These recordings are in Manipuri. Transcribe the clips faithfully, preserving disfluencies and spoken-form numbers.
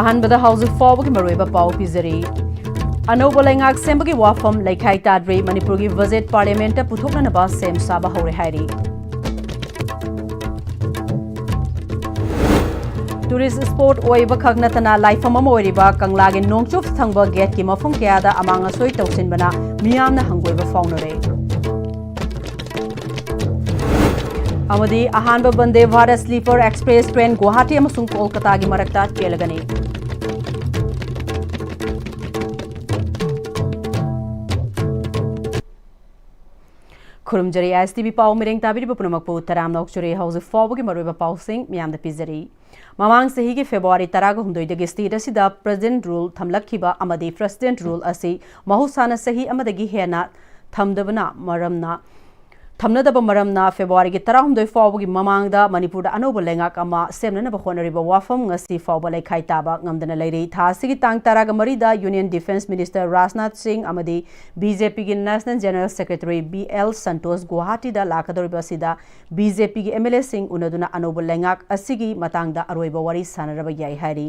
ꯑꯍꯥꯟꯕꯗ ꯍꯧꯖꯤꯛ ꯐꯥꯎꯕꯒꯤ ꯃꯔꯨꯑꯣꯏꯕ ꯄꯥꯎ ꯄꯤꯖꯔꯤ꯫ ꯑꯅꯧꯕ ꯂꯩꯉꯥꯛ ꯁꯦꯝꯕꯒꯤ ꯋꯥꯐꯝ ꯂꯩꯈꯥꯏ ꯇꯥꯗ꯭ꯔꯤ, ꯃꯅꯤꯄꯨꯔꯒꯤ ꯕꯖꯦꯠ ꯄꯥꯔꯂꯤꯌꯥꯃꯦꯟꯠꯇ ꯄꯨꯊꯣꯛꯅꯅꯕ ꯁꯦꯝ ꯁꯥꯕ ꯍꯧꯔꯦ ꯍꯥꯏꯔꯤ꯫ ꯇꯨꯔꯤꯁ ꯁ꯭ꯄꯣꯠ ꯑꯣꯏꯕ ꯈꯛ ꯅꯠꯇꯅ ꯂꯥꯏꯐꯝ ꯑꯃ ꯑꯣꯏꯔꯤꯕ ꯀꯪꯂꯥꯒꯤ ꯅꯣꯡꯆꯨꯞ ꯊꯪꯕ ꯒꯦꯠꯀꯤ ꯃꯐꯝ ꯀꯌꯥꯗ ꯑꯃꯥꯡ ꯑꯁꯣꯏ ꯇꯧꯁꯤꯟꯕꯅ ꯃꯤꯌꯥꯝꯅ ꯍꯪꯒꯣꯏꯕ ꯐꯥꯎꯅꯔꯦ꯫ ꯑꯃꯗꯤ ꯑꯍꯥꯟꯕ Bande Bharat sleeper express train Guwahati ꯑꯃꯁꯨꯡ ꯀꯣꯜꯀꯇꯥꯒꯤ ꯃꯔꯛꯇ ꯆꯦꯜꯂꯒꯅꯤ꯫ ꯈꯨꯔꯨꯝꯖꯔꯤ ꯑꯥꯏ ꯑꯦꯁ ꯇꯤ ꯚꯤ ꯄꯥꯎ ꯃꯤꯔꯦꯡ ꯇꯥꯕꯤꯔꯤꯕ ꯄꯨꯝꯅꯃꯛꯄꯨ ꯇꯔꯥꯝꯅ ꯑꯣꯛꯆꯔꯤ꯫ ꯍꯧꯖꯤꯛ ꯐꯥꯎꯕꯒꯤ ꯃꯔꯨꯑꯣꯏꯕ ꯄꯥꯎꯁꯤꯡ ꯃꯤꯌꯥꯝꯗ ꯄꯤꯖꯔꯤ꯫ ꯃꯃꯥꯡ ꯆꯍꯤꯒꯤ ꯐꯦꯕ꯭ꯔꯨꯋꯥꯔꯤ ꯇꯔꯥꯒ ꯍꯨꯝꯗꯣꯏꯗꯒꯤ ꯁ꯭ꯇꯦꯠ ꯑꯁꯤꯗ ꯄ꯭ꯔꯦꯁꯤꯗꯦꯟꯠ ꯔꯨꯜ ꯊꯝꯂꯛꯈꯤꯕ ꯑꯃꯗꯤ ꯄ꯭ꯔꯦꯁꯤꯗꯦꯟꯠ ꯔꯨꯜ ꯑꯁꯤ ꯃꯍꯧꯁꯥꯅ ꯆꯍꯤ ꯑꯃꯗꯒꯤ ꯍꯦꯟꯅ ꯊꯝꯗꯕꯅ ꯃꯔꯝꯅ, ꯊꯝꯅꯗꯕ ꯃꯔꯝꯅ ꯐꯦꯕ꯭ꯔꯨꯋꯥꯔꯤꯒꯤ ꯇꯔꯥꯍꯨꯝꯗꯣꯏ ꯐꯥꯎꯕꯒꯤ ꯃꯃꯥꯡꯗ ꯃꯅꯤꯄꯨꯔꯗ ꯑꯅꯧꯕ ꯂꯩꯉꯥꯛ ꯑꯃ ꯁꯦꯝꯅꯅꯕ ꯍꯣꯠꯅꯔꯤꯕ ꯋꯥꯐꯝ ꯉꯁꯤ ꯐꯥꯎꯕ ꯂꯩꯈꯥꯏ ꯇꯥꯕ ꯉꯝꯗꯅ ꯂꯩꯔꯤ꯫ ꯊꯥ ꯑꯁꯤꯒꯤ ꯇꯥꯡ ꯇꯔꯥꯒ ꯃꯔꯤꯗ union defence minister Rajnath Singh ꯑꯃꯗꯤ ꯕꯤ ꯖꯦ ꯄꯤꯒꯤ national general secretary B L Santosh ꯒꯨꯋꯥꯍꯥꯇꯤꯗ ꯂꯥꯛꯀꯗꯧꯔꯤꯕ ꯑꯁꯤꯗ ꯕꯤ ꯖꯦ ꯄꯤꯒꯤ ꯑꯦꯝ ꯑꯦꯜ ꯑꯦꯁꯤꯡ ꯎꯅꯗꯨꯅ ꯑꯅꯧꯕ ꯂꯩꯉꯥꯛ ꯑꯁꯤꯒꯤ ꯃꯇꯥꯡꯗ ꯑꯔꯣꯏꯕ ꯋꯥꯔꯤ ꯁꯥꯟꯅꯔꯕ ꯌꯥꯏ ꯍꯥꯏꯔꯤ꯫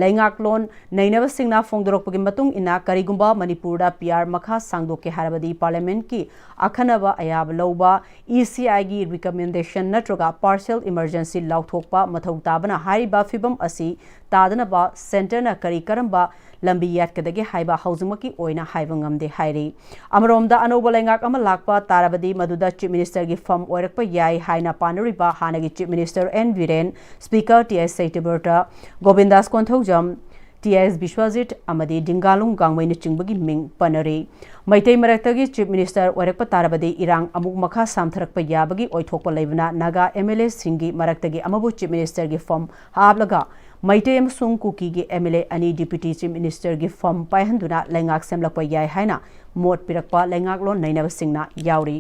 ꯂꯩꯉꯥꯛꯂꯣꯟ ꯅꯩꯅꯕꯁꯤꯡꯅ ꯐꯣꯡꯗꯣꯔꯛꯄꯒꯤ ꯃꯇꯨꯡ ꯏꯟꯅ, ꯀꯔꯤꯒꯨꯝꯕ ꯃꯅꯤꯄꯨꯔꯗ ꯄꯤ ꯑꯥꯔ ꯃꯈꯥ ꯁꯥꯡꯗꯣꯛꯀꯦ ꯍꯥꯏꯔꯕꯗꯤ ꯄꯥꯔꯂꯤꯌꯥꯃꯦꯟꯠꯀꯤ ꯑꯈꯟꯅꯕ ꯑꯌꯥꯕ ꯂꯧꯕ, ꯏ ꯁꯤ ꯑꯥꯏꯒꯤ ꯔꯤꯀꯃꯦꯟꯗꯦꯁꯟ ꯅꯠꯇ꯭ꯔꯒ ꯄꯥꯔꯁꯤꯌꯦꯜ ꯏꯃꯔꯖꯦꯟꯁꯤ ꯂꯥꯎꯊꯣꯛꯄ ꯃꯊꯧ ꯇꯥꯕꯅ ꯍꯥꯏꯔꯤꯕ ꯐꯤꯚꯝ ꯑꯁꯤ ꯇꯥꯗꯅꯕ ꯁꯦꯟꯇꯔꯅ ꯀꯔꯤ ꯀꯔꯝꯕ ꯂꯝꯕꯤ ꯌꯥꯠꯀꯗꯒꯦ ꯍꯥꯏꯕ ꯍꯧꯖꯤꯛꯃꯛꯀꯤ ꯑꯣꯏꯅ ꯍꯥꯏꯕ ꯉꯝꯗꯦ ꯍꯥꯏꯔꯤ꯫ ꯑꯃꯔꯣꯝꯗ, ꯑꯅꯧꯕ ꯂꯩꯉꯥꯛ ꯑꯃ ꯂꯥꯛꯄ ꯇꯥꯔꯕꯗꯤ ꯃꯗꯨꯗ ꯆꯤꯐ ꯃꯤꯅꯤꯁꯇꯔꯒꯤ ꯐꯝ ꯑꯣꯏꯔꯛꯄ ꯌꯥꯏ ꯍꯥꯏꯅ ꯄꯥꯅꯔꯤꯕ ꯍꯥꯟꯅꯒꯤ chief minister N Biren, speaker T I Satyabrata, Govindas Konthoujam, T I S Biswajit ꯑꯃꯗꯤ ꯗꯤꯡꯒꯥꯂꯨꯡ ꯒꯥꯡꯃꯩꯅꯆꯤꯡꯕꯒꯤ ꯃꯤꯡ ꯄꯟꯅꯔꯤ꯫ ꯃꯩꯇꯩ ꯃꯔꯛꯇꯒꯤ ꯆꯤꯐ ꯃꯤꯅꯤꯁꯇꯔ ꯑꯣꯏꯔꯛꯄ ꯇꯥꯔꯕꯗꯤ ꯏꯔꯥꯡ ꯑꯃꯨꯛ ꯃꯈꯥ ꯁꯥꯝꯊꯔꯛꯄ ꯌꯥꯕꯒꯤ ꯑꯣꯏꯊꯣꯛꯄ ꯂꯩꯕꯅ ꯅꯥꯒꯥ ꯑꯦꯝ ꯑꯦꯜ ꯑꯦꯁꯤꯡꯒꯤ ꯃꯔꯛꯇꯒꯤ ꯑꯃꯕꯨ ꯆꯤꯐ ꯃꯤꯅꯤꯁꯇꯔꯒꯤ ꯐꯝ ꯍꯥꯞꯂꯒ ꯃꯩꯇꯩ ꯑꯃꯁꯨꯡ ꯀꯨꯀꯤꯒꯤ ꯑꯦꯝ ꯑꯦꯜ ꯑꯦ ꯑꯅꯤ ꯗꯤꯄ꯭ꯌꯨꯇꯤ ꯆꯤꯐ ꯃꯤꯅꯤꯁꯇꯔꯒꯤ ꯐꯝ ꯄꯥꯏꯍꯟꯗꯨꯅ ꯂꯩꯉꯥꯛ ꯁꯦꯝꯂꯛꯄ ꯌꯥꯏ ꯍꯥꯏꯅ ꯃꯣꯠ ꯄꯤꯔꯛꯄ ꯂꯩꯉꯥꯛꯂꯣꯟ ꯅꯩꯅꯕꯁꯤꯡꯅ ꯌꯥꯎꯔꯤ꯫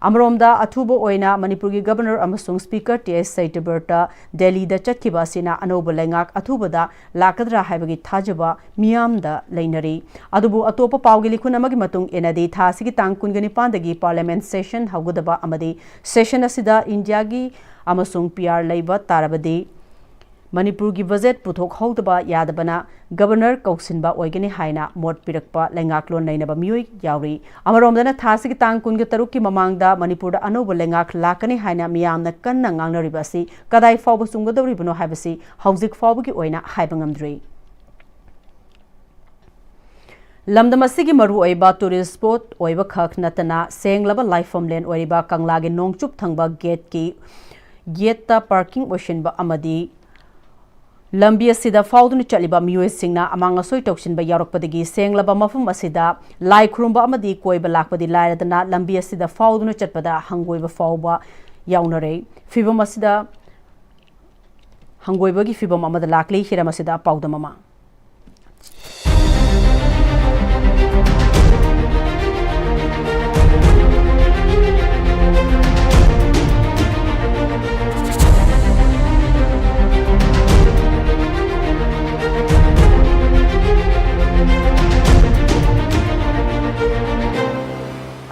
ꯑꯃꯔꯣꯝꯗ, ꯑꯊꯨꯕ ꯑꯣꯏꯅ ꯃꯅꯤꯄꯨꯔꯒꯤ ꯒꯕꯔꯅꯔ ꯑꯃꯁꯨꯡ ꯁ꯭ꯄꯤꯀꯔ ꯇꯤ ꯑꯦꯁ ꯁꯇ꯭ꯌꯕ꯭ꯔꯇ ꯗꯦꯜꯂꯤꯗ ꯆꯠꯈꯤꯕ ꯑꯁꯤꯅ ꯑꯅꯧꯕ ꯂꯩꯉꯥꯛ ꯑꯊꯨꯕꯗ ꯂꯥꯛꯀꯗ꯭ꯔꯥ ꯍꯥꯏꯕꯒꯤ ꯊꯥꯖꯕ ꯃꯤꯌꯥꯝꯗ ꯂꯩꯅꯔꯤ꯫ ꯑꯗꯨꯕꯨ ꯑꯇꯣꯞꯄ ꯄꯥꯎꯒꯤ ꯂꯤꯈꯨꯟ ꯑꯃꯒꯤ ꯃꯇꯨꯡ ꯏꯟꯅꯗꯤ, ꯊꯥ ꯑꯁꯤꯒꯤ ꯇꯥꯡ ꯀꯨꯟꯒ ꯅꯤꯄꯥꯟꯗꯒꯤ ꯄꯥꯔꯂꯤꯌꯥꯃꯦꯟꯠ ꯁꯦꯁꯟ ꯍꯧꯒꯗꯕ ꯑꯃꯗꯤ ꯁꯦꯁꯟ ꯑꯁꯤꯗ ꯏꯟꯗꯤꯌꯥꯒꯤ ꯑꯃꯁꯨꯡ ꯄꯤ ꯑꯥꯔ ꯂꯩꯕ ꯇꯥꯔꯕꯗꯤ ꯃꯅꯤꯄꯨꯔꯒꯤ ꯕꯖꯦꯠ ꯄꯨꯊꯣꯛꯍꯧꯗꯕ ꯌꯥꯗꯕꯅ ꯒꯕꯔꯅꯔ ꯀꯧꯁꯤꯟꯕ ꯑꯣꯏꯒꯅꯤ ꯍꯥꯏꯅ ꯃꯣꯠ ꯄꯤꯔꯛꯄ ꯂꯩꯉꯥꯛꯂꯣꯟ ꯅꯩꯅꯕ ꯃꯤꯑꯣꯏ ꯌꯥꯎꯔꯤ꯫ ꯑꯃꯔꯣꯝꯗꯅ ꯊꯥ ꯑꯁꯤꯒꯤ ꯇꯥꯡ ꯀꯨꯟꯒ ꯇꯔꯨꯛꯀꯤ ꯃꯃꯥꯡꯗ ꯃꯅꯤꯄꯨꯔꯗ ꯑꯅꯧꯕ ꯂꯩꯉꯥꯛ ꯂꯥꯛꯀꯅꯤ ꯍꯥꯏꯅ ꯃꯤꯌꯥꯝꯅ ꯀꯟꯅ ꯉꯥꯡꯅꯔꯤꯕ ꯑꯁꯤ ꯀꯗꯥꯏ ꯐꯥꯎꯕ ꯆꯨꯝꯒꯗꯧꯔꯤꯕꯅꯣ ꯍꯥꯏꯕꯁꯤ ꯍꯧꯖꯤꯛ ꯐꯥꯎꯕꯒꯤ ꯑꯣꯏꯅ ꯍꯥꯏꯕ ꯉꯝꯗ꯭ꯔꯤ꯫ ꯂꯝꯗꯝ ꯑꯁꯤꯒꯤ ꯃꯔꯨꯑꯣꯏꯕ ꯇꯨꯔꯤꯁ ꯁ꯭ꯄꯣꯠ ꯑꯣꯏꯕꯈꯛ ꯅꯠꯇꯅ ꯁꯦꯡꯂꯕ ꯂꯥꯏꯐꯝꯂꯦꯟ ꯑꯣꯏꯔꯤꯕ ꯀꯪꯂꯥꯒꯤ ꯅꯣꯡꯆꯨꯞ ꯊꯪꯕ ꯒꯦꯠꯀꯤ, ꯒꯦꯠꯇ ꯄꯥꯔꯀꯤꯡ ꯑꯣꯏꯁꯤꯟꯕ ꯑꯃꯗꯤ ꯂꯝꯕꯤ ꯑꯁꯤꯗ ꯐꯥꯎꯗꯨꯅ ꯆꯠꯂꯤꯕ ꯃꯤꯑꯣꯏꯁꯤꯡꯅ ꯑꯃꯥꯡ ꯑꯁꯣꯏ ꯇꯧꯁꯤꯟꯕ ꯌꯥꯎꯔꯛꯄꯗꯒꯤ ꯁꯦꯡꯂꯕ ꯃꯐꯝ ꯑꯁꯤꯗ ꯂꯥꯏ ꯈꯨꯔꯨꯝꯕ ꯑꯃꯗꯤ ꯀꯣꯏꯕ ꯂꯥꯛꯄꯗꯤ ꯂꯥꯏꯔꯗꯅ ꯂꯝꯕꯤ ꯑꯁꯤꯗ ꯐꯥꯎꯗꯨꯅ ꯆꯠꯄꯗ ꯍꯪꯒꯣꯏꯕ ꯐꯥꯎꯕ ꯌꯥꯎꯅꯔꯦ꯫ ꯐꯤꯚꯝ ꯑꯁꯤꯗ ꯍꯪꯒꯣꯏꯕꯒꯤ ꯐꯤꯚꯝ ꯑꯃꯗ ꯂꯥꯛꯂꯤ꯫ ꯍꯤꯔꯝ ꯑꯁꯤꯗ ꯄꯥꯎꯗꯝ ꯑꯃ꯫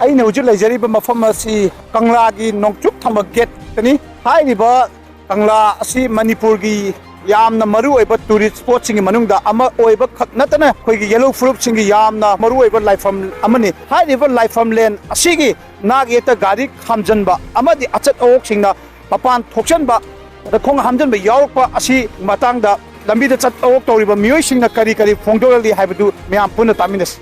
ꯑꯩꯅ ꯍꯧꯖꯤꯛ ꯂꯩꯖꯔꯤꯕ ꯃꯐꯝ ꯑꯁꯤ ꯀꯪꯂꯥꯒꯤ ꯅꯣꯡꯆꯨꯞ ꯊꯪꯕ ꯒꯦꯠꯇꯅꯤ꯫ ꯍꯥꯏꯔꯤꯕ ꯀꯪꯂꯥ ꯑꯁꯤ ꯃꯅꯤꯄꯨꯔꯒꯤ ꯌꯥꯝꯅ ꯃꯔꯨꯑꯣꯏꯕ ꯇꯨꯔꯤꯁ ꯁ꯭ꯄꯣꯠꯁꯤꯡꯒꯤ ꯃꯅꯨꯡꯗ ꯑꯃ ꯑꯣꯏꯕ ꯈꯛ ꯅꯠꯇꯅ ꯑꯩꯈꯣꯏꯒꯤ ꯌꯦꯜꯍꯧ ꯐꯨꯔꯨꯞꯁꯤꯡꯒꯤ ꯌꯥꯝꯅ ꯃꯔꯨꯑꯣꯏꯕ ꯂꯥꯏꯐꯝ ꯑꯃꯅꯤ꯫ ꯍꯥꯏꯔꯤꯕ ꯂꯥꯏꯐꯝꯂꯦꯟ ꯑꯁꯤꯒꯤ ꯅꯥꯛ ꯌꯦꯠꯇ ꯒꯥꯔꯤ ꯈꯥꯝꯖꯟꯕ ꯑꯃꯗꯤ ꯑꯆꯠ ꯑꯋꯣꯛꯁꯤꯡꯅ ꯃꯄꯥꯟ ꯊꯣꯛꯆꯟꯕ, ꯑꯗ ꯈꯣꯡ ꯍꯥꯝꯖꯟꯕ ꯌꯥꯎꯔꯛꯄ ꯑꯁꯤ ꯃꯇꯥꯡꯗ ꯂꯝꯕꯤꯗ ꯆꯠ ꯑꯋꯣꯛ ꯇꯧꯔꯤꯕ ꯃꯤꯑꯣꯏꯁꯤꯡꯅ ꯀꯔꯤ ꯀꯔꯤ ꯐꯣꯡꯗꯣꯔꯛꯂꯤ ꯍꯥꯏꯕꯗꯨ ꯃꯌꯥꯝ ꯄꯨꯟꯅ ꯇꯥꯃꯤꯟꯅꯁꯤ꯫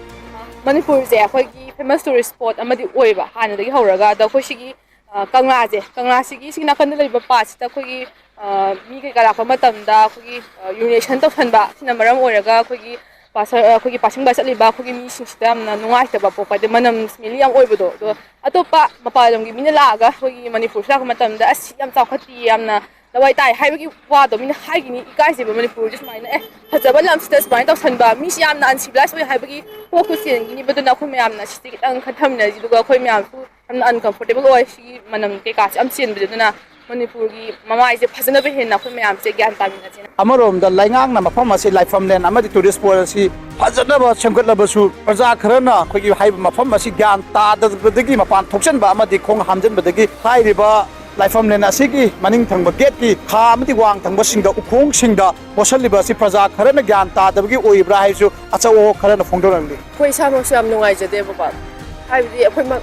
ꯃꯅꯤꯄꯨꯔꯁꯦ ꯑꯩꯈꯣꯏꯒꯤ ꯐꯦꯃꯁ ꯇꯨꯔꯤꯁ ꯁ꯭ꯄꯣꯠ ꯑꯃꯗꯤ ꯑꯣꯏꯕ ꯍꯥꯟꯅꯗꯒꯤ ꯍꯧꯔꯒ꯫ ꯑꯗꯣ ꯑꯩꯈꯣꯏ ꯁꯤꯒꯤ, ꯑ, ꯀꯪꯂꯥꯁꯦ, ꯀꯪꯂꯥꯁꯤꯒꯤ ꯁꯤꯒꯤ ꯅꯥꯀꯟꯗ ꯂꯩꯕ ꯄꯥꯠꯁꯤꯗ ꯑꯩꯈꯣꯏꯒꯤ, ꯑ, ꯃꯤ ꯀꯩꯀꯥ ꯂꯥꯛꯄ ꯃꯇꯝꯗ ꯑꯩꯈꯣꯏꯒꯤ, ꯑ, ꯌꯨꯔꯤꯅꯦꯁꯟ ꯇꯧꯁꯟꯕ, ꯁꯤꯅ ꯃꯔꯝ ꯑꯣꯏꯔꯒ ꯑꯩꯈꯣꯏꯒꯤ ꯄꯥꯁ-, ꯑ, ꯑꯩꯈꯣꯏꯒꯤ ꯄꯥꯁꯤꯡꯕ ꯆꯠꯂꯤꯕ ꯑꯩꯈꯣꯏꯒꯤ ꯃꯤꯁꯤꯡꯁꯤꯗ ꯌꯥꯝꯅ ꯅꯨꯡꯉꯥꯏꯇꯕ ꯄꯣꯛꯄ, ꯍꯥꯏꯗꯤ ꯃꯅꯝ ꯁ꯭ꯃꯦꯂꯤ ꯌꯥꯝ ꯑꯣꯏꯕꯗꯣ꯫ ꯑꯗꯣ ꯑꯇꯣꯞꯄ ꯃꯄꯥꯟ ꯂꯝꯒꯤ ꯃꯤꯅ ꯂꯥꯛꯑꯒ ꯑꯩꯈꯣꯏꯒꯤ ꯃꯅꯤꯄꯨꯔꯁꯤ ꯂꯥꯛꯄ ꯃꯇꯝꯗ "ꯑꯁ, ꯌꯥꯝ ꯆꯥꯎꯈꯠꯇꯤꯌꯦ, ꯌꯥꯝꯅ ꯂꯋꯥꯏ ꯇꯥꯏ" ꯍꯥꯏꯕꯒꯤ ꯋꯥꯗꯣ ꯃꯤꯅ ꯍꯥꯏꯈꯤꯅꯤ, ꯏꯀꯥꯏꯖꯩꯕ꯫ ꯃꯅꯤꯄꯨꯔꯁꯦ ꯁꯨꯃꯥꯏꯅ, ꯑꯦ, ꯐꯖꯕ ꯂꯝꯁꯤꯗ ꯁꯨꯃꯥꯏꯅ ꯇꯧꯁꯟꯕ, ꯃꯤꯁꯤ ꯌꯥꯝꯅ ꯑꯟꯁꯤꯚꯤꯂꯥꯏꯁ ꯑꯣꯏ ꯍꯥꯏꯕꯒꯤ ꯀꯣꯛꯇꯨ ꯆꯦꯟꯈꯤꯅꯤꯕ꯫ ꯑꯗꯨꯅ ꯑꯩꯈꯣꯏ ꯃꯌꯥꯝꯅ ꯁꯤꯁꯦ ꯈꯤꯇꯪ ꯈꯟꯊꯃꯤꯟꯅꯁꯤ, ꯑꯗꯨꯒ ꯑꯩꯈꯣꯏ ꯃꯌꯥꯝꯁꯨ ꯌꯥꯝꯅ ꯑꯟꯀꯝꯐꯣꯔꯇꯦꯕꯜ ꯑꯣꯏ ꯁꯤꯒꯤ ꯃꯅꯝ ꯀꯩꯀꯥꯁꯦ ꯌꯥꯝ ꯆꯦꯟꯕꯁꯦ꯫ ꯑꯗꯨꯅ ꯃꯅꯤꯄꯨꯔꯒꯤ ꯃꯃꯥꯏꯁꯦ ꯐꯖꯅꯕ ꯍꯦꯟꯅ ꯑꯩꯈꯣꯏ ꯃꯌꯥꯝꯁꯦ ꯒ꯭ꯌꯥꯟ ꯇꯥꯃꯤꯟꯅꯁꯦꯅ꯫ ꯑꯃꯔꯣꯝꯗ ꯂꯩꯉꯥꯛꯅ ꯃꯐꯝ ꯑꯁꯤ ꯂꯥꯏꯐꯝꯂꯦꯟ ꯑꯃꯗꯤ ꯇꯨꯔꯤꯁ ꯁ꯭ꯄꯣꯠ ꯑꯁꯤ ꯐꯖꯅꯕ ꯁꯦꯝꯒꯠꯂꯕꯁꯨ, ꯄ꯭ꯔꯖꯥ ꯈꯔꯅ ꯑꯩꯈꯣꯏꯒꯤ ꯍꯥꯏꯔꯤꯕ ꯃꯐꯝ ꯑꯁꯤ ꯒ꯭ꯌꯥꯟ ꯇꯥꯗꯕꯗꯒꯤ ꯃꯄꯥꯟ ꯊꯣꯛꯆꯟꯕ ꯑꯃꯗꯤ ꯈꯣꯡ ꯍꯥꯝꯖꯟꯕꯗꯒꯤ ꯍꯥꯏꯔꯤꯕ ꯂꯥꯏꯐꯝꯂꯦꯟ ꯑꯁꯤꯒꯤ ꯃꯅꯤꯡ ꯊꯪꯕ ꯒꯦꯠꯀꯤ ꯈꯥ ꯑꯃꯗꯤ ꯋꯥꯡ ꯊꯪꯕꯁꯤꯡꯗ ꯎꯈꯣꯡꯁꯤꯡꯗ ꯃꯣꯠꯁꯜꯂꯤꯕ ꯑꯁꯤ ꯄ꯭ꯔꯖꯥ ꯈꯔꯅ ꯒ꯭ꯌꯥꯟ ꯇꯥꯗꯕꯒꯤ ꯑꯣꯏꯕ꯭ꯔꯥ ꯍꯥꯏꯁꯨ ꯑꯆꯧ ꯑꯍꯣꯛ ꯈꯔꯅ ꯐꯣꯡꯗꯣꯔꯛꯂꯤ꯫ ꯑꯩꯈꯣꯏ ꯏꯁꯥꯃꯛꯁꯨ ꯌꯥꯝ ꯅꯨꯡꯉꯥꯏꯖꯗꯦꯕꯀꯣ, ꯍꯥꯏꯕꯗꯤ ꯑꯩꯈꯣꯏꯃꯛ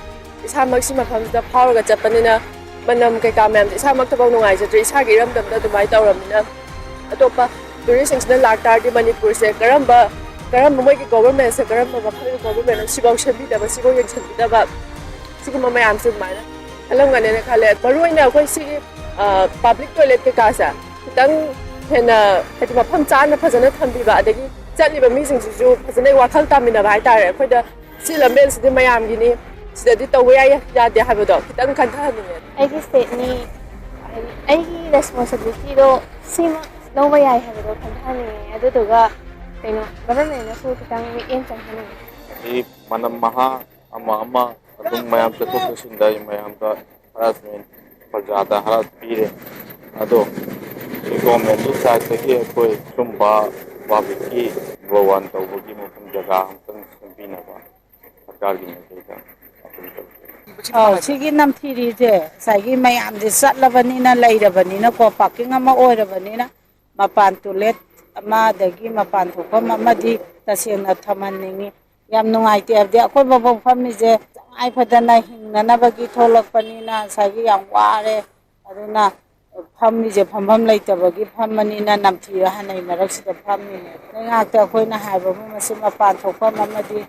ꯏꯁꯥꯃꯛꯁꯤ ꯃꯐꯝꯁꯤꯗ ꯐꯥꯎꯔꯒ ꯆꯠꯄꯅꯤꯅ ꯃꯅꯝ ꯀꯩꯀꯥ ꯃꯌꯥꯝꯁꯦ ꯏꯁꯥꯃꯛꯇꯐꯥꯎ ꯅꯨꯡꯉꯥꯏꯖꯗ꯭ꯔꯦ꯫ ꯏꯁꯥꯒꯤ ꯏꯔꯝꯗꯝꯗ ꯑꯗꯨꯃꯥꯏꯅ ꯇꯧꯔꯕꯅꯤꯅ ꯑꯇꯣꯞꯄ ꯇꯨꯔꯤꯁꯁꯤꯡꯁꯤꯅ ꯂꯥꯛꯇꯥꯔꯗꯤ ꯃꯅꯤꯄꯨꯔꯁꯦ ꯀꯔꯝꯕ ꯀꯔꯝꯕ ꯃꯣꯏꯒꯤ ꯒꯣꯕꯔꯃꯦꯟꯁꯦ ꯀꯔꯝꯕ ꯃꯐꯝꯒꯤ ꯒꯣꯕꯔꯃꯦꯟꯅꯣ ꯁꯤꯐꯥꯎ ꯁꯦꯝꯕꯤꯗꯕ, ꯁꯤꯐꯥꯎ ꯌꯦꯡꯁꯤꯟꯕꯤꯗꯕ, ꯁꯤꯒꯨꯝꯕ ꯃꯌꯥꯝꯁꯦ ꯑꯗꯨꯃꯥꯏꯅ ꯈꯜꯂꯝꯒꯅꯦꯅ ꯈꯜꯂꯦ꯫ ꯃꯔꯨꯑꯣꯏꯅ ꯑꯩꯈꯣꯏ ꯁꯤꯒꯤ ꯄꯕ꯭ꯂꯤꯛ ꯇꯣꯏꯂꯦꯠ ꯀꯩꯀꯥꯁꯦ ꯈꯤꯇꯪ ꯍꯦꯟꯅ, ꯍꯥꯏꯗꯤ ꯃꯐꯝ ꯆꯥꯅ ꯐꯖꯅ ꯊꯝꯕꯤꯕ, ꯑꯗꯒꯤ ꯆꯠꯂꯤꯕ ꯃꯤꯁꯤꯡꯁꯤꯁꯨ ꯐꯖꯅ ꯋꯥꯈꯜ ꯇꯥꯃꯤꯟꯅꯕ ꯍꯥꯏꯇꯥꯔꯦ꯫ ꯑꯩꯈꯣꯏꯗ ꯁꯤ ꯂꯝꯕꯦꯜꯁꯤꯗꯤ ꯃꯌꯥꯝꯒꯤꯅꯤ, ꯁꯤꯗꯗꯤ ꯇꯧꯕ ꯌꯥꯏ ꯌꯥꯗꯦ ꯍꯥꯏꯕꯗꯣ ꯈꯤꯇꯪ ꯈꯟꯊꯍꯟꯅꯤꯡꯉꯦ꯫ ꯑꯩꯒꯤ ꯁ꯭ꯇꯦꯠꯅꯤ, ꯑꯩꯒꯤ ꯔꯦꯁꯄꯣꯟꯁꯤꯕꯤꯂꯤꯇꯤꯗꯣ ꯁꯤꯃ ꯂꯧꯕ ꯌꯥꯏ ꯍꯥꯏꯕꯗꯣ ꯈꯟꯊꯍꯟꯅꯤꯡꯉꯦ꯫ ꯑꯗꯨꯗꯨꯒ ꯀꯩꯅꯣ, ꯒꯚꯔꯟꯃꯦꯟꯅꯁꯨ ꯈꯤꯇꯪ ꯃꯤꯠꯌꯦꯡ ꯆꯪꯍꯟꯅꯤꯡꯉꯦ꯫ ꯑꯗꯒꯤ ꯃꯅꯝ ꯃꯍꯥ ꯑꯃ ꯑꯃ ꯑꯗꯨꯝ ꯃꯌꯥꯝ ꯆꯠꯊꯣꯛ ꯆꯠꯁꯤꯟꯗ ꯃꯌꯥꯝꯗ ꯍꯔꯥꯁꯃꯦꯟ ꯄ꯭ꯔꯖꯥꯗ ꯍꯔꯥꯁ ꯄꯤꯔꯦ꯫ ꯑꯗꯣ ꯒꯣꯔꯃꯦꯟꯒꯤ ꯁꯥꯏꯠꯇꯒꯤ ꯑꯩꯈꯣꯏ ꯁꯨꯝꯕ ꯄꯕ꯭ꯂꯤꯛꯀꯤ ꯅꯝꯕꯔ ꯋꯥꯟ ꯇꯧꯕꯒꯤ ꯃꯐꯝ ꯖꯒꯥ ꯑꯃꯇꯪ ꯁꯦꯝꯕꯤꯅꯕ ꯁꯔꯀꯥꯔꯒꯤ ꯃꯥꯏꯀꯩꯗ ꯑꯄꯤꯜ ꯇꯧꯖꯔꯤ꯫ ꯑꯧ, ꯁꯤꯒꯤ ꯅꯝꯊꯤꯔꯤꯁꯦ ꯉꯁꯥꯏꯒꯤ ꯃꯌꯥꯝꯁꯦ ꯆꯠꯂꯕꯅꯤꯅ, ꯂꯩꯔꯕꯅꯤꯅꯀꯣ, ꯄꯥꯔꯀꯤꯡ ꯑꯃ ꯑꯣꯏꯔꯕꯅꯤꯅ, ꯃꯄꯥꯟ ꯇꯣꯏꯂꯦꯠ ꯑꯃ, ꯑꯗꯒꯤ ꯃꯄꯥꯟ ꯊꯣꯛꯐꯝ ꯑꯃꯗꯤ ꯇꯁꯦꯡꯅ ꯊꯝꯍꯟꯅꯤꯡꯉꯤ꯫ ꯌꯥꯝ ꯅꯨꯡꯉꯥꯏꯇꯦ, ꯍꯥꯏꯕꯗꯤ ꯑꯩꯈꯣꯏ ꯃꯐꯝ ꯐꯝꯃꯤꯁꯦ ꯇꯉꯥꯏ ꯐꯗꯅ ꯍꯤꯡꯅꯅꯕꯒꯤ ꯊꯣꯛꯂꯛꯄꯅꯤꯅ ꯉꯁꯥꯏꯒꯤ ꯌꯥꯝ ꯋꯥꯔꯦ꯫ ꯑꯗꯨꯅ ꯐꯝꯃꯤꯁꯦ ꯐꯝꯐꯝ ꯂꯩꯇꯕꯒꯤ ꯐꯝꯕꯅꯤꯅ ꯅꯝꯊꯤꯕ ꯍꯥꯟꯅꯩ ꯃꯔꯛꯁꯤꯗ ꯐꯝꯃꯤꯅꯦ꯫ ꯂꯩꯉꯥꯛꯇ ꯑꯩꯈꯣꯏꯅ ꯍꯥꯏꯕꯕꯨ ꯃꯁꯤ ꯃꯄꯥꯟ ꯊꯣꯛꯐꯝ ꯑꯃꯗꯤ,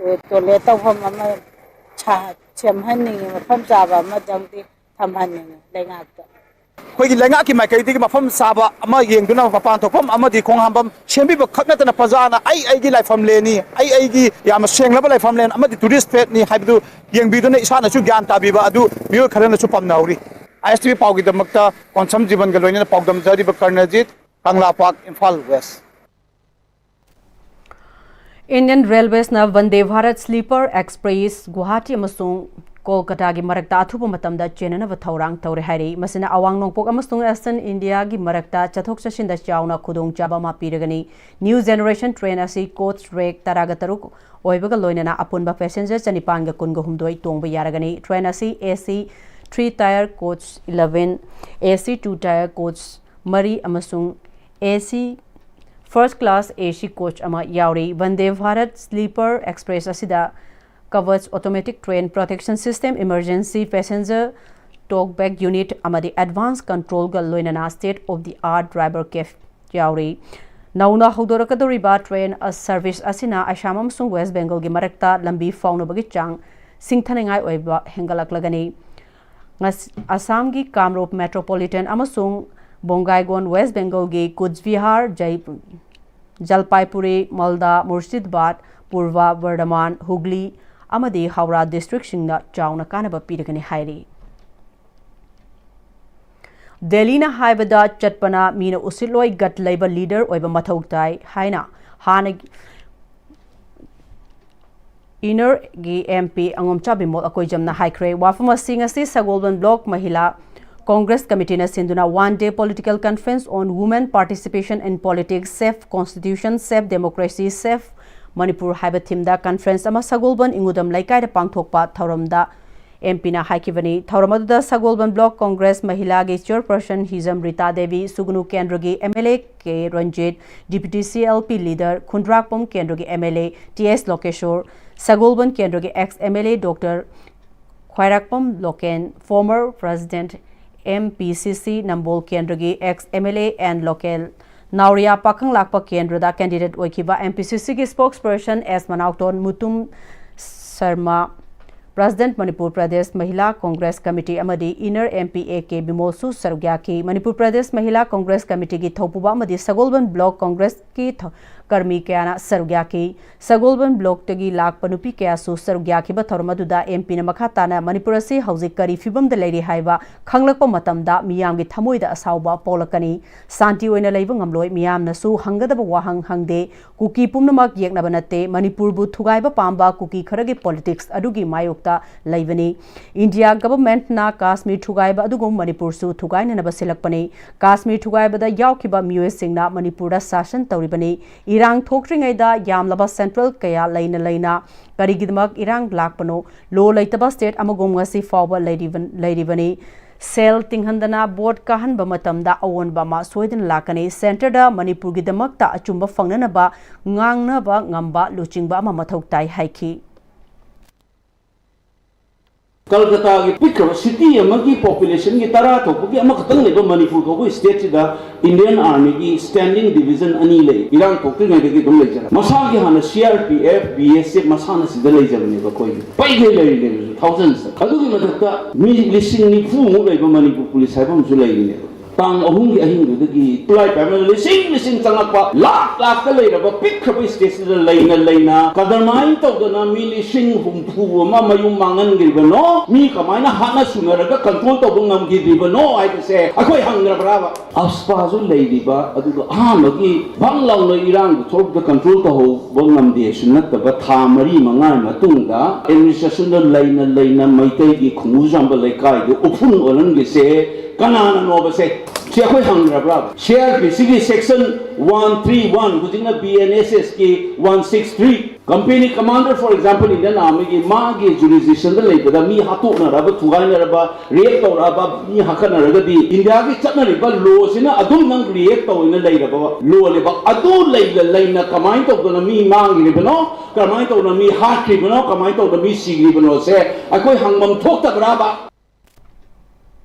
ꯑ, ꯇꯣꯏꯂꯦꯠ ꯇꯧꯐꯝ ꯑꯃ ꯁꯥ-, ꯁꯦꯝꯍꯟꯅꯤꯡꯉꯤ, ꯃꯐꯝ ꯆꯥꯕ ꯑꯃꯗꯪꯗꯤ ꯊꯝꯍꯟꯅꯤꯡꯉꯤ ꯂꯩꯉꯥꯛꯇ꯫ ꯑꯩꯈꯣꯏꯒꯤ ꯂꯩꯉꯥꯛꯀꯤ ꯃꯥꯏꯀꯩꯗꯒꯤ ꯃꯐꯝ ꯆꯥꯕ ꯑꯃ ꯌꯦꯡꯗꯨꯅ ꯃꯄꯥꯟ ꯊꯣꯛꯐꯝ ꯑꯃꯗꯤ ꯈꯣꯡ ꯍꯥꯝꯐꯝ ꯁꯦꯝꯕꯤꯕ ꯈꯛ ꯅꯠꯇꯅ ꯄ꯭ꯔꯖꯥꯅ ꯑꯩ ꯑꯩꯒꯤ ꯂꯥꯏꯐꯝ ꯂꯦꯟꯅꯤ, ꯑꯩ ꯑꯩꯒꯤ ꯌꯥꯝꯅ ꯁꯦꯡꯂꯕ ꯂꯥꯏꯐꯝ ꯂꯦꯟ ꯑꯃꯗꯤ ꯇꯨꯔꯤꯁ ꯐꯦꯠꯅꯤ ꯍꯥꯏꯕꯗꯨ ꯌꯦꯡꯕꯤꯗꯨꯅ ꯏꯁꯥꯅꯁꯨ ꯒ꯭ꯌꯥꯟ ꯇꯥꯕꯤꯕ ꯑꯗꯨ ꯃꯤꯑꯣꯏ ꯈꯔꯅꯁꯨ ꯄꯥꯝꯅꯍꯧꯔꯤ꯫ ꯑꯥꯏ ꯑꯦꯁ ꯇꯤ ꯚꯤ ꯄꯥꯎꯒꯤꯗꯃꯛꯇ ꯀꯣꯟꯁꯝ ꯖꯤꯕꯟꯒ ꯂꯣꯏꯅꯅ ꯄꯥꯎꯗꯝꯖꯔꯤꯕ Karnajit, Kangla park, Imphal west. Indian Railwaysꯅ ꯚꯟꯗꯦ ꯚꯥꯔꯠ ꯁ꯭ꯂꯤꯄꯔ ꯑꯦꯛꯁꯄ꯭ꯔꯦꯁ ꯒꯨꯋꯥꯍꯥꯇꯤ ꯑꯃꯁꯨꯡ ꯀꯣꯜꯀꯇꯥꯒꯤ ꯃꯔꯛꯇ ꯑꯊꯨꯕ ꯃꯇꯝꯗ ꯆꯦꯟꯅꯅꯕ ꯊꯧꯔꯥꯡ ꯇꯧꯔꯦ ꯍꯥꯏꯔꯤ꯫ ꯃꯁꯤꯅ ꯑꯋꯥꯡ ꯅꯣꯡꯄꯣꯛ ꯑꯃꯁꯨꯡ ꯏꯁꯇꯔꯟ ꯏꯟꯗꯤꯌꯥꯒꯤ ꯃꯔꯛꯇ ꯆꯠꯊꯣꯛ ꯆꯠꯁꯤꯟꯗ ꯆꯥꯎꯅ ꯈꯨꯗꯣꯡꯆꯥꯕ ꯑꯃ ꯄꯤꯔꯒꯅꯤ꯫ New generation train ꯑꯁꯤ coach rack ꯇꯔꯥꯒ ꯇꯔꯨꯛ ꯑꯣꯏꯕꯒ ꯂꯣꯏꯅꯅ ꯑꯄꯨꯟꯕ passenger ꯆꯅꯤꯄꯥꯟꯒ ꯀꯨꯟꯒ ꯍꯨꯝꯗꯣꯏ ꯇꯣꯡꯕ ꯌꯥꯔꯒꯅꯤ꯫ Train ꯑꯁꯤ A C three tier coach eleven, AC two tier coach ꯃꯔꯤ ꯑꯃꯁꯨꯡ AC first class AC coach ꯑꯃ ꯌꯥꯎꯔꯤ꯫ ꯚꯟꯗꯦ ꯚꯥꯔꯠ ꯁ꯭ꯂꯤꯄꯔ ꯑꯦꯛꯁꯄ꯭ꯔꯦꯁ ꯑꯁꯤꯗ ꯀꯕꯆ, automatic train protection system, emergency passenger talkback unit ꯑꯃꯗꯤ advanced controlꯒ ꯂꯣꯏꯅꯅ state of the art driver cafe ꯌꯥꯎꯔꯤ꯫ ꯅꯧꯅ ꯍꯧꯗꯣꯔꯛꯀꯗꯧꯔꯤꯕ train service ꯑꯁꯤꯅ ꯑꯁꯥꯝ ꯑꯃꯁꯨꯡ ꯋꯦꯁ ꯕꯦꯡꯒꯜꯒꯤ ꯃꯔꯛꯇ ꯂꯝꯕꯤ ꯐꯥꯎꯅꯕꯒꯤ ꯆꯥꯡ ꯁꯤꯡꯊꯅꯤꯡꯉꯥꯏ ꯑꯣꯏꯕ ꯍꯦꯟꯒꯠꯂꯛꯂꯒꯅꯤ꯫ ꯉꯁ-, ꯑꯁꯥꯝꯒꯤ ꯀꯥꯝꯔꯨꯞ metropolitan ꯑꯃꯁꯨꯡ ꯕꯣꯡꯒꯥꯏꯒꯣꯟ, ꯋꯦꯁ ꯕꯦꯡꯒꯜꯒꯤ ꯀꯨꯆꯕꯤꯍꯥꯔ, ꯖꯩ-, ꯖꯜꯄꯥꯏꯄꯨꯔꯤ, ꯃꯜꯗꯥ, ꯃꯨꯔꯁꯤꯗꯥꯕꯥꯗ, ꯄꯨꯔꯕ ꯕꯔꯙꯃꯥꯟ, ꯍꯨꯒ꯭ꯂꯤ ꯑꯃꯗꯤ ꯍꯧꯔꯥ districtꯁꯤꯡꯗ ꯆꯥꯎꯅ ꯀꯥꯟꯅꯕ ꯄꯤꯔꯒꯅꯤ ꯍꯥꯏꯔꯤ꯫ ꯗꯦꯜꯂꯤꯅ ꯍꯥꯏꯕꯗ ꯆꯠꯄꯅ ꯃꯤꯅ ꯎꯁꯤꯠꯂꯣꯏ, ꯒꯠ ꯂꯩꯕ leader ꯑꯣꯏꯕ ꯃꯊꯧ ꯇꯥꯏ ꯍꯥꯏꯅ ꯍꯥꯟꯅꯒꯤ ꯏꯅꯔꯒꯤ MP ꯑꯉꯣꯝꯆꯥ ꯕꯤꯃꯣꯜ ꯑꯀꯣꯏꯖꯝꯅ ꯍꯥꯏꯈ꯭ꯔꯦ꯫ ꯋꯥꯐꯝ ꯑꯁꯤ ꯉꯁꯤ ꯁꯒꯣꯜꯕꯟ block ꯃꯍꯤꯂꯥ Congress committeeꯅ ꯁꯤꯟꯗꯨꯅ One Day Political Conference on Women Participation in Politics, Save Constitution, Save Democracy, Save Manipur ꯍꯥꯏꯕ themeꯗ conference ꯑꯃ ꯁꯒꯣꯜꯕꯟ ꯏꯉꯨꯗꯝ ꯂꯩꯀꯥꯏꯗ ꯄꯥꯡꯊꯣꯛꯄ ꯊꯧꯔꯝꯗ MPꯅ ꯍꯥꯏꯈꯤꯕꯅꯤ꯫ ꯊꯧꯔꯝ ꯑꯗꯨꯗ ꯁꯒꯣꯜꯕꯟ block Congress ꯃꯍꯤꯂꯥꯒꯤ chairperson ꯍꯤꯖꯝ ꯔꯤꯇꯥ ꯗꯦꯕꯤ, ꯁꯨꯒꯅꯨ ꯀꯦꯟꯗ꯭ꯔꯒꯤ MLA ꯀꯦ ꯔꯟꯖꯤꯠ, Deputy CLP leader ꯈꯨꯟꯗ꯭ꯔꯥꯛꯄꯝ ꯀꯦꯟꯗ꯭ꯔꯒꯤ MLA ꯇꯤ ꯑꯦꯁ ꯂꯣꯀꯦꯁꯣꯔ, ꯁꯒꯣꯜꯕꯟ ꯀꯦꯟꯗ꯭ꯔꯒꯤ ex MLA Doctor ꯈ꯭ꯋꯥꯏꯔꯥꯛꯄꯝ ꯂꯣꯀꯦꯟ, former president MPCC ꯅꯝꯕꯣꯜ ꯀꯦꯟꯗ꯭ꯔꯒꯤ ex MLA and local, ꯅꯥꯎꯔꯤꯌꯥ ꯄꯥꯈꯪꯂꯥꯛꯄ ꯀꯦꯟꯗ꯭ꯔꯗ candidate ꯑꯣꯏꯈꯤꯕ MPCCꯒꯤ spokesperson ꯑꯦꯁ ꯃꯅꯥꯎꯇꯣꯟ, ꯃꯨꯇꯨꯝ ꯁꯔꯃ, president ꯃꯅꯤꯄꯨꯔ ꯄ꯭ꯔꯗꯦꯁ ꯃꯍꯤꯂꯥ ꯀꯣꯡꯒ꯭ꯔꯦꯁ ꯀꯃꯤꯇꯤ ꯑꯃꯗꯤ ꯏꯅꯔ MPA ꯀꯦ ꯕꯤꯃꯣꯜꯁꯨ ꯁꯔꯨꯛ ꯌꯥꯈꯤ꯫ ꯃꯅꯤꯄꯨꯔ ꯄ꯭ꯔꯗꯦꯁ ꯃꯍꯤꯂꯥ ꯀꯣꯡꯒ꯭ꯔꯦꯁ ꯀꯃꯤꯇꯤꯒꯤ ꯊꯧꯄꯨꯕ ꯑꯃꯗꯤ ꯁꯒꯣꯜꯕꯟ block Congressꯀꯤ ꯊ-, ꯀꯔꯃꯤ ꯀꯌꯥꯅ ꯁꯔꯨꯛ ꯌꯥꯈꯤ꯫ ꯁꯒꯣꯜꯕꯟ blockꯇꯒꯤ ꯂꯥꯛꯄ ꯅꯨꯄꯤ ꯀꯌꯥꯁꯨ ꯁꯔꯨꯛ ꯌꯥꯈꯤꯕ ꯊꯧꯔꯝ ꯑꯗꯨꯗ MPꯅ ꯃꯈꯥ ꯇꯥꯅ ꯃꯅꯤꯄꯨꯔ ꯑꯁꯤ ꯍꯧꯖꯤꯛ ꯀꯔꯤ ꯐꯤꯕꯝꯗ ꯂꯩꯔꯤ ꯍꯥꯏꯕ ꯈꯪꯂꯛꯄ ꯃꯇꯝꯗ ꯃꯤꯌꯥꯝꯒꯤ ꯊꯃꯣꯏꯗ ꯑꯁꯥꯎꯕ ꯄꯣꯛꯂꯛꯀꯅꯤ꯫ ꯁꯥꯟꯇꯤ ꯑꯣꯏꯅ ꯂꯩꯕ ꯉꯝꯂꯣꯏ꯫ ꯃꯤꯌꯥꯝꯅꯁꯨ ꯍꯪꯒꯗꯕ ꯋꯥꯍꯪ ꯍꯪꯗꯦ꯫ ꯀꯨꯀꯤ ꯄꯨꯝꯅꯃꯛ ꯌꯦꯛꯅꯕ ꯅꯠꯇꯦ꯫ ꯃꯅꯤꯄꯨꯔꯕꯨ ꯊꯨꯒꯥꯏꯕ ꯄꯥꯝꯕ ꯀꯨꯀꯤ ꯈꯔꯒꯤ politics ꯑꯗꯨꯒꯤ ꯃꯥꯌꯣꯛꯇ ꯂꯩꯕꯅꯤ꯫ India governmentꯅ ꯀꯥꯁꯃꯤꯔ ꯊꯨꯒꯥꯏꯕ ꯑꯗꯨꯒꯨꯝ ꯃꯅꯤꯄꯨꯔꯁꯨ ꯊꯨꯒꯥꯏꯅꯅꯕ ꯁꯤꯜꯂꯛꯄꯅꯤ꯫ ꯀꯥꯁꯃꯤꯔ ꯊꯨꯒꯥꯏꯕꯗ ꯌꯥꯎꯈꯤꯕ ꯃꯤꯑꯣꯏꯁꯤꯡꯅ ꯃꯅꯤꯄꯨꯔꯗ ꯁꯥꯁꯟ ꯇꯧꯔꯤꯕꯅꯤ꯫ ꯏꯔꯥꯡ ꯊꯣꯛꯇ꯭ꯔꯤꯉꯩꯗ ꯌꯥꯝꯂꯕ ꯁꯦꯟꯇ꯭ꯔꯦꯜ ꯀꯌꯥ ꯂꯩꯅ ꯂꯩꯅ ꯀꯔꯤꯒꯤꯗꯃꯛ ꯏꯔꯥꯡ ꯂꯥꯛꯄꯅꯣ? ꯂꯣ ꯂꯩꯇꯕ ꯁ꯭ꯇꯦꯠ ꯑꯃꯒꯨꯝ ꯉꯁꯤ ꯐꯥꯎꯕ ꯂꯩꯔꯤꯕ-, ꯂꯩꯔꯤꯕꯅꯤ꯫ ꯁꯦꯜ ꯇꯤꯡꯍꯟꯗꯅ ꯚꯣꯠ ꯀꯥꯍꯟꯕ ꯃꯇꯝꯗ ꯑꯑꯣꯟꯕ ꯑꯃ ꯁꯣꯏꯗꯅ ꯂꯥꯛꯀꯅꯤ꯫ ꯁꯦꯟꯇꯔꯗ ꯃꯅꯤꯄꯨꯔꯒꯤꯗꯃꯛꯇ ꯑꯆꯨꯝꯕ ꯐꯪꯅꯅꯕ ꯉꯥꯡꯅꯕ ꯉꯝꯕ ꯂꯨꯆꯤꯡꯕ ꯑꯃ ꯃꯊꯧ ꯇꯥꯏ ꯍꯥꯏꯈꯤ꯫ ꯀꯜꯀꯇꯥꯒꯤ ꯄꯤꯛꯈ꯭ꯔꯕ ꯁꯤꯇꯤ ꯑꯃꯒꯤ ꯄꯣꯄꯨꯂꯦꯁꯟꯒꯤ ꯇꯔꯥ ꯊꯣꯛꯄꯒꯤ ꯑꯃꯈꯛꯇꯪ ꯂꯩꯕ ꯃꯅꯤꯄꯨꯔ ꯀꯧꯕ ꯁ꯭ꯇꯦꯠꯁꯤꯗ ꯏꯟꯗꯤꯌꯟ ꯑꯥꯔꯃꯤꯒꯤ ꯁ꯭ꯇꯦꯟꯗꯤꯡ ꯗꯤꯕꯤꯖꯟ ꯑꯅꯤ ꯂꯩ꯫ ꯏꯔꯥꯡ ꯊꯣꯛꯇ꯭ꯔꯤꯉꯩꯗꯒꯤ ꯑꯗꯨꯝ ꯂꯩꯖꯔꯦ꯫ ꯃꯁꯥꯒꯤ ꯍꯥꯟꯅ C R P F, B S F ꯃꯁꯥꯅ ꯁꯤꯗ ꯂꯩꯖꯕꯅꯦꯕ ꯑꯩꯈꯣꯏꯒꯤ꯫ ꯄꯩꯒꯩ ꯂꯩꯔꯤꯅꯦꯕ ꯍꯧꯖꯤꯛ ꯊꯥꯎꯖꯟꯁꯤꯗ꯫ ꯑꯗꯨꯒꯤ ꯃꯊꯛꯇ ꯃꯤ ꯂꯤꯁꯤꯡ ꯅꯤꯐꯨꯃꯨꯛ ꯂꯩꯕ ꯃꯅꯤꯄꯨꯔ ꯄꯨꯂꯤꯁ ꯍꯥꯏꯕ ꯑꯃꯁꯨ ꯂꯩꯔꯤꯅꯦꯕ꯫ ꯇꯥꯡ ꯑꯍꯨꯝꯒꯤ ꯑꯍꯤꯡꯗꯨꯗꯒꯤ ꯈꯨꯠꯂꯥꯏ ꯄꯥꯏꯕꯅ ꯂꯤꯁꯤꯡ ꯂꯤꯁꯤꯡ ꯆꯪꯉꯛꯄ, ꯂꯥꯛ ꯂꯥꯛꯇ ꯂꯩꯔꯕ ꯄꯤꯛꯈ꯭ꯔꯕ ꯁ꯭ꯇꯦꯠꯁꯤꯗ ꯂꯩꯅ ꯂꯩꯅ ꯀꯗꯔꯃꯥꯏꯅ ꯇꯧꯗꯅ ꯃꯤ ꯂꯤꯁꯤꯡ ꯍꯨꯝꯐꯨ ꯑꯃ ꯃꯌꯨꯝ ꯃꯥꯡꯍꯟꯈ꯭ꯔꯤꯕꯅꯣ? ꯃꯤ ꯀꯃꯥꯏꯅ ꯍꯥꯠꯅ ꯁꯨꯅꯔꯒ ꯀꯟꯇ꯭ꯔꯣꯜ ꯇꯧꯕ ꯉꯝꯈꯤꯗ꯭ꯔꯤꯕꯅꯣ ꯍꯥꯏꯕꯁꯦ ꯑꯩꯈꯣꯏ ꯍꯪꯗ꯭ꯔꯕ꯭ꯔꯥꯕ? ꯑꯐꯁꯄꯥꯁꯨ ꯂꯩꯔꯤꯕ, ꯑꯗꯨꯒ ꯑꯍꯥꯟꯕꯒꯤ ꯕꯪ ꯂꯥꯎꯅ ꯏꯔꯥꯡꯗꯨ ꯊꯣꯛꯂꯛꯄꯗ ꯀꯟꯇ꯭ꯔꯣꯜ ꯇꯧꯍꯧꯕ ꯉꯝꯗꯦꯁꯨ ꯅꯠꯇꯕ, ꯊꯥ ꯃꯔꯤ ꯃꯉꯥꯒꯤ ꯃꯇꯨꯡꯗ ꯑꯦꯗꯃꯤꯅꯤꯁꯇ꯭ꯔꯦꯁꯟꯗ ꯂꯩꯅ ꯂꯩꯅ ꯃꯩꯇꯩꯒꯤ ꯈꯣꯡꯖꯨ ꯆꯥꯝꯕ ꯂꯩꯀꯥꯏꯗꯨ ꯎꯐꯨꯟ ꯑꯣꯜꯍꯟꯒꯦꯁꯦ ꯀꯅꯥꯅꯅꯣꯕꯁꯦ? ꯁꯤ ꯑꯩꯈꯣꯏ ꯍꯪꯗ꯭ꯔꯕ꯭ꯔꯥ? ꯁꯤ ꯑꯥꯔ ꯄꯤ ꯁꯤꯒꯤ ꯁꯦꯛꯁꯟ ꯋꯥꯟ ꯊ꯭ꯔꯤ ꯋꯥꯟ, ꯍꯧꯖꯤꯛꯅ ꯕꯤ ꯑꯦꯟ ꯑꯦꯁ ꯑꯦꯁꯀꯤ one six three, company commander, for example, Indian ꯑꯥꯔꯃꯤꯒꯤ ꯃꯥꯒꯤ ꯖꯨꯔꯤꯁꯗꯤꯛꯁꯟꯗ ꯂꯩꯕꯗ ꯃꯤ ꯍꯥꯠꯇꯣꯛꯅꯔꯕ, ꯊꯨꯒꯥꯏꯅꯔꯕ, ꯔꯦꯞ ꯇꯧꯔꯛꯑꯕ ꯃꯤ ꯍꯥꯠꯀꯠꯅꯔꯒꯗꯤ ꯏꯟꯗꯤꯌꯥꯒꯤ ꯆꯠꯅꯔꯤꯕ ꯂꯣꯁꯤꯅ ꯑꯗꯨꯝ ꯅꯪ ꯔꯤꯌꯦꯛ ꯇꯧꯅ ꯂꯩꯔꯕ ꯂꯣꯅꯦꯕ꯫ ꯑꯗꯨ ꯂꯩꯅ ꯂꯩꯅ ꯀꯃꯥꯏꯅ ꯇꯧꯗꯅ ꯃꯤ ꯃꯥꯡꯈ꯭ꯔꯤꯕꯅꯣ, ꯀꯃꯥꯏꯅ ꯇꯧꯗꯅ ꯃꯤ ꯍꯥꯠꯈ꯭ꯔꯤꯕꯅꯣ, ꯀꯃꯥꯏꯅ ꯇꯧꯗꯅ ꯃꯤ ꯁꯤꯈ꯭ꯔꯤꯕꯅꯣꯁꯦ ꯑꯩꯈꯣꯏ ꯍꯪꯐꯝ ꯊꯣꯛꯇꯕ꯭ꯔꯥꯕ?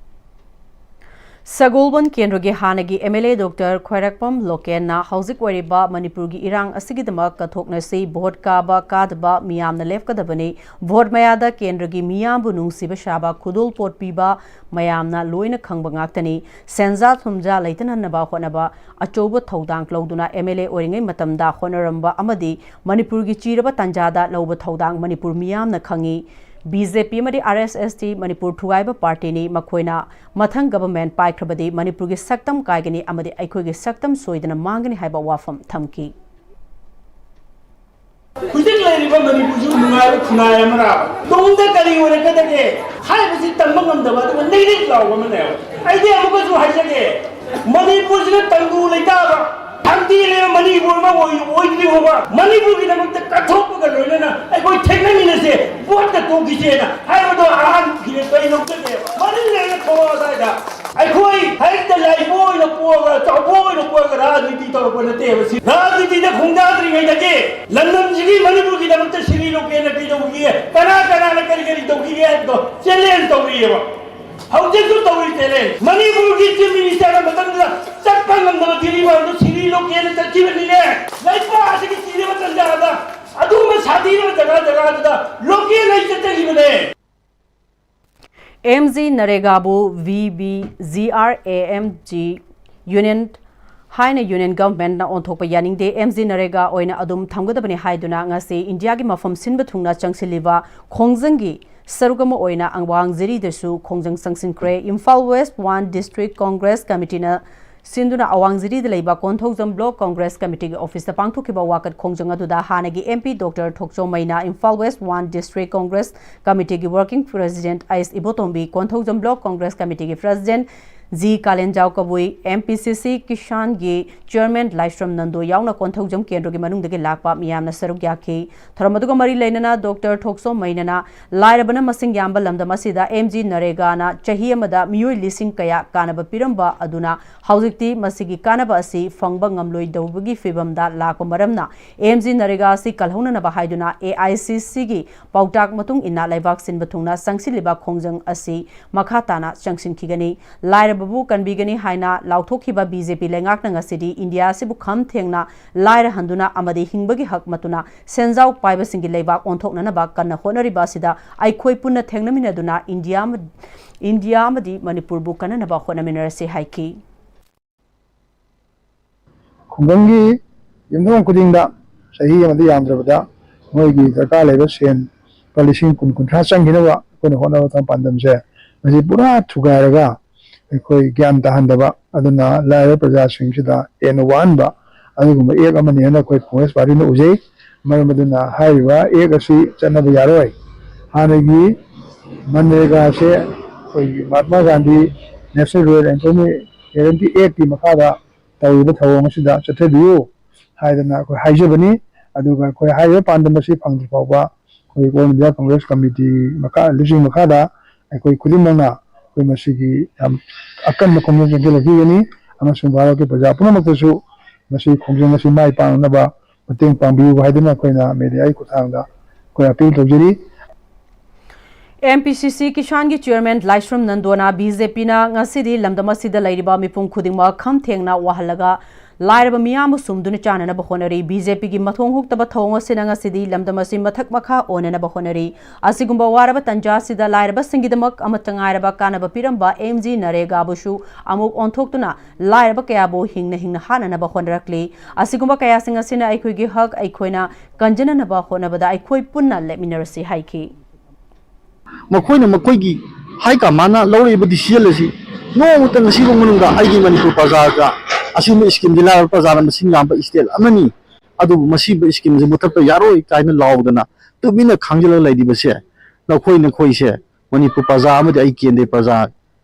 ꯁꯒꯣꯜꯕꯟ ꯀꯦꯟꯗ꯭ꯔꯒꯤ ꯍꯥꯟꯅꯒꯤ ꯑꯦꯝ ꯑꯦꯜ ꯑꯦ ꯗꯣꯛꯇꯔ ꯈ꯭ꯋꯥꯏꯔꯥꯛꯄꯝ ꯂꯣꯀꯦꯟꯅ ꯍꯧꯖꯤꯛ ꯑꯣꯏꯔꯤꯕ ꯃꯅꯤꯄꯨꯔꯒꯤ ꯏꯔꯥꯡ ꯑꯁꯤꯒꯤꯗꯃꯛ ꯀꯠꯊꯣꯛꯅꯁꯤ, ꯚꯣꯠ ꯀꯥꯕ ꯀꯥꯗꯕ ꯃꯤꯌꯥꯝꯅ ꯂꯦꯞꯀꯗꯕꯅꯤ, ꯚꯣꯠ ꯃꯌꯥꯗ ꯀꯦꯟꯗ꯭ꯔꯒꯤ ꯃꯤꯌꯥꯝꯕꯨ ꯅꯨꯡꯁꯤꯕ ꯁꯥꯕ, ꯈꯨꯗꯣꯜꯄꯣꯠ ꯄꯤꯕ ꯃꯌꯥꯝꯅ ꯂꯣꯏꯅ ꯈꯪꯕ ꯉꯥꯛꯇꯅꯤ꯫ ꯁꯦꯟꯖꯥ ꯊꯨꯝꯖꯥ ꯂꯩꯇꯅꯅꯕ ꯍꯣꯠꯅꯕ ꯑꯆꯧꯕ ꯊꯧꯗꯥꯡ ꯂꯧꯗꯨꯅ ꯑꯦꯝ ꯑꯦꯜ ꯑꯦ ꯑꯣꯏꯔꯤꯉꯩ ꯃꯇꯝꯗ ꯍꯣꯠꯅꯔꯝꯕ ꯑꯃꯗꯤ ꯃꯅꯤꯄꯨꯔꯒꯤ ꯆꯤꯔꯕ ꯇꯥꯟꯖꯥꯗ ꯂꯧꯕ ꯊꯧꯗꯥꯡ ꯃꯅꯤꯄꯨꯔ ꯃꯤꯌꯥꯝꯅ ꯈꯪꯏ꯫ ꯕꯤ ꯖꯦ ꯄꯤ ꯑꯃꯗꯤ ꯑꯥꯔ ꯑꯦꯁ ꯑꯦꯁꯇꯤ ꯃꯅꯤꯄꯨꯔ ꯊꯨꯒꯥꯏꯕ ꯄꯥꯔꯇꯤꯅꯤ꯫ ꯃꯈꯣꯏꯅ ꯃꯊꯪ ꯒꯚꯔꯟꯃꯦꯟꯠ ꯄꯥꯏꯈ꯭ꯔꯕꯗꯤ ꯃꯅꯤꯄꯨꯔꯒꯤ ꯁꯛꯇꯝ ꯀꯥꯏꯒꯅꯤ ꯑꯃꯗꯤ ꯑꯩꯈꯣꯏꯒꯤ ꯁꯛꯇꯝ ꯁꯣꯏꯗꯅ ꯃꯥꯡꯒꯅꯤ ꯍꯥꯏꯕ ꯋꯥꯐꯝ ꯊꯝꯈꯤ꯫ ꯍꯧꯖꯤꯛ ꯂꯩꯔꯤꯕ ꯃꯅꯤꯄꯨꯔꯁꯨ ꯅꯨꯡꯉꯥꯏꯕ ꯈꯨꯟꯅꯥꯏ ꯑꯃꯔꯥ? ꯇꯨꯡꯗ ꯀꯔꯤ ꯑꯣꯏꯔꯛꯀꯗꯒꯦ ꯍꯥꯏꯕꯁꯤ ꯇꯝꯕ ꯉꯝꯗꯕ, ꯑꯗꯨꯒ ꯅꯤꯛ ꯅꯤꯛ ꯂꯥꯎꯕ ꯑꯃꯅꯦꯕ꯫ ꯑꯩꯗꯤ ꯑꯃꯨꯛꯀꯁꯨ ꯍꯥꯏꯖꯒꯦ, ꯃꯅꯤꯄꯨꯔꯁꯤꯗ ꯇꯪꯗꯨ ꯂꯩꯇꯥꯕ, ꯁꯥꯟꯇꯤ ꯂꯩꯕ ꯃꯅꯤꯄꯨꯔ ꯑꯃ ꯑꯣꯏ-, ꯑꯣꯏꯗ꯭ꯔꯤꯕ ꯐꯥꯎꯕ ꯃꯅꯤꯄꯨꯔꯒꯤꯗꯃꯛꯇ ꯀꯠꯊꯣꯛꯄꯒ ꯂꯣꯏꯅꯅ ꯑꯩꯈꯣꯏ ꯊꯦꯡꯅꯃꯤꯟꯅꯁꯦ, ꯚꯣꯠꯇ ꯇꯣꯛꯈꯤꯁꯦꯅ ꯍꯥꯏꯕꯗꯣ ꯑꯍꯥꯟꯕꯒꯤꯗ ꯑꯩ ꯂꯧꯖꯒꯦꯕ꯫ ꯃꯅꯤꯡ ꯂꯩꯅ ꯊꯣꯛꯂꯛꯑꯣ ꯑꯗꯥꯏꯗ꯫ ꯑꯩꯈꯣꯏ ꯍꯦꯛꯇ ꯂꯥꯏꯕ ꯑꯣꯏꯅ ꯄꯣꯛꯑꯒ, ꯆꯥꯎꯕ ꯑꯣꯏꯅ ꯄꯣꯛꯑꯒ ꯔꯥꯖꯅꯤꯇꯤ ꯇꯧꯔꯛꯄ ꯅꯠꯇꯦꯕ꯫ ꯁꯤ ꯔꯥꯖꯅꯤꯇꯤꯗ ꯈꯣꯡꯗꯥꯗ꯭ꯔꯤꯉꯩꯗꯒꯤ ꯂꯝꯗꯝꯁꯤꯒꯤ ꯃꯅꯤꯄꯨꯔꯒꯤꯗꯃꯛꯇ ꯁꯤꯔꯤ ꯂꯣꯀꯦꯜꯅ ꯀꯩꯗꯧꯈꯤꯒꯦ, ꯀꯅꯥ ꯀꯅꯥꯅ ꯀꯔꯤ ꯀꯔꯤ ꯇꯧꯈꯤꯒꯦ ꯍꯥꯏꯕꯗꯣ ꯆꯦꯂꯦꯟꯖ ꯇꯧꯔꯤꯑꯕ꯫ ꯍꯧꯖꯤꯛꯁꯨ ꯇꯧꯔꯤ ꯆꯦꯂꯦꯟꯖ꯫ ꯃꯅꯤꯄꯨꯔꯒꯤ ꯆꯤꯐ ꯃꯤꯅꯤꯁꯇꯔ ꯃꯇꯝꯗꯨꯗ ꯆꯠꯄ ꯉꯝꯗꯕ ꯗꯤꯜꯂꯤ ꯐꯥꯎꯗ ꯁꯤꯔꯤ ꯂꯣꯀꯦꯜꯅ ꯆꯠꯈꯤꯕꯅꯤꯅꯦ꯫ ꯂꯩꯄꯥꯛ ꯑꯁꯤꯒꯤ ꯊꯤꯔꯕ ꯇꯟꯖꯥꯗ ꯑꯗꯨꯒꯨꯝꯕ ꯁꯥꯊꯤꯔꯕ ꯖꯒꯥ ꯖꯒꯥꯗꯨꯗ ꯂꯣꯀꯦꯜ ꯑꯩ ꯆꯠꯆꯈꯤꯕꯅꯦ꯫ ꯑꯦꯝ ꯖꯤ ꯅꯔꯦꯒꯥꯕꯨ V B G R A M G union ꯍꯥꯏꯅ ꯌꯨꯅꯤꯌꯟ ꯒꯚꯔꯟꯃꯦꯟꯠꯅ ꯑꯣꯟꯊꯣꯛꯄ ꯌꯥꯅꯤꯡꯗꯦ, ꯑꯦꯝ ꯖꯤ ꯅꯔꯦꯒꯥ ꯑꯣꯏꯅ ꯑꯗꯨꯝ ꯊꯝꯒꯗꯕꯅꯤ ꯍꯥꯏꯗꯨꯅ ꯉꯁꯤ ꯏꯟꯗꯤꯌꯥꯒꯤ ꯃꯐꯝ ꯁꯤꯟꯕ ꯊꯨꯡꯅ ꯆꯪꯁꯤꯜꯂꯤꯕ ꯈꯣꯡꯖꯪꯒꯤ ꯁꯔꯨꯛ ꯑꯃ ꯑꯣꯏꯅ ꯑꯋꯥꯡ ꯖꯤꯔꯤꯗꯁꯨ ꯈꯣꯡꯖꯪ ꯆꯪꯁꯤꯟꯈ꯭ꯔꯦ꯫ Imphal west one district congress ꯀꯃꯤꯇꯤꯅ ꯁꯤꯟꯗꯨꯅ ꯑꯋꯥꯡ ꯖꯤꯔꯤꯗ ꯂꯩꯕ ꯀꯣꯟꯊꯧꯖꯝ ꯕ꯭ꯂꯣꯛ ꯀꯣꯡꯒ꯭ꯔꯦꯁ ꯀꯃꯤꯇꯤꯒꯤ ꯑꯣꯐꯤꯁꯇ ꯄꯥꯡꯊꯣꯛꯈꯤꯕ ꯋꯥꯀꯠ ꯈꯣꯡꯖꯪ ꯑꯗꯨꯗ ꯍꯥꯟꯅꯒꯤ M P doctor Thokchom Meinya, Imphal west one district congress ꯀꯃꯤꯇꯤꯒꯤ ꯋꯥꯔꯀꯤꯡ ꯄ꯭ꯔꯦꯁꯤꯗꯦꯟꯠ ꯑꯩꯁ ꯏꯕꯣꯇꯣꯝꯕꯤ, ꯀꯣꯟꯊꯧꯖꯝ ꯕ꯭ꯂꯣꯛ ꯀꯣꯡꯒ꯭ꯔꯦꯁ ꯀꯃꯤꯇꯤꯒꯤ president G Kalenjao Kabui, M P C C ꯀꯤꯁꯥꯟꯒꯤ chairman ꯂꯥꯏꯁ꯭ꯔꯝ ꯅꯟꯗꯣ ꯌꯥꯎꯅ ꯀꯣꯟꯊꯧꯖꯝ ꯀꯦꯟꯗ꯭ꯔꯒꯤ ꯃꯅꯨꯡꯗꯒꯤ ꯂꯥꯛꯄ ꯃꯤꯌꯥꯝꯅ ꯁꯔꯨꯛ ꯌꯥꯈꯤ꯫ ꯊꯧꯔꯝ ꯑꯗꯨꯒ ꯃꯔꯤ ꯂꯩꯅꯅ ꯗꯣꯛꯇꯔ ꯊꯣꯛꯆꯣꯝ ꯃꯩꯅꯥꯅ ꯂꯥꯏꯔꯕꯅ ꯃꯁꯤꯡ ꯌꯥꯝꯕ ꯂꯝꯗꯝ ꯑꯁꯤꯗ ꯑꯦꯝ ꯖꯤ ꯅꯔꯦꯒꯥꯅ ꯆꯍꯤ ꯑꯃꯗ ꯃꯤꯑꯣꯏ ꯂꯤꯁꯤꯡ ꯀꯌꯥ ꯀꯥꯟꯅꯕ ꯄꯤꯔꯝꯕ ꯑꯗꯨꯅ ꯍꯧꯖꯤꯛꯇꯤ ꯃꯁꯤꯒꯤ ꯀꯥꯟꯅꯕ ꯑꯁꯤ ꯐꯪꯕ ꯉꯝꯂꯣꯏꯗꯧꯕꯒꯤ ꯐꯤꯚꯝꯗ ꯂꯥꯛꯄ ꯃꯔꯝꯅ ꯑꯦꯝ ꯖꯤ ꯅꯔꯦꯒꯥ ꯑꯁꯤ ꯀꯜꯍꯧꯅꯅꯕ ꯍꯥꯏꯗꯨꯅ ꯑꯦ ꯑꯥꯏ ꯁꯤ ꯁꯤꯒꯤ ꯄꯥꯎꯇꯥꯛ ꯃꯇꯨꯡ ꯏꯟꯅ ꯂꯩꯕꯥꯛ ꯁꯤꯟꯕ ꯊꯨꯡꯅ ꯆꯪꯁꯤꯜꯂꯤꯕ ꯈꯣꯡꯖꯪ ꯑꯁꯤ ꯃꯈꯥ ꯇꯥꯅ ꯆꯪꯁꯤꯟꯈꯤꯒꯅꯤ꯫ ꯂꯥꯏꯔꯕꯕꯨ ꯀꯟꯕꯤꯒꯅꯤ ꯍꯥꯏꯅ ꯂꯥꯎꯊꯣꯛꯈꯤꯕ ꯕꯤ ꯖꯦ ꯄꯤ ꯂꯩꯉꯥꯛꯅ ꯉꯁꯤꯗꯤ ꯏꯟꯗꯤꯌꯥ ꯑꯁꯤꯕꯨ ꯈꯝ ꯊꯦꯡꯅ ꯂꯥꯏꯔꯍꯟꯗꯨꯅ ꯑꯃꯗꯤ ꯍꯤꯡꯕꯒꯤ ꯍꯛ ꯃꯠꯇꯨꯅ ꯁꯦꯟꯖꯥꯎ ꯄꯥꯏꯕꯁꯤꯡꯒꯤ ꯂꯩꯕꯥꯛ ꯑꯣꯟꯊꯣꯛꯅꯅꯕ ꯀꯟꯅ ꯍꯣꯠꯅꯔꯤꯕ ꯑꯁꯤꯗ ꯑꯩꯈꯣꯏ ꯄꯨꯟꯅ ꯊꯦꯡꯅꯃꯤꯟꯅꯗꯨꯅ ꯏꯟꯗꯤꯌꯥ ꯑꯃ-, ꯏꯟꯗꯤꯌꯥ ꯑꯃꯗꯤ ꯃꯅꯤꯄꯨꯔꯕꯨ ꯀꯟꯅꯅꯕ ꯍꯣꯠꯅꯃꯤꯟꯅꯔꯁꯤ ꯍꯥꯏꯈꯤ꯫ ꯈꯨꯡꯒꯪꯒꯤ ꯌꯨꯝꯊꯣꯡ ꯈꯨꯗꯤꯡꯗ ꯆꯍꯤ ꯑꯃꯗ ꯌꯥꯝꯗ꯭ꯔꯕꯗ ꯃꯣꯏꯒꯤ ꯗꯔꯀꯥꯔ ꯂꯩꯕ ꯁꯦꯟ ꯂꯨꯄꯥ ꯂꯤꯁꯤꯡ ꯀꯨꯟ, ꯀꯨꯟꯊ꯭ꯔꯥ ꯆꯪꯈꯤꯅꯕ ꯑꯩꯈꯣꯏꯅ ꯍꯣꯠꯅꯕ ꯊꯕꯛ ꯄꯥꯟꯗꯝꯁꯦ ꯃꯁꯤ ꯄꯨꯔꯥ ꯊꯨꯒꯥꯏꯔꯒ ꯑꯩꯈꯣꯏ ꯒ꯭ꯌꯥꯟ ꯇꯥꯍꯟꯗꯕ, ꯑꯗꯨꯅ ꯂꯥꯏꯔꯕ ꯄ꯭ꯔꯖꯥꯁꯤꯡꯁꯤꯗ ꯍꯦꯟꯅ ꯋꯥꯍꯟꯕ ꯑꯗꯨꯒꯨꯝꯕ ꯑꯦꯛ ꯑꯃꯅꯤ ꯍꯥꯏꯅ ꯑꯩꯈꯣꯏ ꯀꯣꯡꯒ꯭ꯔꯦꯁ ꯄꯥꯔꯇꯤꯅ ꯎꯖꯩ꯫ ꯃꯔꯝ ꯑꯗꯨꯅ ꯍꯥꯏꯔꯤꯕ ꯑꯦꯛ ꯑꯁꯤ ꯆꯠꯅꯕ ꯌꯥꯔꯣꯏ꯫ ꯍꯥꯟꯅꯒꯤ ꯃꯟꯔꯦꯒꯥꯁꯦ ꯑꯩꯈꯣꯏꯒꯤ Mahatma Gandhi national rural employment guarantee ꯑꯦꯛꯀꯤ ꯃꯈꯥꯗ ꯇꯧꯔꯤꯕ ꯊꯧꯑꯣꯡ ꯑꯁꯤꯗ ꯆꯠꯊꯕꯤꯌꯨ ꯍꯥꯏꯗꯅ ꯑꯩꯈꯣꯏ ꯍꯥꯏꯖꯕꯅꯤ꯫ ꯑꯗꯨꯒ ꯑꯩꯈꯣꯏ ꯍꯥꯏꯔꯤꯕ ꯄꯥꯟꯗꯝ ꯑꯁꯤ ꯐꯪꯗ꯭ꯔꯤ ꯐꯥꯎꯕ ꯑꯩꯈꯣꯏ All India Congress Committee ꯃꯈꯥ, ꯂꯨꯆꯤꯡ ꯃꯈꯥꯗ ꯑꯩꯈꯣꯏ ꯈꯨꯗꯤꯡꯃꯛꯅ ꯑꯩꯈꯣꯏ ꯃꯁꯤꯒꯤ ꯌꯥꯝ ꯑꯀꯟꯕ ꯈꯣꯡꯖꯪ ꯆꯦꯟꯁꯤꯜꯂꯛꯈꯤꯒꯅꯤ ꯑꯃꯁꯨꯡ ꯚꯥꯔꯠꯀꯤ ꯄ꯭ꯔꯖꯥ ꯄꯨꯝꯅꯃꯛꯇꯁꯨ ꯃꯁꯤ ꯈꯣꯡꯖꯪ ꯑꯁꯤ ꯃꯥꯏ ꯄꯥꯛꯅꯅꯕ ꯃꯇꯦꯡ ꯄꯥꯡꯕꯤꯌꯨ ꯍꯥꯏꯗꯨꯅ ꯑꯩꯈꯣꯏꯅ ꯃꯦꯗꯤꯌꯥꯒꯤ ꯈꯨꯠꯊꯥꯡꯗ ꯑꯩꯈꯣꯏ ꯑꯄꯤꯜ ꯇꯧꯖꯔꯤ꯫ M P C C ꯀꯤꯁꯥꯟꯒꯤ chairman ꯂꯥꯏꯁ꯭ꯔꯝ ꯅꯟꯗꯣꯅ ꯕꯤ ꯖꯦ ꯄꯤꯅ ꯉꯁꯤꯗꯤ ꯂꯝꯗꯝ ꯑꯁꯤꯗ ꯂꯩꯔꯤꯕ ꯃꯤꯄꯨꯝ ꯈꯨꯗꯤꯡꯃꯛ ꯈꯝ ꯊꯦꯡꯅ ꯋꯥꯍꯜꯂꯒ ꯂꯥꯏꯔꯕ ꯃꯤꯌꯥꯝꯕꯨ ꯁꯨꯝꯗꯨꯅ ꯆꯥꯅꯅꯕ ꯍꯣꯠꯅꯔꯤ꯫ ꯕꯤ ꯖꯦ ꯄꯤꯒꯤ ꯃꯊꯣꯡ ꯍꯨꯛꯇꯕ ꯊꯧꯑꯣꯡ ꯑꯁꯤꯅ ꯉꯁꯤꯗꯤ ꯂꯝꯗꯝ ꯑꯁꯤ ꯃꯊꯛ ꯃꯈꯥ ꯑꯣꯟꯅꯅꯕ ꯍꯣꯠꯅꯔꯤ꯫ ꯑꯁꯤꯒꯨꯝꯕ ꯋꯥꯔꯕ ꯇꯟꯖꯥ ꯑꯁꯤꯗ ꯂꯥꯏꯔꯕꯁꯤꯡꯒꯤꯗꯃꯛ ꯑꯃꯠꯇ ꯉꯥꯏꯔꯕ ꯀꯥꯟꯅꯕ ꯄꯤꯔꯝꯕ ꯑꯦꯝ ꯖꯤ ꯅꯔꯦꯒꯥꯕꯨꯁꯨ ꯑꯃꯨꯛ ꯑꯣꯟꯊꯣꯛꯇꯨꯅ ꯂꯥꯏꯔꯕ ꯀꯌꯥꯕꯨ ꯍꯤꯡꯅ ꯍꯤꯡꯅ ꯍꯥꯠꯅꯅꯕ ꯍꯣꯠꯅꯔꯛꯂꯤ꯫ ꯑꯁꯤꯒꯨꯝꯕ ꯀꯌꯥꯁꯤꯡ ꯑꯁꯤꯅ ꯑꯩꯈꯣꯏꯒꯤ ꯍꯛ ꯑꯩꯈꯣꯏꯅ ꯀꯟꯖꯅꯅꯕ ꯍꯣꯠꯅꯕꯗ ꯑꯩꯈꯣꯏ ꯄꯨꯟꯅ ꯂꯦꯞꯃꯤꯟꯅꯔꯁꯤ ꯍꯥꯏꯈꯤ꯫ ꯃꯈꯣꯏꯅ ꯃꯈꯣꯏꯒꯤ ꯍꯥꯏ ꯀꯃꯥꯟꯅ ꯂꯧꯔꯛꯏꯕ ꯗꯤꯁꯤꯖꯟ ꯑꯁꯤ ꯅꯣꯡꯃꯇ ꯉꯁꯤꯐꯥꯎ ꯃꯅꯨꯡꯗ ꯑꯩꯒꯤ ꯃꯅꯤꯄꯨꯔ ꯄ꯭ꯔꯖꯥꯒ ꯑꯁꯤꯒꯨꯝꯕ ꯁ꯭ꯀꯤꯝꯁꯤ ꯂꯥꯏꯔꯕ ꯄ꯭ꯔꯖꯥꯅ ꯃꯁꯤꯡ ꯌꯥꯝꯕ ꯁ꯭ꯇꯦꯠ ꯑꯃꯅꯤ, ꯑꯗꯨꯕꯨ ꯃꯁꯤꯒꯨꯝꯕ ꯁ꯭ꯀꯤꯝꯁꯤ ꯃꯨꯊꯠꯄ ꯌꯥꯔꯣꯏ ꯀꯥꯏꯅ ꯂꯥꯎꯗꯅ ꯇꯨꯃꯤꯟꯅ ꯈꯥꯡꯖꯤꯜꯂꯒ ꯂꯩꯔꯤꯕꯁꯦ ꯅꯈꯣꯏ ꯅꯈꯣꯏꯁꯦ ꯃꯅꯤꯄꯨꯔ ꯄ꯭ꯔꯖꯥ ꯑꯃꯗꯤ ꯑꯩ ꯀꯦꯟꯗ꯭ꯔꯒꯤ ꯄ꯭ꯔꯖꯥ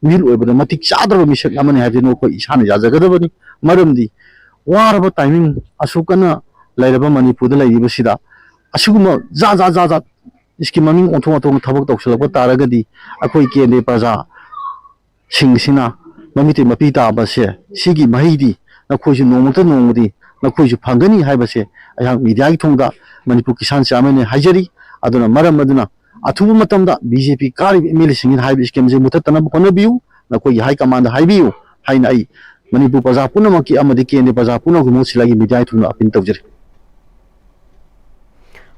ꯃꯤꯍꯨꯠ ꯑꯣꯏꯕꯗ ꯃꯇꯤꯛ ꯆꯥꯗ꯭ꯔꯕ ꯃꯤꯁꯛ ꯑꯃꯅꯤ ꯍꯥꯏꯕꯁꯤ ꯅꯈꯣꯏ ꯏꯁꯥꯅ ꯌꯥꯖꯒꯗꯕꯅꯤ꯫ ꯃꯔꯝꯗꯤ ꯋꯥꯔꯕ ꯇꯥꯏꯃꯤꯡ ꯑꯁꯨꯛ ꯀꯟꯅ ꯂꯩꯔꯕ ꯃꯅꯤꯄꯨꯔꯗ ꯂꯩꯔꯤꯕꯁꯤꯗ ꯑꯁꯤꯒꯨꯝꯕ ꯖꯥꯠ ꯖꯥꯠ ꯖꯥꯠ ꯖꯥꯠ ꯁ꯭ꯀꯤꯝ ꯃꯃꯤꯡ ꯑꯣꯟꯊꯣꯛ ꯑꯣꯟꯊꯣꯛꯅ ꯊꯕꯛ ꯇꯧꯁꯤꯜꯂꯛꯄ ꯇꯥꯔꯒꯗꯤ ꯑꯩꯈꯣꯏ ꯀꯦꯟꯗ꯭ꯔꯒꯤ ꯄ꯭ꯔꯖꯥꯁꯤꯡꯁꯤꯅ ꯃꯃꯤꯠꯇꯩ ꯃꯄꯤ ꯇꯥꯕꯁꯦ ꯁꯤꯒꯤ ꯃꯍꯩꯗꯤ ꯅꯈꯣꯏꯁꯨ ꯅꯣꯡꯃꯇ ꯅꯣꯡꯃꯗꯤ ꯅꯈꯣꯏꯁꯨ ꯐꯪꯒꯅꯤ ꯍꯥꯏꯕꯁꯦ ꯑꯩꯍꯥꯛ ꯃꯤꯗꯤꯌꯥꯒꯤ ꯊꯣꯡꯗ ꯃꯅꯤꯄꯨꯔ ꯀꯤꯁꯥꯟ ꯆꯤꯌꯥꯔꯃꯦꯟꯅ ꯍꯥꯏꯖꯔꯤ꯫ ꯑꯗꯨꯅ ꯃꯔꯝ ꯑꯗꯨꯅ ꯑꯊꯨꯕ ꯃꯇꯝꯗ ꯕꯤ ꯖꯦ ꯄꯤ ꯀꯥꯔꯤꯕ ꯑꯦꯝ ꯑꯦꯜ ꯑꯦꯁꯤꯡꯁꯤꯅ ꯍꯥꯏꯔꯤꯕ ꯁ꯭ꯀꯤꯝꯁꯦ ꯃꯨꯊꯠꯇꯅꯕ ꯍꯣꯠꯅꯕꯤꯌꯨ, ꯅꯈꯣꯏꯒꯤ ꯍꯥꯏ ꯀꯃꯥꯟꯗ ꯍꯥꯏꯕꯤꯌꯨ ꯍꯥꯏꯅ ꯑꯩ ꯃꯅꯤꯄꯨꯔ ꯄ꯭ꯔꯖꯥ ꯄꯨꯝꯅꯃꯛꯀꯤ ꯑꯃꯗꯤ ꯀꯦꯟꯗ꯭ꯔꯒꯤ ꯄ꯭ꯔꯖꯥ ꯄꯨꯝꯅꯃꯛꯀꯤ ꯃꯍꯨꯠ ꯁꯤꯜꯂꯒ ꯃꯤꯗꯤꯌꯥꯒꯤ ꯊꯣꯡꯗ ꯑꯄꯤꯜ ꯇꯧꯖꯔꯤ꯫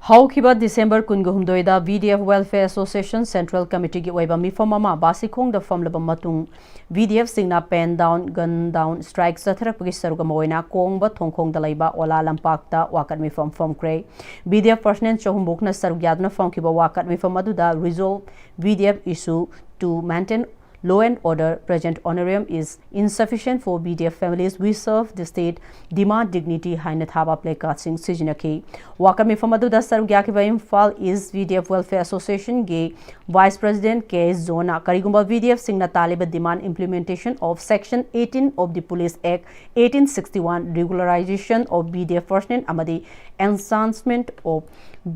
ꯍꯧꯈꯤꯕ ꯗꯤꯁꯦꯝꯕꯔ ꯀꯨꯟꯒ ꯍꯨꯝꯗꯣꯏꯗ V D F Welfare Association Central Committeeꯒꯤ ꯑꯣꯏꯕ ꯃꯤꯐꯝ ꯑꯃ ꯕꯥꯁꯤꯈꯣꯡꯗ ꯐꯝꯂꯕ ꯃꯇꯨꯡ, ꯚꯤ ꯗꯤ ꯑꯦꯐꯁꯤꯡꯅ pen down, gun down strike ꯆꯠꯊꯔꯛꯄꯒꯤ ꯁꯔꯨꯛ ꯑꯃ ꯑꯣꯏꯅ ꯀꯣꯡꯕ ꯊꯣꯡꯈꯣꯡꯗ ꯂꯩꯕ ꯑꯣꯂꯥ ꯂꯝꯄꯥꯛꯇ ꯋꯥꯀꯠ ꯃꯤꯐꯝ ꯐꯝꯈ꯭ꯔꯦ꯫ ꯚꯤ ꯗꯤ ꯑꯦꯐ personnel ꯆꯍꯨꯝꯃꯨꯛꯅ ꯁꯔꯨꯛ ꯌꯥꯗꯨꯅ ꯐꯝꯈꯤꯕ ꯋꯥꯀꯠ ꯃꯤꯐꯝ ꯑꯗꯨꯗ resolve, V D F issue to maintain law and order present honorarium is insufficient for B D F families. We serve the state, demand dignity" ꯍꯥꯏꯅ ꯊꯥꯕ placardꯁꯤꯡ ꯁꯤꯖꯤꯟꯅꯈꯤ꯫ ꯋꯥꯀꯠ ꯃꯤꯐꯝ ꯑꯗꯨꯗ ꯁꯔꯨꯛ ꯌꯥꯈꯤꯕ ꯏꯝꯐꯥꯜ ꯏꯁ B D F Welfare Associationꯒꯤ Vice President K. ꯖꯣꯟꯅ ꯀꯔꯤꯒꯨꯝꯕ B D Fꯁꯤꯡꯅ ꯇꯥꯜꯂꯤꯕ demand implementation of Section eighteen of the Police Act eighteen sixty-one, regularization of B D F personnel ꯑꯃꯗꯤ enhancement of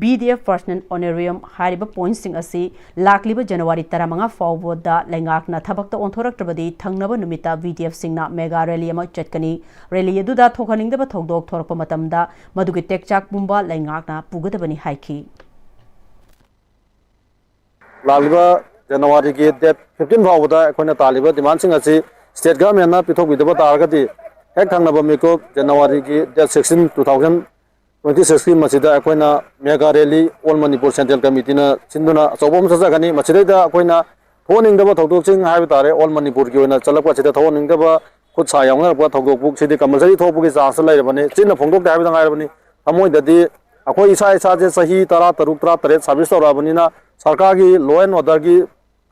B D F personnel honorarium ꯍꯥꯏꯔꯤꯕ pointꯁꯤꯡ ꯑꯁꯤ ꯂꯥꯛꯂꯤꯕ ꯖꯅꯋꯥꯔꯤ ꯇꯔꯥꯃꯉꯥ ꯐꯥꯎꯕꯗ ꯂꯩꯉꯥꯛꯅ ꯊꯕꯛꯇ ꯑꯣꯟꯊꯣꯔꯛꯇ꯭ꯔꯕꯗꯤ ꯊꯪꯅꯕ ꯅꯨꯃꯤꯠꯇ B D Fꯁꯤꯡꯅ mega rally ꯑꯃ ꯆꯠꯀꯅꯤ꯫ Rally ꯑꯗꯨꯗ ꯊꯣꯛꯍꯟꯅꯤꯡꯗꯕ ꯊꯧꯗꯣꯛ ꯊꯣꯔꯛꯄ ꯃꯇꯝꯗ ꯃꯗꯨꯒꯤ ꯇꯦꯛꯆꯥꯛ ꯄꯨꯝꯕ ꯂꯩꯉꯥꯛꯅ ꯄꯨꯒꯗꯕꯅꯤ ꯍꯥꯏꯈꯤ꯫ ꯂꯥꯛꯂꯤꯕ ꯖꯅꯋꯥꯔꯤꯒꯤ date fifteen ꯐꯥꯎꯕꯗ ꯑꯩꯈꯣꯏꯅ ꯇꯥꯜꯂꯤꯕ demandꯁꯤꯡ ꯑꯁꯤ state governmentꯅ ꯄꯤꯊꯣꯛꯄꯤꯗꯕ ꯇꯥꯔꯒꯗꯤ, ꯍꯦꯛ ꯊꯪꯅꯕ ꯃꯤꯀꯨꯞ ꯖꯅꯋꯥꯔꯤꯒꯤ date sixteen, two thousand twenty sixꯀꯤ ꯃꯁꯤꯗ ꯑꯩꯈꯣꯏꯅ mega rally All Manipur Central Committeeꯅ ꯁꯤꯟꯗꯨꯅ ꯑꯆꯧꯕ ꯑꯃ ꯆꯠꯆꯒꯅꯤ꯫ ꯃꯁꯤꯗꯩꯗ ꯑꯩꯈꯣꯏꯅ ꯊꯣꯛꯍꯟꯅꯤꯡꯗꯕ ꯊꯧꯗꯣꯛꯁꯤꯡ ꯍꯥꯏꯕ ꯇꯥꯔꯦ, All Manipurꯒꯤ ꯑꯣꯏꯅ ꯆꯠꯂꯛꯄ ꯑꯁꯤꯗ ꯊꯣꯛꯍꯟꯅꯤꯡꯗꯕ ꯈꯨꯠ ꯁꯥ ꯌꯥꯎꯅꯔꯛꯄ ꯊꯧꯗꯣꯛ ꯄꯨꯝꯕꯁꯤꯗꯤ compulsory ꯊꯣꯛꯄꯒꯤ chanceꯇ ꯂꯩꯔꯕꯅꯤ꯫ ꯆꯤꯟꯅ ꯐꯣꯡꯗꯣꯛꯇꯦ ꯍꯥꯏꯕꯗ ꯉꯥꯏꯔꯕꯅꯤ꯫ ꯊꯃꯣꯏꯗꯗꯤ ꯑꯩꯈꯣꯏ ꯏꯁꯥ ꯏꯁꯥꯁꯦ ꯆꯍꯤ ꯇꯔꯥ ꯇꯔꯨꯛ, ꯇꯔꯥ ꯇꯔꯦꯠ service ꯇꯧꯔꯛꯑꯕꯅꯤꯅ ꯁꯔꯀꯥꯔꯒꯤ law and orderꯒꯤ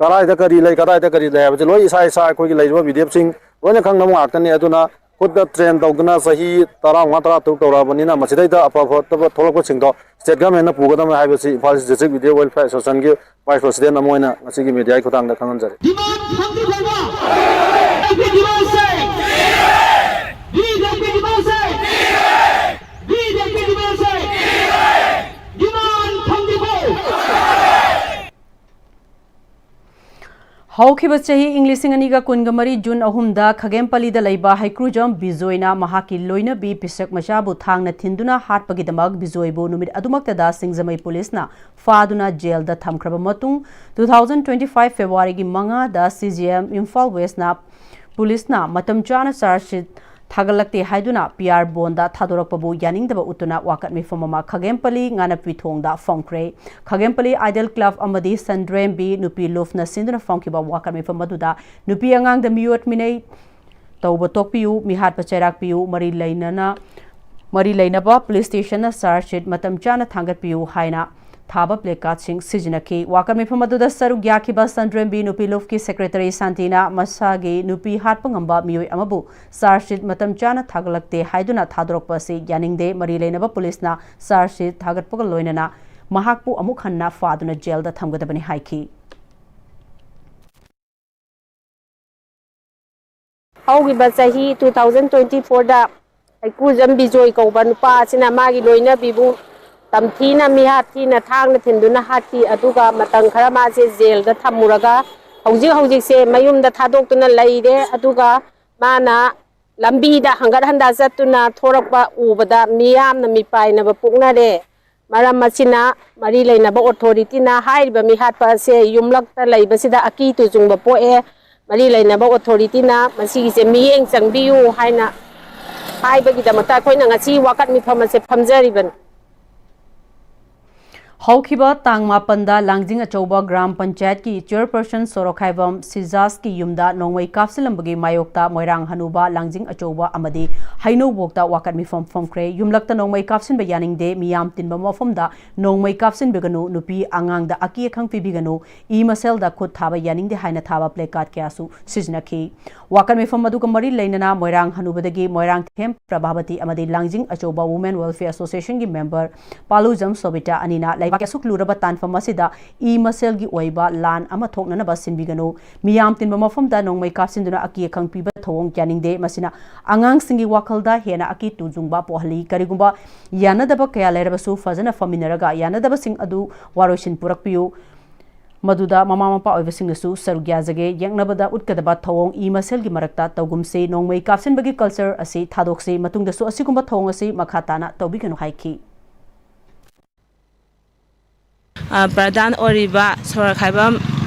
ꯀꯗꯥꯏꯗ ꯀꯔꯤ ꯂꯩ, ꯀꯗꯥꯏꯗ ꯀꯔꯤ ꯂꯩ ꯍꯥꯏꯕꯁꯦ ꯂꯣꯏ ꯏꯁꯥ ꯏꯁꯥ ꯑꯩꯈꯣꯏꯒꯤ ꯂꯩꯔꯤꯕ B D Fꯁꯤꯡ ꯂꯣꯏꯅ ꯈꯪꯅꯕ ꯉꯥꯛꯇꯅꯤ꯫ ꯑꯗꯨꯅ ꯈꯨꯠꯇ train ꯇꯧꯗꯨꯅ ꯆꯍꯤ ꯇꯔꯥꯃꯉꯥ, ꯇꯔꯥꯇꯔꯨꯛ ꯇꯧꯔꯛꯑꯕꯅꯤꯅ ꯃꯁꯤꯗꯩꯗ ꯑꯐ ꯐꯠꯇꯕ ꯊꯣꯛꯂꯛꯄꯁꯤꯡꯗꯣ state governmentꯅ ꯄꯨꯒꯗꯕꯅꯤ ꯍꯥꯏꯕꯁꯤ Imphal East District B D F Welfare Associationꯒꯤ Vice President ꯑꯃ ꯑꯣꯏꯅ ꯉꯁꯤꯒꯤ mediaꯒꯤ ꯈꯨꯠꯊꯥꯡꯗ ꯈꯪꯍꯟꯖꯔꯤ꯫ Demand ꯐꯪꯗ꯭ꯔꯤꯐꯥꯎꯕ ꯑꯩꯈꯣꯏ demandꯁꯦ, ꯗꯤꯃꯥꯟ ꯐꯪꯗ꯭ꯔꯤꯐꯥꯎꯕ ꯑꯩꯈꯣꯏ demandꯁꯦ, ꯗꯤꯃꯥꯟ ꯐꯪꯗ꯭ꯔꯤꯐꯥꯎꯕ ꯑꯩꯈꯣꯏ demandꯁꯦ, demand ꯐꯪꯗ꯭ꯔꯤꯐꯥꯎ꯫ ꯍꯧꯈꯤꯕ ꯆꯍꯤ ꯏꯪ ꯂꯤꯁꯤꯡ ꯑꯅꯤꯒ ꯀꯨꯟꯒ ꯃꯔꯤ June ꯑꯍꯨꯝꯗ ꯈꯥꯒꯦꯝꯄꯜꯂꯤꯗ ꯂꯩꯕ ꯍꯩꯀ꯭ꯔꯨꯖꯝ ꯕꯤꯖꯣꯏꯅ ꯃꯍꯥꯛꯀꯤ ꯂꯣꯏꯅꯕꯤ ꯄꯤꯁꯛ ꯃꯆꯥꯕꯨ ꯊꯥꯡꯅ ꯊꯤꯟꯗꯨꯅ ꯍꯥꯠꯄꯒꯤꯗꯃꯛ ꯕꯤꯖꯣꯏꯕꯨ ꯅꯨꯃꯤꯠ ꯑꯗꯨꯃꯛꯇꯗ ꯁꯤꯡꯖꯃꯩ ꯄꯨꯂꯤꯁꯅ ꯐꯥꯗꯨꯅ jailꯗ ꯊꯝꯈ꯭ꯔꯕ ꯃꯇꯨꯡ, two thousand twenty five Februaryꯒꯤ ꯃꯉꯥꯗ C J M Imphal Westꯅ ꯄꯨꯂꯤꯁꯅ ꯃꯇꯝ ꯆꯥꯅ charge sheet ꯊꯥꯒꯠꯂꯛꯇꯦ ꯍꯥꯏꯗꯨꯅ P R bondꯗ ꯊꯥꯗꯣꯔꯛꯄꯕꯨ ꯌꯥꯅꯤꯡꯗꯕ ꯎꯠꯇꯨꯅ ꯋꯥꯀꯠ ꯃꯤꯐꯝ ꯑꯃ ꯈꯥꯒꯦꯝꯄꯜꯂꯤ ꯉꯥꯅꯞꯄꯤ ꯊꯣꯡꯗ ꯐꯣꯡꯈ꯭ꯔꯦ꯫ ꯈꯥꯒꯦꯝꯄꯜꯂꯤ Idol Club ꯑꯃꯗꯤ ꯁꯟꯗ꯭ꯔꯦꯝꯕꯤ ꯅꯨꯄꯤ ꯂꯨꯞꯅ ꯁꯤꯟꯗꯨꯅ ꯐꯣꯡꯈꯤꯕ ꯋꯥꯀꯠ ꯃꯤꯐꯝ ꯑꯗꯨꯗ ꯅꯨꯄꯤ ꯑꯉꯥꯡꯗ ꯃꯤꯑꯣꯠ ꯃꯤꯅꯩ ꯇꯧꯕ ꯇꯣꯛꯄꯤꯌꯨ, ꯃꯤꯍꯥꯠꯄ ꯆꯩꯔꯥꯛ ꯄꯤꯌꯨ, ꯃꯔꯤ ꯂꯩꯅꯅ, ꯃꯔꯤ ꯂꯩꯅꯕ police stationꯅ charge sheet ꯃꯇꯝ ꯆꯥꯅ ꯊꯥꯡꯒꯠꯄꯤꯌꯨ ꯍꯥꯏꯅ ꯊꯥꯕ placardꯁꯤꯡ ꯁꯤꯖꯤꯟꯅꯈꯤ꯫ ꯋꯥꯀꯠ ꯃꯤꯐꯝ ꯑꯗꯨꯗ ꯁꯔꯨꯛ ꯌꯥꯈꯤꯕ ꯁꯟꯗ꯭ꯔꯦꯝꯕꯤ ꯅꯨꯄꯤ ꯂꯨꯞꯀꯤ secretaryꯁꯥꯟꯇꯤꯅ ꯃꯁꯥꯒꯤ ꯅꯨꯄꯤ ꯍꯥꯠꯄ ꯉꯝꯕ ꯃꯤꯑꯣꯏ ꯑꯃꯕꯨ charge sheet ꯃꯇꯝ ꯆꯥꯅ ꯊꯥꯒꯠꯂꯛꯇꯦ ꯍꯥꯏꯗꯨꯅ ꯊꯥꯗꯣꯔꯛꯄ ꯑꯁꯤ ꯌꯥꯅꯤꯡꯗꯦ꯫ ꯃꯔꯤ ꯂꯩꯅꯕ ꯄꯨꯂꯤꯁꯅ charge sheet ꯊꯥꯒꯠꯄꯒ ꯂꯣꯏꯅꯅ ꯃꯍꯥꯛꯄꯨ ꯑꯃꯨꯛ ꯍꯟꯅ ꯐꯥꯗꯨꯅ jailꯗ ꯊꯝꯒꯗꯕꯅꯤ ꯍꯥꯏꯈꯤ꯫ ꯍꯧꯈꯤꯕ ꯆꯍꯤ two thousand twenty fourꯗ ꯍꯩꯀꯨꯖꯝ ꯕꯤꯖꯣꯏ ꯀꯧꯕ ꯅꯨꯄꯥ ꯑꯁꯤꯅ ꯃꯥꯒꯤ ꯂꯣꯏꯅꯕꯤꯕꯨ ꯇꯝꯊꯤꯅ, ꯃꯤꯍꯥꯠ ꯊꯤꯅ, ꯊꯥꯡꯅ ꯊꯤꯟꯗꯨꯅ ꯍꯥꯠꯈꯤ꯫ ꯑꯗꯨꯒ ꯃꯇꯝ ꯈꯔ ꯃꯥꯁꯦ jailꯗ ꯊꯝꯃꯨꯔꯒ ꯍꯧꯖꯤꯛ ꯍꯧꯖꯤꯛꯁꯦ ꯃꯌꯨꯝꯗ ꯊꯥꯗꯣꯛꯇꯨꯅ ꯂꯩꯔꯦ꯫ ꯑꯗꯨꯒ ꯃꯥꯅ ꯂꯝꯕꯤꯗ ꯍꯪꯒꯠ ꯍꯟꯗ ꯆꯠꯇꯨꯅ ꯊꯣꯔꯛꯄ ꯎꯕꯗ ꯃꯤꯌꯥꯝꯅ ꯃꯤꯄꯥꯏꯅꯕ ꯄꯣꯛꯅꯔꯦ꯫ ꯃꯔꯝ ꯑꯁꯤꯅ ꯃꯔꯤ ꯂꯩꯅꯕ authorityꯅ ꯍꯥꯏꯔꯤꯕ ꯃꯤꯍꯥꯠꯄ ꯑꯁꯦ ꯌꯨꯝꯂꯛꯇ ꯂꯩꯕꯁꯤꯗ ꯑꯀꯤ ꯇꯨꯖꯨꯡꯕ ꯄꯣꯛꯑꯦ꯫ ꯃꯔꯤ ꯂꯩꯅꯕ authorityꯅ ꯃꯁꯤꯒꯤꯁꯦ ꯃꯤꯠꯌꯦꯡ ꯆꯪꯕꯤꯌꯨ ꯍꯥꯏꯅ ꯍꯥꯏꯕꯒꯤꯗꯃꯛꯇ ꯑꯩꯈꯣꯏꯅ ꯉꯁꯤ ꯋꯥꯀꯠ ꯃꯤꯐꯝ ꯑꯁꯦ ꯐꯝꯖꯔꯤꯕꯅꯤ꯫ ꯍꯧꯈꯤꯕ ꯇꯥꯡ ꯃꯥꯄꯟꯗ ꯂꯥꯡꯖꯤꯡ ꯑꯆꯧꯕ ꯒ꯭ꯔꯥꯝ ꯄꯟꯆꯥꯌꯠꯀꯤ chairperson ꯁꯣꯔꯣꯛꯈꯥꯏꯕꯝ ꯁꯤꯖꯥꯁꯀꯤ ꯌꯨꯝꯗ ꯅꯣꯡꯃꯩ ꯀꯥꯞꯁꯤꯜꯂꯝꯕꯒꯤ ꯃꯥꯌꯣꯛꯇ ꯃꯣꯏꯔꯥꯡ ꯍꯅꯨꯕ, ꯂꯥꯡꯖꯤꯡ ꯑꯆꯧꯕ ꯑꯃꯗꯤ ꯍꯩꯅꯧꯕꯣꯛꯇ ꯋꯥꯀꯠ ꯃꯤꯐꯝ ꯐꯝꯈ꯭ꯔꯦ꯫ ꯌꯨꯝꯂꯛꯇ ꯅꯣꯡꯃꯩ ꯀꯥꯞꯁꯤꯟꯕ ꯌꯥꯅꯤꯡꯗꯦ, ꯃꯤꯌꯥꯝ ꯇꯤꯟꯕ ꯃꯐꯝꯗ ꯅꯣꯡꯃꯩ ꯀꯥꯞꯁꯤꯟꯕꯤꯒꯅꯨ, ꯅꯨꯄꯤ ꯑꯉꯥꯡꯗ ꯑꯀꯤ ꯑꯈꯪ ꯄꯤꯕꯤꯒꯅꯨ, ꯏ ꯃꯁꯦꯜꯗ ꯈꯨꯠ ꯊꯥꯕ ꯌꯥꯅꯤꯡꯗꯦ ꯍꯥꯏꯅ ꯊꯥꯕ placard ꯀꯌꯥꯁꯨ ꯁꯤꯖꯤꯟꯅꯈꯤ꯫ ꯋꯥꯀꯠ ꯃꯤꯐꯝ ꯑꯗꯨꯒ ꯃꯔꯤ ꯂꯩꯅꯅ ꯃꯣꯏꯔꯥꯡ ꯍꯅꯨꯕꯗꯒꯤ ꯃꯣꯏꯔꯥꯡꯊꯦꯝ ꯄ꯭ꯔꯚꯥꯕꯇꯤ ꯑꯃꯗꯤ ꯂꯥꯡꯖꯤꯡ ꯑꯆꯧꯕ Women Welfare Associationꯒꯤ member ꯄꯥꯂꯨꯖꯝ ꯁꯣꯕꯤꯇꯥ ꯑꯅꯤꯅ ꯂꯩꯕꯥꯛꯀꯤ ꯑꯁꯨꯛ ꯂꯨꯔꯕ ꯇꯥꯟꯐꯝ ꯑꯁꯤꯗ ꯏ ꯃꯁꯦꯜꯒꯤ ꯑꯣꯏꯕ ꯂꯥꯟ ꯑꯃ ꯊꯣꯛꯅꯅꯕ ꯁꯤꯟꯕꯤꯒꯅꯨ, ꯃꯤꯌꯥꯝ ꯇꯤꯟꯕ ꯃꯐꯝꯗ ꯅꯣꯡꯃꯩ ꯀꯥꯞꯁꯤꯟꯗꯨꯅ ꯑꯀꯤ ꯑꯈꯪ ꯄꯤꯕ ꯊꯧꯑꯣꯡ ꯌꯥꯅꯤꯡꯗꯦ, ꯃꯁꯤꯅ ꯑꯉꯥꯡꯁꯤꯡꯒꯤ ꯋꯥꯈꯜꯗ ꯍꯦꯟꯅ ꯑꯀꯤ ꯇꯨꯖꯨꯡꯕ ꯄꯣꯛꯍꯜꯂꯤ꯫ ꯀꯔꯤꯒꯨꯝꯕ ꯌꯥꯅꯗꯕ ꯀꯌꯥ ꯂꯩꯔꯕꯁꯨ ꯐꯖꯅ ꯐꯝꯃꯤꯟꯅꯔꯒ ꯌꯥꯅꯗꯕꯁꯤꯡ ꯑꯗꯨ ꯋꯥꯔꯣꯏꯁꯤꯟ ꯄꯨꯔꯛꯄꯤꯌꯨ꯫ ꯃꯗꯨꯗ ꯃꯃꯥ ꯃꯄꯥ ꯑꯣꯏꯕꯁꯤꯡꯅꯁꯨ ꯁꯔꯨꯛ ꯌꯥꯖꯒꯦ꯫ ꯌꯦꯛꯅꯕꯗ ꯎꯠꯀꯗꯕ ꯊꯧꯑꯣꯡ ꯏ ꯃꯁꯦꯜꯒꯤ ꯃꯔꯛꯇ ꯇꯧꯒꯨꯝꯁꯤ꯫ ꯅꯣꯡꯃꯩ ꯀꯥꯞꯁꯤꯟꯕꯒꯤ culture ꯑꯁꯤ ꯊꯥꯗꯣꯛꯁꯤ꯫ ꯃꯇꯨꯡꯗꯁꯨ ꯑꯁꯤꯒꯨꯝꯕ ꯊꯧꯑꯣꯡ ꯑꯁꯤ ꯃꯈꯥ ꯇꯥꯅ ꯇꯧꯕꯤꯒꯅꯨ ꯍꯥꯏꯈꯤ꯫ ꯑ, ꯄ꯭ꯔꯙꯥꯟ ꯑꯣꯏꯔꯤꯕ ꯁꯣꯔꯣꯛꯈꯥꯏꯕꯝ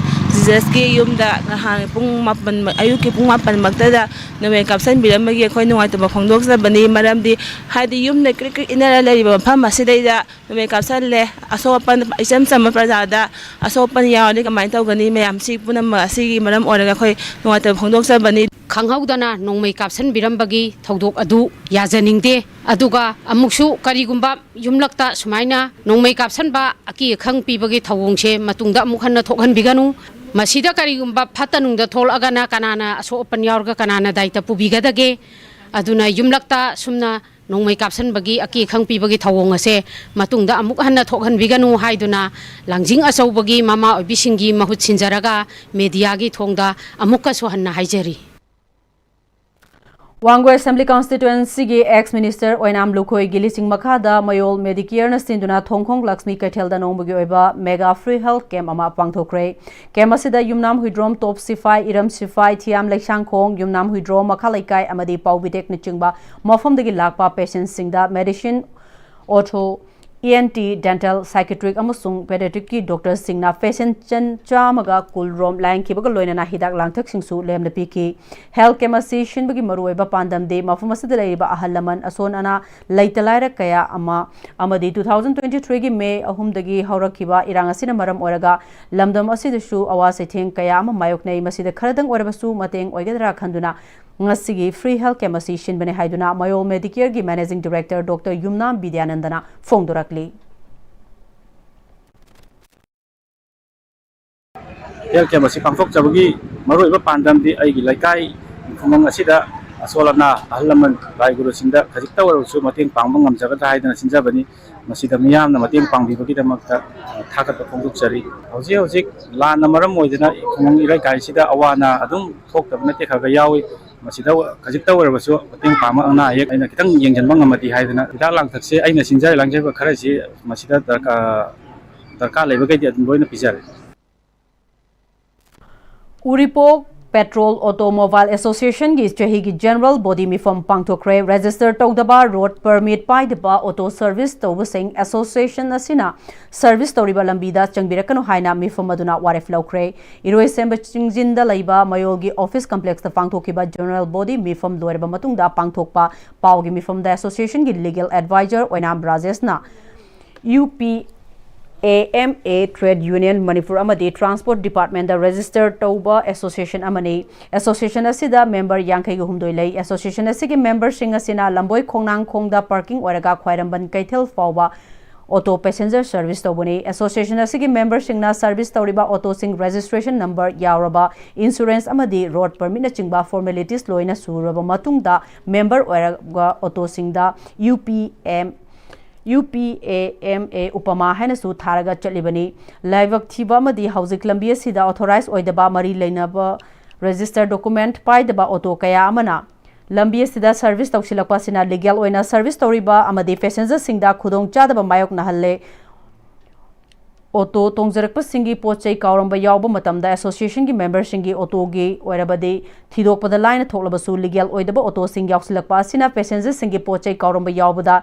ꯖꯤꯖꯁꯀꯤ ꯌꯨꯝꯗ ꯅꯍꯥꯟ ꯄꯨꯡ ꯃꯥꯄꯟ, ꯑꯌꯨꯛꯀꯤ ꯄꯨꯡ ꯃꯥꯄꯟꯃꯛꯇꯗ ꯅꯣꯡꯃꯩ ꯀꯥꯞꯁꯤꯟꯕꯤꯔꯝꯕꯒꯤ ꯑꯩꯈꯣꯏ ꯅꯨꯡꯉꯥꯏꯇꯕ ꯐꯣꯡꯗꯣꯛꯆꯕꯅꯤ꯫ ꯃꯔꯝꯗꯤ ꯍꯥꯏꯗꯤ ꯌꯨꯝꯗ ꯀ꯭ꯔꯤꯛ ꯀ꯭ꯔꯤꯛ ꯏꯟꯅꯔ ꯂꯩꯔꯤꯕ ꯃꯐꯝ ꯑꯁꯤꯗꯩꯗ ꯅꯣꯡꯃꯩ ꯀꯥꯞꯁꯜꯂꯦ꯫ ꯑꯁꯣꯛ ꯑꯄꯟ, ꯏꯆꯝ ꯆꯝꯕ ꯄ꯭ꯔꯖꯥꯗ ꯑꯁꯣꯛ ꯑꯄꯟ ꯌꯥꯎꯔꯗꯤ ꯀꯃꯥꯏꯅ ꯇꯧꯒꯅꯤ? ꯃꯌꯥꯝꯁꯤ ꯄꯨꯝꯅꯃꯛ ꯑꯁꯤꯒꯤ ꯃꯔꯝ ꯑꯣꯏꯔꯒ ꯑꯩꯈꯣꯏ ꯅꯨꯡꯉꯥꯏꯇꯕ ꯐꯣꯡꯗꯣꯛꯆꯕꯅꯤ꯫ ꯈꯪꯍꯧꯗꯅ ꯅꯣꯡꯃꯩ ꯀꯥꯞꯁꯟꯕꯤꯔꯝꯕꯒꯤ ꯊꯧꯗꯣꯛ ꯑꯗꯨ ꯌꯥꯖꯅꯤꯡꯗꯦ꯫ ꯑꯗꯨꯒ ꯑꯃꯨꯛꯁꯨ ꯀꯔꯤꯒꯨꯝꯕ ꯌꯨꯝꯂꯛꯇ ꯁꯨꯃꯥꯏꯅ ꯅꯣꯡꯃꯩ ꯀꯥꯞꯁꯟꯕ, ꯑꯀꯤ ꯑꯈꯪ ꯄꯤꯕꯒꯤ ꯊꯧꯑꯣꯡꯁꯦ ꯃꯇꯨꯡꯗ ꯑꯃꯨꯛ ꯍꯟꯅ ꯊꯣꯛꯍꯟꯕꯤꯒꯅꯨ꯫ ꯃꯁꯤꯗ ꯀꯔꯤꯒꯨꯝꯕ ꯐꯠꯇ ꯅꯨꯡꯗ ꯊꯣꯛꯂꯛꯑꯒꯅ ꯀꯅꯥꯅ ꯑꯁꯣꯛ ꯑꯄꯟ ꯌꯥꯎꯔꯒ ꯀꯅꯥꯅ ꯗꯥꯏꯇ ꯄꯨꯕꯤꯒꯗꯒꯦ? ꯑꯗꯨꯅ ꯌꯨꯝꯂꯛꯇ ꯁꯨꯝꯅ ꯅꯣꯡꯃꯩ ꯀꯥꯞꯁꯟꯕꯒꯤ, ꯑꯀꯤ ꯑꯈꯪ ꯄꯤꯕꯒꯤ ꯊꯧꯑꯣꯡ ꯑꯁꯦ ꯃꯇꯨꯡꯗ ꯑꯃꯨꯛ ꯍꯟꯅ ꯊꯣꯛꯍꯟꯕꯤꯒꯅꯨ ꯍꯥꯏꯗꯨꯅ ꯂꯥꯡꯖꯤꯡ ꯑꯆꯧꯕꯒꯤ ꯃꯃꯥ ꯑꯣꯏꯕꯤꯁꯤꯡꯒꯤ ꯃꯍꯨꯠ ꯁꯤꯟꯖꯔꯒ ꯃꯦꯗꯤꯌꯥꯒꯤ ꯊꯣꯡꯗ ꯑꯃꯨꯛꯀꯁꯨ ꯍꯟꯅ ꯍꯥꯏꯖꯔꯤ꯫ ꯋꯥꯡꯒꯣꯏ ꯑꯦꯁꯦꯝꯕ꯭ꯂꯤ ꯀꯟꯁꯇꯤꯇ꯭ꯋꯦꯟꯁꯤꯒꯤ ꯑꯦꯛꯁ ꯃꯤꯅꯤꯁꯇꯔ ꯑꯣꯏꯅꯥꯝ ꯂꯨꯈꯣꯏ ꯒꯤꯂꯤꯁꯤꯡ ꯃꯈꯥꯗ ꯃꯌꯣꯜ ꯃꯦꯗꯤꯀꯦꯌꯔꯅ ꯁꯤꯟꯗꯨꯅ ꯊꯣꯡꯈꯣꯡ ꯂꯛꯁꯃꯤ ꯀꯩꯊꯦꯜꯗ ꯅꯣꯡꯃꯒꯤ ꯑꯣꯏꯕ ꯃꯦꯒꯥ ꯐ꯭ꯔꯤ ꯍꯦꯜꯊ ꯀꯦꯝꯞ ꯑꯃ ꯄꯥꯡꯊꯣꯛꯈ꯭ꯔꯦ꯫ ꯀꯦꯝꯞ ꯑꯁꯤꯗ ꯌꯨꯝꯅꯥꯝ ꯍꯨꯏꯗ꯭ꯔꯣꯝ, ꯇꯣꯞ ꯁꯤꯐꯥꯏ, ꯏꯔꯝ ꯁꯤꯐꯥꯏ, ꯊꯤꯌꯥꯝ ꯂꯩꯁꯥꯡꯈꯣꯡ, ꯌꯨꯝꯅꯥꯝ ꯍꯨꯏꯗ꯭ꯔꯣꯝ, ꯃꯈꯥ ꯂꯩꯀꯥꯏ ꯑꯃꯗꯤ ꯄꯥꯎꯕꯤꯗꯦꯛꯅꯆꯤꯡꯕ ꯃꯐꯝꯗꯒꯤ ꯂꯥꯛꯄ ꯄꯦꯁꯦꯟꯁꯤꯡꯗ medicine, ortho, E N T, dental, psychiatric ꯑꯃꯁꯨꯡ ꯄꯦꯗꯤꯌꯥꯇ꯭ꯔꯤꯛꯀꯤ ꯗꯣꯛꯇꯔꯁꯤꯡꯅ ꯄꯦꯁꯦꯟ ꯆꯥꯝꯃꯒ ꯀꯨꯟ ꯔꯣꯝ ꯂꯥꯌꯦꯡꯈꯤꯕꯒ ꯂꯣꯏꯅꯅ ꯍꯤꯗꯥꯛ ꯂꯥꯡꯊꯛꯁꯤꯡꯁꯨ ꯂꯦꯝꯅ ꯄꯤꯈꯤ꯫ ꯍꯦꯜꯊ ꯀꯦꯝꯞ ꯑꯁꯤ ꯁꯤꯟꯕꯒꯤ ꯃꯔꯨꯑꯣꯏꯕ ꯄꯥꯟꯗꯝꯗꯤ ꯃꯐꯝ ꯑꯁꯤꯗ ꯂꯩꯔꯤꯕ ꯑꯍꯜ ꯂꯃꯟ, ꯑꯁꯣꯟ ꯑꯅꯥ, ꯂꯩꯇ ꯂꯥꯏꯔ ꯀꯌꯥ ꯑꯃ ꯑꯃꯗꯤ two thousand twenty three ꯒꯤ ꯃꯦ ꯑꯍꯨꯝꯗꯒꯤ ꯍꯧꯔꯛꯈꯤꯕ ꯏꯔꯥꯡ ꯑꯁꯤꯅ ꯃꯔꯝ ꯑꯣꯏꯔꯒ ꯂꯝꯗꯝ ꯑꯁꯤꯗꯁꯨ ꯑꯋꯥ ꯆꯩꯊꯦꯡ ꯀꯌꯥ ꯑꯃ ꯃꯥꯌꯣꯛꯅꯩ꯫ ꯃꯁꯤꯗ ꯈꯔꯗꯪ ꯑꯣꯏꯔꯕꯁꯨ ꯃꯇꯦꯡ ꯑꯣꯏꯒꯗ꯭ꯔꯥ ꯈꯟꯗꯨꯅ ꯉꯁꯤꯒꯤ ꯐ꯭ꯔꯤ ꯍꯦꯜꯊ ꯀꯦꯝꯞ ꯑꯁꯤ ꯁꯤꯟꯕꯅꯤ ꯍꯥꯏꯗꯨꯅ ꯃꯌꯣꯜ ꯃꯦꯗꯤꯀꯦꯌꯔꯒꯤ ꯃꯦꯅꯦꯖꯤꯡ ꯗꯤꯔꯦꯛꯇꯔ ꯗꯣꯛꯇꯔ ꯌꯨꯝꯅꯥꯝ ꯕꯤꯗ꯭ꯌꯥꯅꯟꯗꯅ ꯐꯣꯡꯗꯣꯔꯛꯂꯤ꯫ ꯍꯦꯜꯊ ꯀꯦꯝꯞ ꯑꯁꯤ ꯄꯥꯡꯊꯣꯛꯆꯕꯒꯤ ꯃꯔꯨꯑꯣꯏꯕ ꯄꯥꯟꯗꯝꯗꯤ ꯑꯩꯒꯤ ꯂꯩꯀꯥꯏ ꯈꯨꯡꯒꯪ ꯑꯁꯤꯗ ꯑꯁꯣꯜ ꯑꯅꯥ, ꯑꯍꯜ ꯂꯃꯟ, ꯂꯥꯏ ꯒꯨꯔꯨꯁꯤꯡꯗ ꯈꯖꯤꯛꯇ ꯑꯣꯏꯔꯕꯁꯨ ꯃꯇꯦꯡ ꯄꯥꯡꯕ ꯉꯝꯖꯒꯗ꯭ꯔꯥ ꯍꯥꯏꯗꯅ ꯁꯤꯟꯖꯕꯅꯤ꯫ ꯃꯁꯤꯗ ꯃꯤꯌꯥꯝꯅ ꯃꯇꯦꯡ ꯄꯥꯡꯕꯤꯕꯒꯤꯗꯃꯛꯇ ꯊꯥꯒꯠꯄ ꯐꯣꯡꯗꯣꯛꯆꯔꯤ꯫ ꯍꯧꯖꯤꯛ ꯍꯧꯖꯤꯛ ꯂꯥꯟꯅ ꯃꯔꯝ ꯑꯣꯏꯗꯨꯅ ꯈꯨꯡꯒꯪ ꯏꯔꯩꯀꯥꯏꯁꯤꯗ ꯑꯋꯥ ꯑꯅꯥ ꯑꯗꯨꯝ ꯊꯣꯛꯇꯕ ꯅꯠꯇꯦ, ꯈꯔ ꯈꯔ ꯌꯥꯎꯏ꯫ ꯃꯁꯤꯗ ꯈꯖꯤꯛꯇ ꯑꯣꯏꯔꯕꯁꯨ ꯃꯇꯦꯡ ꯄꯥꯡꯕ, ꯑꯅꯥ ꯑꯌꯦꯛ ꯑꯩꯅ ꯈꯤꯇꯪ ꯌꯦꯡꯁꯤꯟꯕ ꯉꯝꯃꯗꯤ ꯍꯥꯏꯗꯅ ꯍꯤꯗꯥꯛ ꯂꯥꯡꯊꯛꯁꯦ ꯑꯩꯅ ꯁꯤꯟꯖ ꯂꯥꯡꯖꯕ ꯈꯔꯁꯤ ꯃꯁꯤꯗ ꯗꯔꯀꯥꯔ ꯗꯔꯀꯥꯔ ꯂꯩꯕꯈꯩꯗꯤ ꯑꯗꯨꯝ ꯂꯣꯏꯅ ꯄꯤꯖꯔꯦ꯫ ꯎꯔꯤꯄꯣꯛ ꯄꯦꯇ꯭ꯔꯣꯜ ꯑꯣꯇꯣꯃꯣꯕꯥꯏꯜ ꯑꯦꯁꯣꯁꯤꯌꯦꯁꯟꯒꯤ ꯆꯍꯤꯒꯤ ꯖꯦꯅꯔꯦꯜ ꯕꯣꯗꯤ ꯃꯤꯐꯝ ꯄꯥꯡꯊꯣꯛꯈ꯭ꯔꯦ꯫ ꯔꯦꯖꯤꯁꯇꯔ ꯇꯧꯗꯕ, ꯔꯣꯗ ꯄꯔꯃꯤꯠ ꯄꯥꯏꯗꯕ ꯑꯣꯇꯣ ꯁꯔꯚꯤꯁ ꯇꯧꯕꯁꯤꯡ ꯑꯦꯁꯣꯁꯤꯌꯦꯁꯟ ꯑꯁꯤꯅ ꯁꯔꯚꯤꯁ ꯇꯧꯔꯤꯕ ꯂꯝꯕꯤꯗ ꯆꯪꯕꯤꯔꯛꯀꯅꯨ ꯍꯥꯏꯅ ꯃꯤꯐꯝ ꯑꯗꯨꯅ ꯋꯥꯔꯦꯞ ꯂꯧꯈ꯭ꯔꯦ꯫ ꯏꯔꯣꯏꯁꯦꯝꯕ ꯆꯤꯡꯖꯤꯟꯗ ꯂꯩꯕ ꯃꯌꯣꯜꯒꯤ ꯑꯣꯐꯤꯁ ꯀꯝꯄ꯭ꯂꯦꯛꯁꯇ ꯄꯥꯡꯊꯣꯛꯈꯤꯕ ꯖꯦꯅꯔꯦꯜ ꯕꯣꯗꯤ ꯃꯤꯐꯝ ꯂꯣꯏꯔꯕ ꯃꯇꯨꯡꯗ ꯄꯥꯡꯊꯣꯛꯄ ꯄꯥꯎꯒꯤ ꯃꯤꯐꯝꯗ ꯑꯦꯁꯣꯁꯤꯌꯦꯁꯟꯒꯤ ꯂꯤꯒꯦꯜ ꯑꯦꯗꯚꯥꯏꯖꯔ ꯑꯣꯏꯅꯥꯝ ꯔꯥꯖꯦꯁꯅ UPAMA Trade Union Manipur ꯑꯃꯗꯤ Transport Department ꯗ register ꯇꯧꯕ association ꯑꯃꯅꯤ꯫ Association ꯑꯁꯤꯗ member ꯌꯥꯡꯈꯩꯒ ꯍꯨꯝꯗꯣꯏ ꯂꯩ꯫ Association ꯑꯁꯤꯒꯤ member ꯁꯤꯡ ꯑꯁꯤꯅ ꯂꯝꯕꯣꯏ ꯈꯣꯡꯅꯥꯡꯈꯣꯡꯗ parking ꯑꯣꯏꯔꯒ ꯈ꯭ꯋꯥꯏꯔꯝꯕꯟ ꯀꯩꯊꯦꯜ ꯐꯥꯎꯕ auto passenger service ꯇꯧꯕꯅꯤ꯫ Association ꯑꯁꯤꯒꯤ member ꯁꯤꯡꯅ service ꯇꯧꯔꯤꯕ auto ꯁꯤꯡ registration number ꯌꯥꯎꯔꯕ, insurance ꯑꯃꯗꯤ road permit ꯅꯆꯤꯡꯕ formalities ꯂꯣꯏꯅ ꯁꯨꯔꯕ ꯃꯇꯨꯡꯗ member ꯑꯣꯏꯔꯕ auto ꯁꯤꯡꯗ UPM UPAMA ꯎꯄꯃꯥ ꯍꯥꯏꯅꯁꯨ ꯊꯥꯔꯒ ꯆꯠꯂꯤꯕꯅꯤ꯫ ꯂꯥꯏꯕꯛ ꯊꯤꯕ ꯑꯃꯗꯤ ꯍꯧꯖꯤꯛ ꯂꯝꯕꯤ ꯑꯁꯤꯗ authorize ꯑꯣꯏꯗꯕ, ꯃꯔꯤ ꯂꯩꯅꯕ register document ꯄꯥꯏꯗꯕ auto ꯀꯌꯥ ꯑꯃꯅ ꯂꯝꯕꯤ ꯑꯁꯤꯗ service ꯇꯧꯁꯤꯜꯂꯛꯄ ꯑꯁꯤꯅ legal ꯑꯣꯏꯅ service ꯇꯧꯔꯤꯕ ꯑꯃꯗꯤ passenger ꯁꯤꯡꯗ ꯈꯨꯗꯣꯡꯆꯥꯗꯕ ꯃꯥꯌꯣꯛꯅꯍꯜꯂꯦ꯫ Auto ꯇꯣꯡꯖꯔꯛꯄꯁꯤꯡꯒꯤ ꯄꯣꯠ ꯆꯩ ꯀꯥꯎꯔꯝꯕ ꯌꯥꯎꯕ ꯃꯇꯝꯗ association ꯒꯤ member ꯁꯤꯡꯒꯤ auto ꯒꯤ ꯑꯣꯏꯔꯕꯗꯤ ꯊꯤꯗꯣꯛꯄꯗ ꯂꯥꯏꯅ ꯊꯣꯛꯂꯕꯁꯨ, legal ꯑꯣꯏꯗꯕ auto ꯁꯤꯡ ꯌꯥꯎꯁꯤꯜꯂꯛꯄ ꯑꯁꯤꯅ passenger ꯁꯤꯡꯒꯤ ꯄꯣꯠ ꯆꯩ ꯀꯥꯎꯔꯝꯕ ꯌꯥꯎꯕꯗ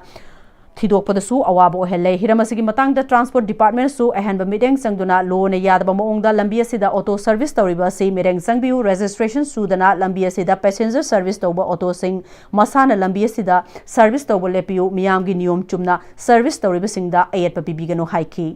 ꯊꯤꯗꯣꯛꯄꯗꯁꯨ ꯑꯋꯥꯕ ꯑꯣꯏꯍꯜꯂꯦ꯫ ꯍꯤꯔꯝ ꯑꯁꯤꯒꯤ ꯃꯇꯥꯡꯗ Transport Department ꯁꯨ ꯑꯍꯦꯟꯕ ꯃꯤꯠꯌꯦꯡ ꯆꯪꯗꯨꯅ ꯂꯣꯅ ꯌꯥꯗꯕ ꯃꯑꯣꯡꯗ ꯂꯝꯕꯤ ꯑꯁꯤꯗ auto service ꯇꯧꯔꯤꯕ ꯑꯁꯤ ꯃꯤꯠꯌꯦꯡ ꯆꯪꯕꯤꯌꯨ꯫ Registration ꯁꯨꯗꯅ ꯂꯝꯕꯤ ꯑꯁꯤꯗ passenger service ꯇꯧꯕ auto ꯁꯤꯡ ꯃꯁꯥꯅ ꯂꯝꯕꯤ ꯑꯁꯤꯗ service ꯇꯧꯕ ꯂꯦꯞꯄꯤꯌꯨ꯫ ꯃꯤꯌꯥꯝꯒꯤ ꯅꯤꯌꯣꯝ ꯆꯨꯝꯅ service ꯇꯧꯔꯤꯕꯁꯤꯡꯗ ꯑꯌꯦꯠꯄ ꯄꯤꯕꯤꯒꯅꯨ ꯍꯥꯏꯈꯤ꯫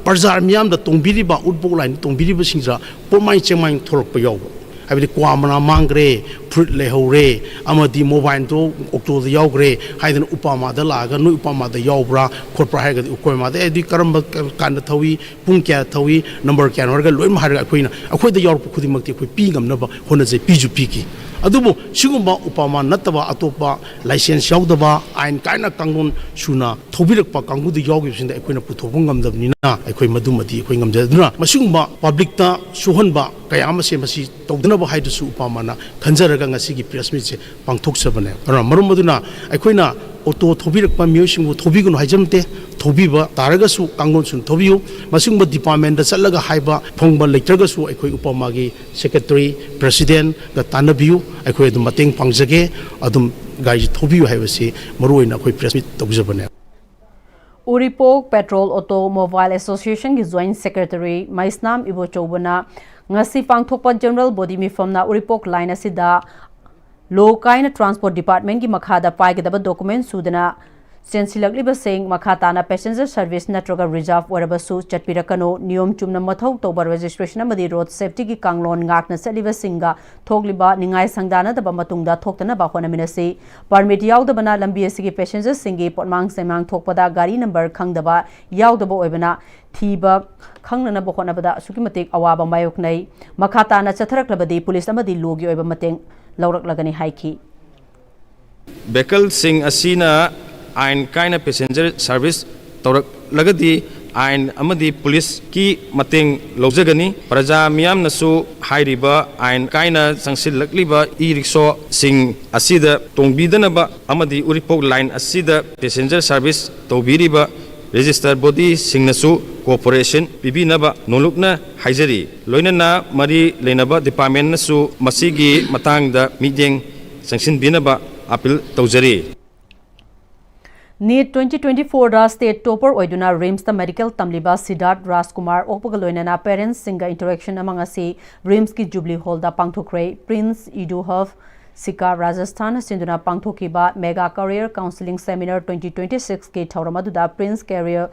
ꯄ꯭ꯔꯖꯥ ꯃꯤꯌꯥꯝꯗ ꯇꯣꯡꯕꯤꯔꯤꯕ, ꯎꯠꯕꯣꯛ ꯂꯥꯏꯟꯗ ꯇꯣꯡꯕꯤꯔꯤꯕꯁꯤꯡꯁꯤꯗ ꯄꯣꯠꯃꯥꯏ ꯆꯦꯡꯃꯥꯏ ꯊꯣꯔꯛꯄ ꯌꯥꯎꯕ, ꯍꯥꯏꯕꯗꯤ ꯀ꯭ꯋꯥ ꯃꯅꯥ ꯃꯥꯡꯈ꯭ꯔꯦ, ꯐꯨꯔꯤꯠ ꯂꯩꯍꯧꯔꯦ, ꯑꯃꯗꯤ ꯃꯣꯕꯥꯏꯜꯗꯣ ꯑꯣꯛꯇꯣꯗ ꯌꯥꯎꯈ꯭ꯔꯦ ꯍꯥꯏꯗꯅ ꯎꯄꯥꯃꯥꯗ ꯂꯥꯛꯑꯒ ꯅꯣꯏ ꯎꯄꯥꯃꯥꯗ ꯌꯥꯎꯕ꯭ꯔꯥ ꯈꯣꯠꯄ꯭ꯔꯥ ꯍꯥꯏꯔꯒꯗꯤ ꯎꯄꯥꯃꯥꯗ ꯑꯦ ꯑꯗꯨꯗꯤ ꯀꯔꯝꯕ ꯀꯥꯟꯗ ꯊꯧꯏ, ꯄꯨꯡ ꯀꯌꯥ ꯊꯧꯏ, ꯅꯝꯕꯔ ꯀꯌꯥꯅꯣ ꯍꯥꯏꯔꯒ ꯂꯣꯏꯅꯃꯛ ꯍꯥꯏꯔꯒ ꯑꯩꯈꯣꯏꯅ ꯑꯩꯈꯣꯏꯗ ꯌꯥꯎꯔꯛꯄ ꯈꯨꯗꯤꯡꯃꯛꯇꯤ ꯑꯩꯈꯣꯏ ꯄꯤ ꯉꯝꯅꯕ ꯍꯣꯠꯅꯖꯩ, ꯄꯤꯁꯨ ꯄꯤꯈꯤ꯫ ꯑꯗꯨꯕꯨ ꯁꯤꯒꯨꯝꯕ ꯎꯄꯥꯃꯥ ꯅꯠꯇꯕ ꯑꯇꯣꯞꯄ ꯂꯥꯏꯁꯦꯟꯁ ꯌꯥꯎꯗꯕ, ꯑꯥꯏꯟ ꯀꯥꯏꯅ ꯀꯥꯡꯂꯣꯟ ꯁꯨꯅ ꯊꯧꯕꯤꯔꯛꯄ ꯀꯥꯡꯕꯨꯗ ꯌꯥꯎꯈꯤꯕꯁꯤꯡꯗ ꯑꯩꯈꯣꯏꯅ ꯄꯨꯊꯣꯛꯄ ꯉꯝꯗꯕꯅꯤꯅ ꯑꯩꯈꯣꯏ ꯃꯗꯨꯃꯗꯤ ꯑꯩꯈꯣꯏ ꯉꯝꯖꯗꯨꯅ ꯃꯁꯤꯒꯨꯝꯕ ꯄꯕ꯭ꯂꯤꯛꯇ ꯁꯣꯛꯍꯟꯕ ꯀꯌꯥ ꯑꯃꯁꯦ ꯃꯁꯤ ꯇꯧꯗꯅꯕ ꯍꯥꯏꯗꯨꯁꯨ ꯎꯄꯥꯃꯥꯅ ꯈꯟꯖꯔꯒ ꯉꯁꯤꯒꯤ ꯄ꯭ꯔꯦꯁ ꯃꯤꯠꯁꯦ ꯄꯥꯡꯊꯣꯛꯆꯕꯅꯦ꯫ ꯑꯗꯨꯅ ꯃꯔꯝ ꯑꯗꯨꯅ ꯑꯩꯈꯣꯏꯅ ꯑꯣꯇꯣ ꯊꯧꯕꯤꯔꯛꯄ ꯃꯤꯑꯣꯏꯁꯤꯡꯕꯨ ꯊꯧꯕꯤꯒꯅꯨ ꯍꯥꯏꯖꯃꯠꯇꯦ, ꯊꯧꯕꯤꯕ ꯇꯥꯔꯒꯁꯨ ꯀꯥꯡꯂꯣꯟ ꯁꯨꯅ ꯊꯧꯕꯤꯌꯨ꯫ ꯃꯁꯤꯒꯨꯝꯕ ꯗꯤꯄꯥꯔꯠꯃꯦꯟꯗ ꯆꯠꯂꯒ ꯍꯥꯏꯕ ꯐꯪꯕ ꯂꯩꯇ꯭ꯔꯒꯁꯨ ꯑꯩꯈꯣꯏ ꯎꯄꯥꯃꯥꯒꯤ ꯁꯦꯀ꯭ꯔꯦꯇꯔꯤ, ꯄ꯭ꯔꯦꯁꯤꯗꯦꯟꯒ ꯇꯥꯟꯅꯕꯤꯌꯨ꯫ ꯑꯩꯈꯣꯏ ꯑꯗꯨꯝ ꯃꯇꯦꯡ ꯄꯥꯡꯖꯒꯦ꯫ ꯑꯗꯨꯝ ꯒꯥꯔꯤꯁꯤ ꯊꯧꯕꯤꯌꯨ ꯍꯥꯏꯕꯁꯤ ꯃꯔꯨꯑꯣꯏꯅ ꯑꯩꯈꯣꯏ ꯄ꯭ꯔꯦꯁ ꯃꯤꯠ ꯇꯧꯖꯕꯅꯦ꯫ ꯎꯔꯤꯄꯣꯛ Petrol Automobile Association ꯒꯤ Joint Secretary ꯃꯩꯁꯅꯥꯝ ꯏꯕꯣꯆꯧꯕꯅ ꯉꯁꯤ ꯄꯥꯡꯊꯣꯛꯄ General Body ꯃꯤꯐꯝꯅ ꯎꯔꯤꯄꯣꯛ ꯂꯥꯏꯟ ꯑꯁꯤꯗ ꯂꯣ ꯀꯥꯏꯅ Transport Department ꯀꯤ ꯃꯈꯥꯗ ꯄꯥꯏꯒꯗꯕ document ꯁꯨꯗꯅ ꯆꯦꯟꯁꯤꯜꯂꯛꯂꯤꯕꯁꯤꯡ ꯃꯈꯥ ꯇꯥꯅ passenger service ꯅꯠꯇ꯭ꯔꯒ reserve ꯑꯣꯏꯔꯕꯁꯨ ꯆꯠꯄꯤꯔꯛꯀꯅꯨ꯫ ꯅꯤꯌꯣꯝ ꯆꯨꯝꯅ ꯃꯊꯧ ꯇꯧꯕ registration ꯑꯃꯗꯤ road safetyꯒꯤ ꯀꯥꯡꯂꯣꯟ ꯉꯥꯛꯅ ꯆꯠꯂꯤꯕꯁꯤꯡꯒ ꯊꯣꯛꯂꯤꯕ ꯅꯤꯡꯉꯥꯏ ꯁꯪꯗꯥꯅꯗꯕ ꯃꯇꯨꯡꯗ ꯊꯣꯛꯇꯅꯕ ꯍꯣꯠꯅꯃꯤꯟꯅꯁꯤ꯫ Permit ꯌꯥꯎꯗꯕꯅ ꯂꯝꯕꯤ ꯑꯁꯤꯒꯤ passenger ꯁꯤꯡꯒꯤ ꯄꯣꯠꯃꯥꯡ ꯆꯩꯃꯥꯡ ꯊꯣꯛꯄꯗ ꯒꯥꯔꯤ number ꯈꯪꯗꯕ ꯌꯥꯎꯗꯕ ꯑꯣꯏꯕꯅ ꯊꯤꯕ ꯈꯪꯅꯅꯕ ꯍꯣꯠꯅꯕꯗ ꯑꯁꯨꯛꯀꯤ ꯃꯇꯤꯛ ꯑꯋꯥꯕ ꯃꯥꯌꯣꯛꯅꯩ꯫ ꯃꯈꯥ ꯇꯥꯅ ꯆꯠꯊꯔꯛꯂꯕꯗꯤ ꯄꯨꯂꯤꯁ ꯑꯃꯗꯤ ꯂꯣꯒꯤ ꯑꯣꯏꯕ ꯃꯇꯦꯡ ꯂꯧꯔꯛꯂꯒꯅꯤ ꯍꯥꯏꯈꯤ꯫ Vehicleꯁꯤꯡ ꯑꯁꯤꯅ ꯑꯥꯏꯟ ꯀꯥꯏꯅ passenger service ꯇꯧꯔꯛꯂꯒꯗꯤ ꯑꯥꯏꯟ ꯑꯃꯗꯤ ꯄꯨꯂꯤꯁꯀꯤ ꯃꯇꯦꯡ ꯂꯧꯖꯒꯅꯤ꯫ ꯄ꯭ꯔꯖꯥ ꯃꯤꯌꯥꯝꯅꯁꯨ ꯍꯥꯏꯔꯤꯕ ꯑꯥꯏꯟ ꯀꯥꯏꯅ ꯆꯪꯁꯤꯜꯂꯛꯂꯤꯕ e-rickshaw ꯁꯤꯡ ꯑꯁꯤꯗ ꯇꯣꯡꯕꯤꯗꯅꯕ ꯑꯃꯗꯤ ꯎꯔꯤꯄꯣꯛ line ꯑꯁꯤꯗ passenger service ꯇꯧꯕꯤꯔꯤꯕ register body ꯁꯤꯡꯅꯁꯨ cooperation ꯄꯤꯕꯤꯅꯕ ꯅꯣꯂꯨꯛꯅ ꯍꯥꯏꯖꯔꯤ꯫ ꯂꯣꯏꯅꯅ ꯃꯔꯤ ꯂꯩꯅꯕ departmentꯅꯁꯨ ꯃꯁꯤꯒꯤ ꯃꯇꯥꯡꯗ ꯃꯤꯠꯌꯦꯡ ꯆꯪꯁꯤꯟꯕꯤꯅꯕ appeal ꯇꯧꯖꯔꯤ꯫ NEET twenty twenty fourꯗ state topper ꯑꯣꯏꯗꯨꯅ RIMSꯇ medical ꯇꯝꯂꯤꯕ ꯁꯤꯗꯥꯔꯊ ꯔꯥꯖꯀꯨꯃꯥꯔ ꯑꯣꯛꯄꯒ ꯂꯣꯏꯅꯅ parentsꯁꯤꯡꯒ interaction ꯑꯃ ꯉꯁꯤ RIMSꯀꯤ Jubilee Hallꯗ ꯄꯥꯡꯊꯣꯛꯈ꯭ꯔꯦ꯫ Prince Eduhov Sikha Rajasthan ꯁꯤꯟꯗꯨꯅ ꯄꯥꯡꯊꯣꯛꯈꯤꯕ Mega Career Counselling Seminar twenty twenty sixꯀꯤ ꯊꯧꯔꯝ ꯑꯗꯨꯗ Prince Career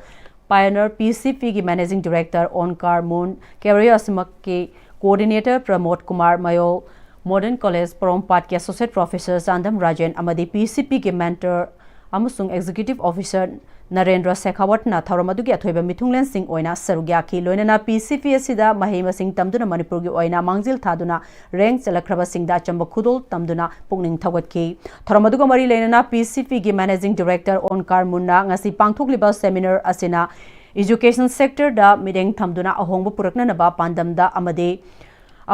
Pioneer PCPꯒꯤ Managing Director Onkar Moon, career ꯑꯁꯤꯃꯛꯀꯤ coordinator ꯄ꯭ꯔꯃꯣꯗ Kumar ꯃꯌꯣꯜ, Modern College ꯄꯣꯔꯣꯝꯄꯥꯠꯀꯤ Associate Professor Chandam Rajen ꯑꯃꯗꯤ PCPꯒꯤ mentor ꯑꯃꯁꯨꯡ Executive Officer ꯅꯔꯦꯟꯗ꯭ꯔ ꯁꯦꯈꯥꯋꯠꯅ ꯊꯧꯔꯝ ꯑꯗꯨꯒꯤ ꯑꯊꯣꯏꯕ ꯃꯤꯊꯨꯡꯂꯦꯟꯁꯤꯡ ꯑꯣꯏꯅ ꯁꯔꯨꯛ ꯌꯥꯈꯤ꯫ ꯂꯣꯏꯅꯅ PCP ꯑꯁꯤꯗ ꯃꯍꯩ ꯃꯁꯤꯡ ꯇꯝꯗꯨꯅ ꯃꯅꯤꯄꯨꯔꯒꯤ ꯑꯣꯏꯅ ꯃꯥꯡꯖꯤꯜ ꯊꯥꯗꯨꯅ rank ꯆꯠꯂꯛꯈ꯭ꯔꯕꯁꯤꯡꯗ ꯑꯆꯝꯕ ꯈꯨꯗꯣꯜ ꯇꯝꯗꯨꯅ ꯄꯨꯛꯅꯤꯡ ꯊꯧꯒꯠꯈꯤ꯫ ꯊꯧꯔꯝ ꯑꯗꯨꯒ ꯃꯔꯤ ꯂꯩꯅꯅ PCPꯒꯤ Managing Director Onkar Munꯅ ꯉꯁꯤ ꯄꯥꯡꯊꯣꯛꯂꯤꯕ seminar ꯑꯁꯤꯅ education sectorꯗ ꯃꯤꯠꯌꯦꯡ ꯊꯝꯗꯨꯅ ꯑꯍꯣꯡꯕ ꯄꯨꯔꯛꯅꯅꯕ ꯄꯥꯟꯗꯝꯗ ꯑꯃꯗꯤ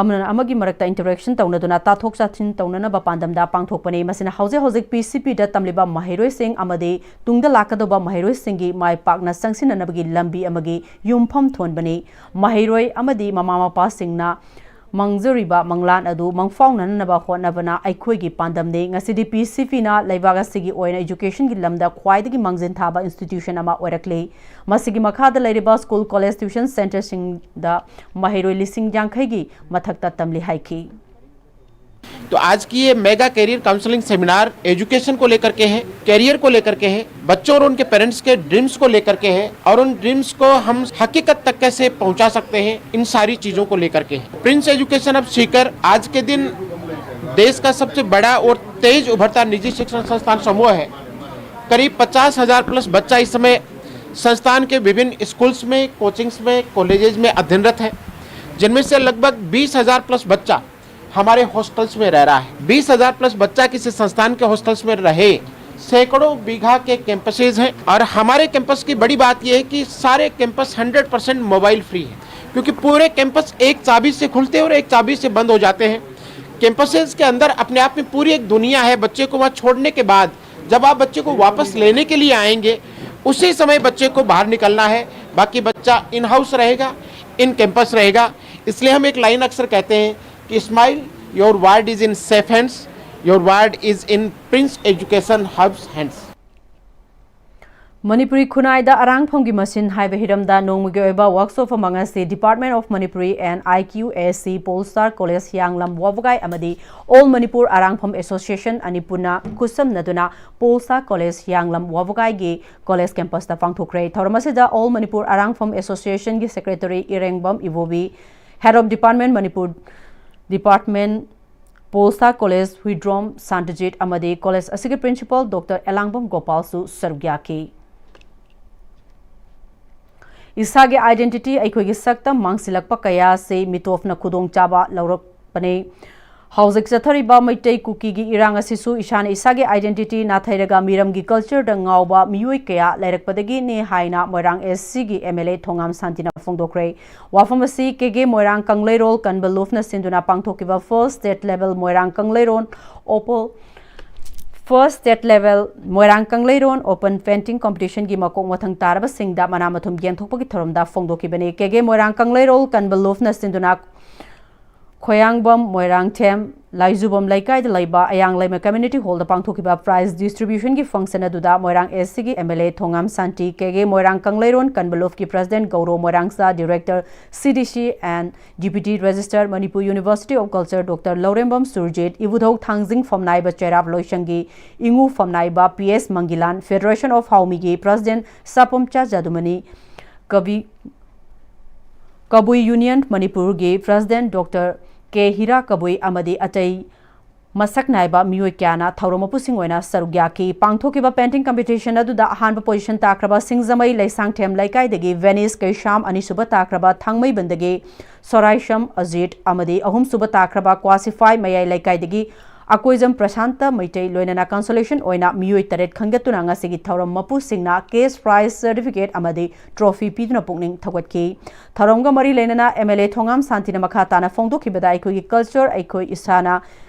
ꯑꯃꯅ ꯑꯃꯒꯤ ꯃꯔꯛꯇ interaction ꯇꯧꯅꯗꯨꯅ ꯇꯥꯊꯣꯛ ꯇꯥꯁꯤꯟ ꯇꯧꯅꯅꯕ ꯄꯥꯟꯗꯝꯗ ꯄꯥꯡꯊꯣꯛꯄꯅꯤ꯫ ꯃꯁꯤꯅ ꯍꯧꯖꯤꯛ ꯍꯧꯖꯤꯛ PCPꯗ ꯇꯝꯂꯤꯕ ꯃꯍꯩꯔꯣꯏꯁꯤꯡ ꯑꯃꯗꯤ ꯇꯨꯡꯗ ꯂꯥꯛꯀꯗꯧꯕ ꯃꯍꯩꯔꯣꯏꯁꯤꯡꯒꯤ ꯃꯥꯏ ꯄꯥꯛꯅ ꯆꯪꯁꯤꯟꯅꯅꯕꯒꯤ ꯂꯝꯕꯤ ꯑꯃꯒꯤ ꯌꯨꯝꯐꯝ ꯊꯣꯟꯕꯅꯤ꯫ ꯃꯍꯩꯔꯣꯏ ꯑꯃꯗꯤ ꯃꯃꯥ ꯃꯄꯥꯁꯤꯡꯅ ꯃꯥꯡꯖꯔꯤꯕ ꯃꯪꯂꯥꯟ ꯑꯗꯨ ꯃꯪꯐꯥꯎꯅꯅꯕ ꯍꯣꯠꯅꯕꯅ ꯑꯩꯈꯣꯏꯒꯤ ꯄꯥꯟꯗꯝꯅꯤ꯫ ꯉꯁꯤꯗꯤ PCPꯅ ꯂꯩꯕꯥꯛ ꯑꯁꯤꯒꯤ ꯑꯣꯏꯅ educationꯒꯤ ꯂꯝꯗ ꯈ꯭ꯋꯥꯏꯗꯒꯤ ꯃꯥꯡꯖꯤꯟ ꯊꯥꯕ institution ꯑꯃ ꯑꯣꯏꯔꯛꯂꯤ꯫ ꯃꯁꯤꯒꯤ ꯃꯈꯥꯗ ꯂꯩꯔꯤꯕ school, college, tuition centreꯁꯤꯡꯗ ꯃꯍꯩꯔꯣꯏ ꯂꯤꯁꯤꯡ ꯌꯥꯡꯈꯩꯒꯤ ꯃꯊꯛꯇ ꯇꯝꯂꯤ ꯍꯥꯏꯈꯤ꯫ तो आज की ये mega career counselling seminar education को लेकर के है, करियर को लेकर के है, बच्चों और उनके पेरेंट्स के ड्रीम्स को लेकर के है और उन ड्रीम्स को हम हकीकत तक कैसे पहुंचा सकते हैं, इन सारी चीज़ों को लेकर के है। प्रिंस एजुकेशन हब सीकर आज के दिन देश का सबसे बड़ा और तेज उभरता निजी शिक्षण संस्थान समूह है। करीब पचास हज़ार प्लस बच्चा इस समय संस्थान के विभिन्न स्कूल्स में, कोचिंग्स में, कॉलेजेस में अध्ययनरत है, जिनमें से लगभग बीस हज़ार प्लस बच्चा हमारे हॉस्टल्स में रह रहा है। बीस हज़ार प्लस बच्चा किसी संस्थान के हॉस्टल्स में रहे, सैकड़ों बीघा के कैंपसेस हैं और हमारे कैंपस की बड़ी बात यह है कि सारे campus hundred percent mobile free है, क्योंकि पूरे कैंपस एक चाबी से खुलते हैं और एक चाबी से बंद हो जाते हैं। कैंपसेस के अंदर अपने आप में पूरी एक दुनिया है। बच्चे को वहाँ छोड़ने के बाद जब आप बच्चे को वापस लेने के लिए आएंगे, उसी समय बच्चे को बाहर निकलना है। बाकी बच्चा इन हाउस रहेगा, इन कैंपस रहेगा। इसलिए हम एक लाइन अक्सर कहते हैं कि smile, your word is in safe hands, your word is in Prince Education Hub's hands. Manipuri ꯈꯨꯟꯅꯥꯏꯗ ꯑꯔꯥꯡꯐꯝꯒꯤ ꯃꯁꯤꯟ ꯍꯥꯏꯕ ꯍꯤꯔꯝꯗ ꯅꯣꯡꯃꯒꯤ ꯑꯣꯏꯕ ꯋꯥꯔꯛꯁꯣꯞ ꯑꯃ ꯉꯁꯤ Department of Manipuri and I Q A C Polestar College ꯍꯤꯌꯥꯡꯂꯝ ꯋꯥꯕꯒꯥꯏ ꯑꯃꯗꯤ All Manipur ꯑꯔꯥꯡꯐꯝ Association ꯑꯅꯤ ꯄꯨꯟꯅ ꯈꯨꯠꯁꯝꯅꯗꯨꯅ Polestar College ꯍꯤꯌꯥꯡꯂꯝ ꯋꯥꯕꯒꯥꯏꯒꯤ ꯀꯣꯂꯦꯖ ꯀꯦꯝꯄꯁꯇ ꯄꯥꯡꯊꯣꯛꯈ꯭ꯔꯦ꯫ ꯊꯧꯔꯝ ꯑꯁꯤꯗ All Manipur ꯑꯔꯥꯡꯐꯝ Associationꯒꯤ Secretary ꯏꯔꯦꯡꯕꯝ Ibobi, Head of Department Manipur Department Polestar College Huidrom ꯁꯥꯟꯇꯖꯤꯠ ꯑꯃꯗꯤ ꯀꯣꯂꯦꯖ ꯑꯁꯤꯒꯤ Principal Doctor ꯑꯦꯂꯥꯡꯕꯝ ꯒꯣꯄꯥꯜꯁꯨ ꯁꯔꯨꯛ ꯌꯥꯈꯤ꯫ ꯏꯁꯥꯒꯤ identity, ꯑꯩꯈꯣꯏꯒꯤ ꯁꯛꯇꯝ ꯃꯥꯡꯁꯤꯜꯂꯛꯄ ꯀꯌꯥ ꯑꯁꯤ ꯃꯤꯇꯣꯞꯅ ꯈꯨꯗꯣꯡꯆꯥꯕ ꯂꯧꯔꯛꯄꯅꯤ꯫ ꯍꯧꯖꯤꯛ ꯆꯠꯊꯔꯤꯕ ꯃꯩꯇꯩ ꯀꯨꯀꯤꯒꯤ ꯏꯔꯥꯡ ꯑꯁꯤꯁꯨ ꯏꯁꯥꯅ ꯏꯁꯥꯒꯤ identity ꯅꯥꯊꯩꯔꯒ ꯃꯤꯔꯝꯒꯤ cultureꯗ ꯉꯥꯎꯕ ꯃꯤꯑꯣꯏ ꯀꯌꯥ ꯂꯩꯔꯛꯄꯗꯒꯤꯅꯤ ꯍꯥꯏꯅ ꯃꯣꯏꯔꯥꯡ SCꯒꯤ MLA ꯊꯣꯉꯥꯝ ꯁꯥꯟꯇꯤꯅ ꯐꯣꯡꯗꯣꯛꯈ꯭ꯔꯦ꯫ ꯋꯥꯐꯝ ꯑꯁꯤ ꯀꯦꯒꯦ ꯃꯣꯏꯔꯥꯡ ꯀꯪꯂꯩꯔꯣꯜ ꯀꯟꯕ ꯂꯨꯞꯅ ꯁꯤꯟꯗꯨꯅ ꯄꯥꯡꯊꯣꯛꯈꯤꯕ First State Level ꯃꯣꯏꯔꯥꯡ ꯀꯪꯂꯩꯔꯣꯜ Open First State Level ꯃꯣꯏꯔꯥꯡ ꯀꯪꯂꯩꯔꯣꯜ Open Painting Competitionꯒꯤ ꯃꯀꯣꯛ ꯃꯊꯪ ꯇꯥꯔꯕꯁꯤꯡꯗ ꯃꯅꯥ ꯃꯊꯨꯝ ꯌꯦꯟꯊꯣꯛꯄꯒꯤ ꯊꯧꯔꯝꯗ ꯐꯣꯡꯗꯣꯛꯈꯤꯕꯅꯤ꯫ ꯀꯦꯒꯦ ꯃꯣꯏꯔꯥꯡ ꯀꯪꯂꯩꯔꯣꯜ ꯀꯟꯕ ꯂꯨꯞꯅ ꯁꯤꯟꯗꯨꯅ ꯈꯣꯌꯥꯡꯕꯝ ꯃꯣꯏꯔꯥꯡꯊꯦꯝ ꯂꯥꯏꯖꯨꯕꯝ ꯂꯩꯀꯥꯏꯗ ꯂꯩꯕ ꯑꯌꯥꯡ ꯂꯩꯃ community hall ꯗ ꯄꯥꯡꯊꯣꯛꯈꯤꯕ prize distribution ꯒꯤ function ꯑꯗꯨꯗ ꯃꯣꯏꯔꯥꯡ S C ꯒꯤ M L A Thongam Shanti, K K Moirang ꯀꯪꯂꯩꯔꯣꯟ ꯀꯟꯕꯂꯨꯞꯀꯤ president Gouro ꯃꯣꯏꯔꯥꯡꯆꯥ, director C D C and Deputy Registrar Manipur University of Culture Doctor ꯂꯧꯔꯦꯝꯕꯝ ꯁꯨꯔꯖꯤꯠ, ꯏꯕꯨꯙꯧ ꯊꯥꯡꯖꯤꯡ ꯐꯝꯅꯥꯏꯕ ꯆꯩꯔꯥꯞ ꯂꯣꯏꯁꯪꯒꯤ ꯏꯉꯨ ꯐꯝꯅꯥꯏꯕ P S ꯃꯪꯒꯤꯂꯥꯟ, Federation of ꯍꯥꯎꯃꯤꯒꯤ president ꯁꯥꯄꯣꯝꯆꯥ ꯖꯥꯗꯨꯃꯅꯤ, ꯀꯕꯤ ꯀꯕꯨꯏ Union ꯃꯅꯤꯄꯨꯔꯒꯤ president Doctor K ꯍꯤꯔꯥ ꯀꯕꯨꯏ ꯑꯃꯗꯤ ꯑꯇꯩ ꯃꯁꯛ ꯅꯥꯏꯕ ꯃꯤꯑꯣꯏ ꯀꯌꯥꯅ ꯊꯧꯔꯝ ꯃꯄꯨꯁꯤꯡ ꯑꯣꯏꯅ ꯁꯔꯨꯛ ꯌꯥꯈꯤ꯫ ꯄꯥꯡꯊꯣꯛꯈꯤꯕ painting competition ꯑꯗꯨꯗ ꯑꯍꯥꯟꯕ position ꯇꯥꯈ꯭ꯔꯕ ꯁꯤꯡꯖꯃꯩ ꯂꯩꯁꯥꯡꯊꯦꯝ ꯂꯩꯀꯥꯏꯗꯒꯤ ꯚꯦꯅꯤꯁ ꯀꯩꯁꯥꯝ, ꯑꯅꯤꯁꯨꯕ ꯇꯥꯈ꯭ꯔꯕ ꯊꯥꯡꯃꯩꯕꯟꯗꯒꯤ ꯁꯣꯔꯥꯏꯁꯝ ꯑꯖꯤꯠ ꯑꯃꯗꯤ ꯑꯍꯨꯝꯁꯨꯕ ꯇꯥꯈ꯭ꯔꯕ ꯀ꯭ꯋꯥꯁꯤꯐꯥꯏ ꯃꯌꯥꯏ ꯂꯩꯀꯥꯏꯗꯒꯤ ꯑꯀꯣꯏꯖꯝ ꯄ꯭ꯔꯁꯥꯟꯇ ꯃꯩꯇꯩ, ꯂꯣꯏꯅꯅ consolation ꯑꯣꯏꯅ ꯃꯤꯑꯣꯏ ꯇꯔꯦꯠ ꯈꯟꯒꯠꯇꯨꯅ ꯉꯁꯤꯒꯤ ꯊꯧꯔꯝ ꯃꯄꯨꯁꯤꯡꯅ cash prize, certificate ꯑꯃꯗꯤ trophy ꯄꯤꯗꯨꯅ ꯄꯨꯛꯅꯤꯡ ꯊꯧꯒꯠꯈꯤ꯫ ꯊꯧꯔꯝꯒ ꯃꯔꯤ ꯂꯩꯅꯅ M L A ꯊꯣꯉꯥꯝ ꯁꯥꯟꯇꯤꯅ ꯃꯈꯥ ꯇꯥꯅ ꯐꯣꯡꯗꯣꯛꯈꯤꯕꯗ, ꯑꯩꯈꯣꯏꯒꯤ culture ꯑꯩꯈꯣꯏ ꯏꯁꯥꯅ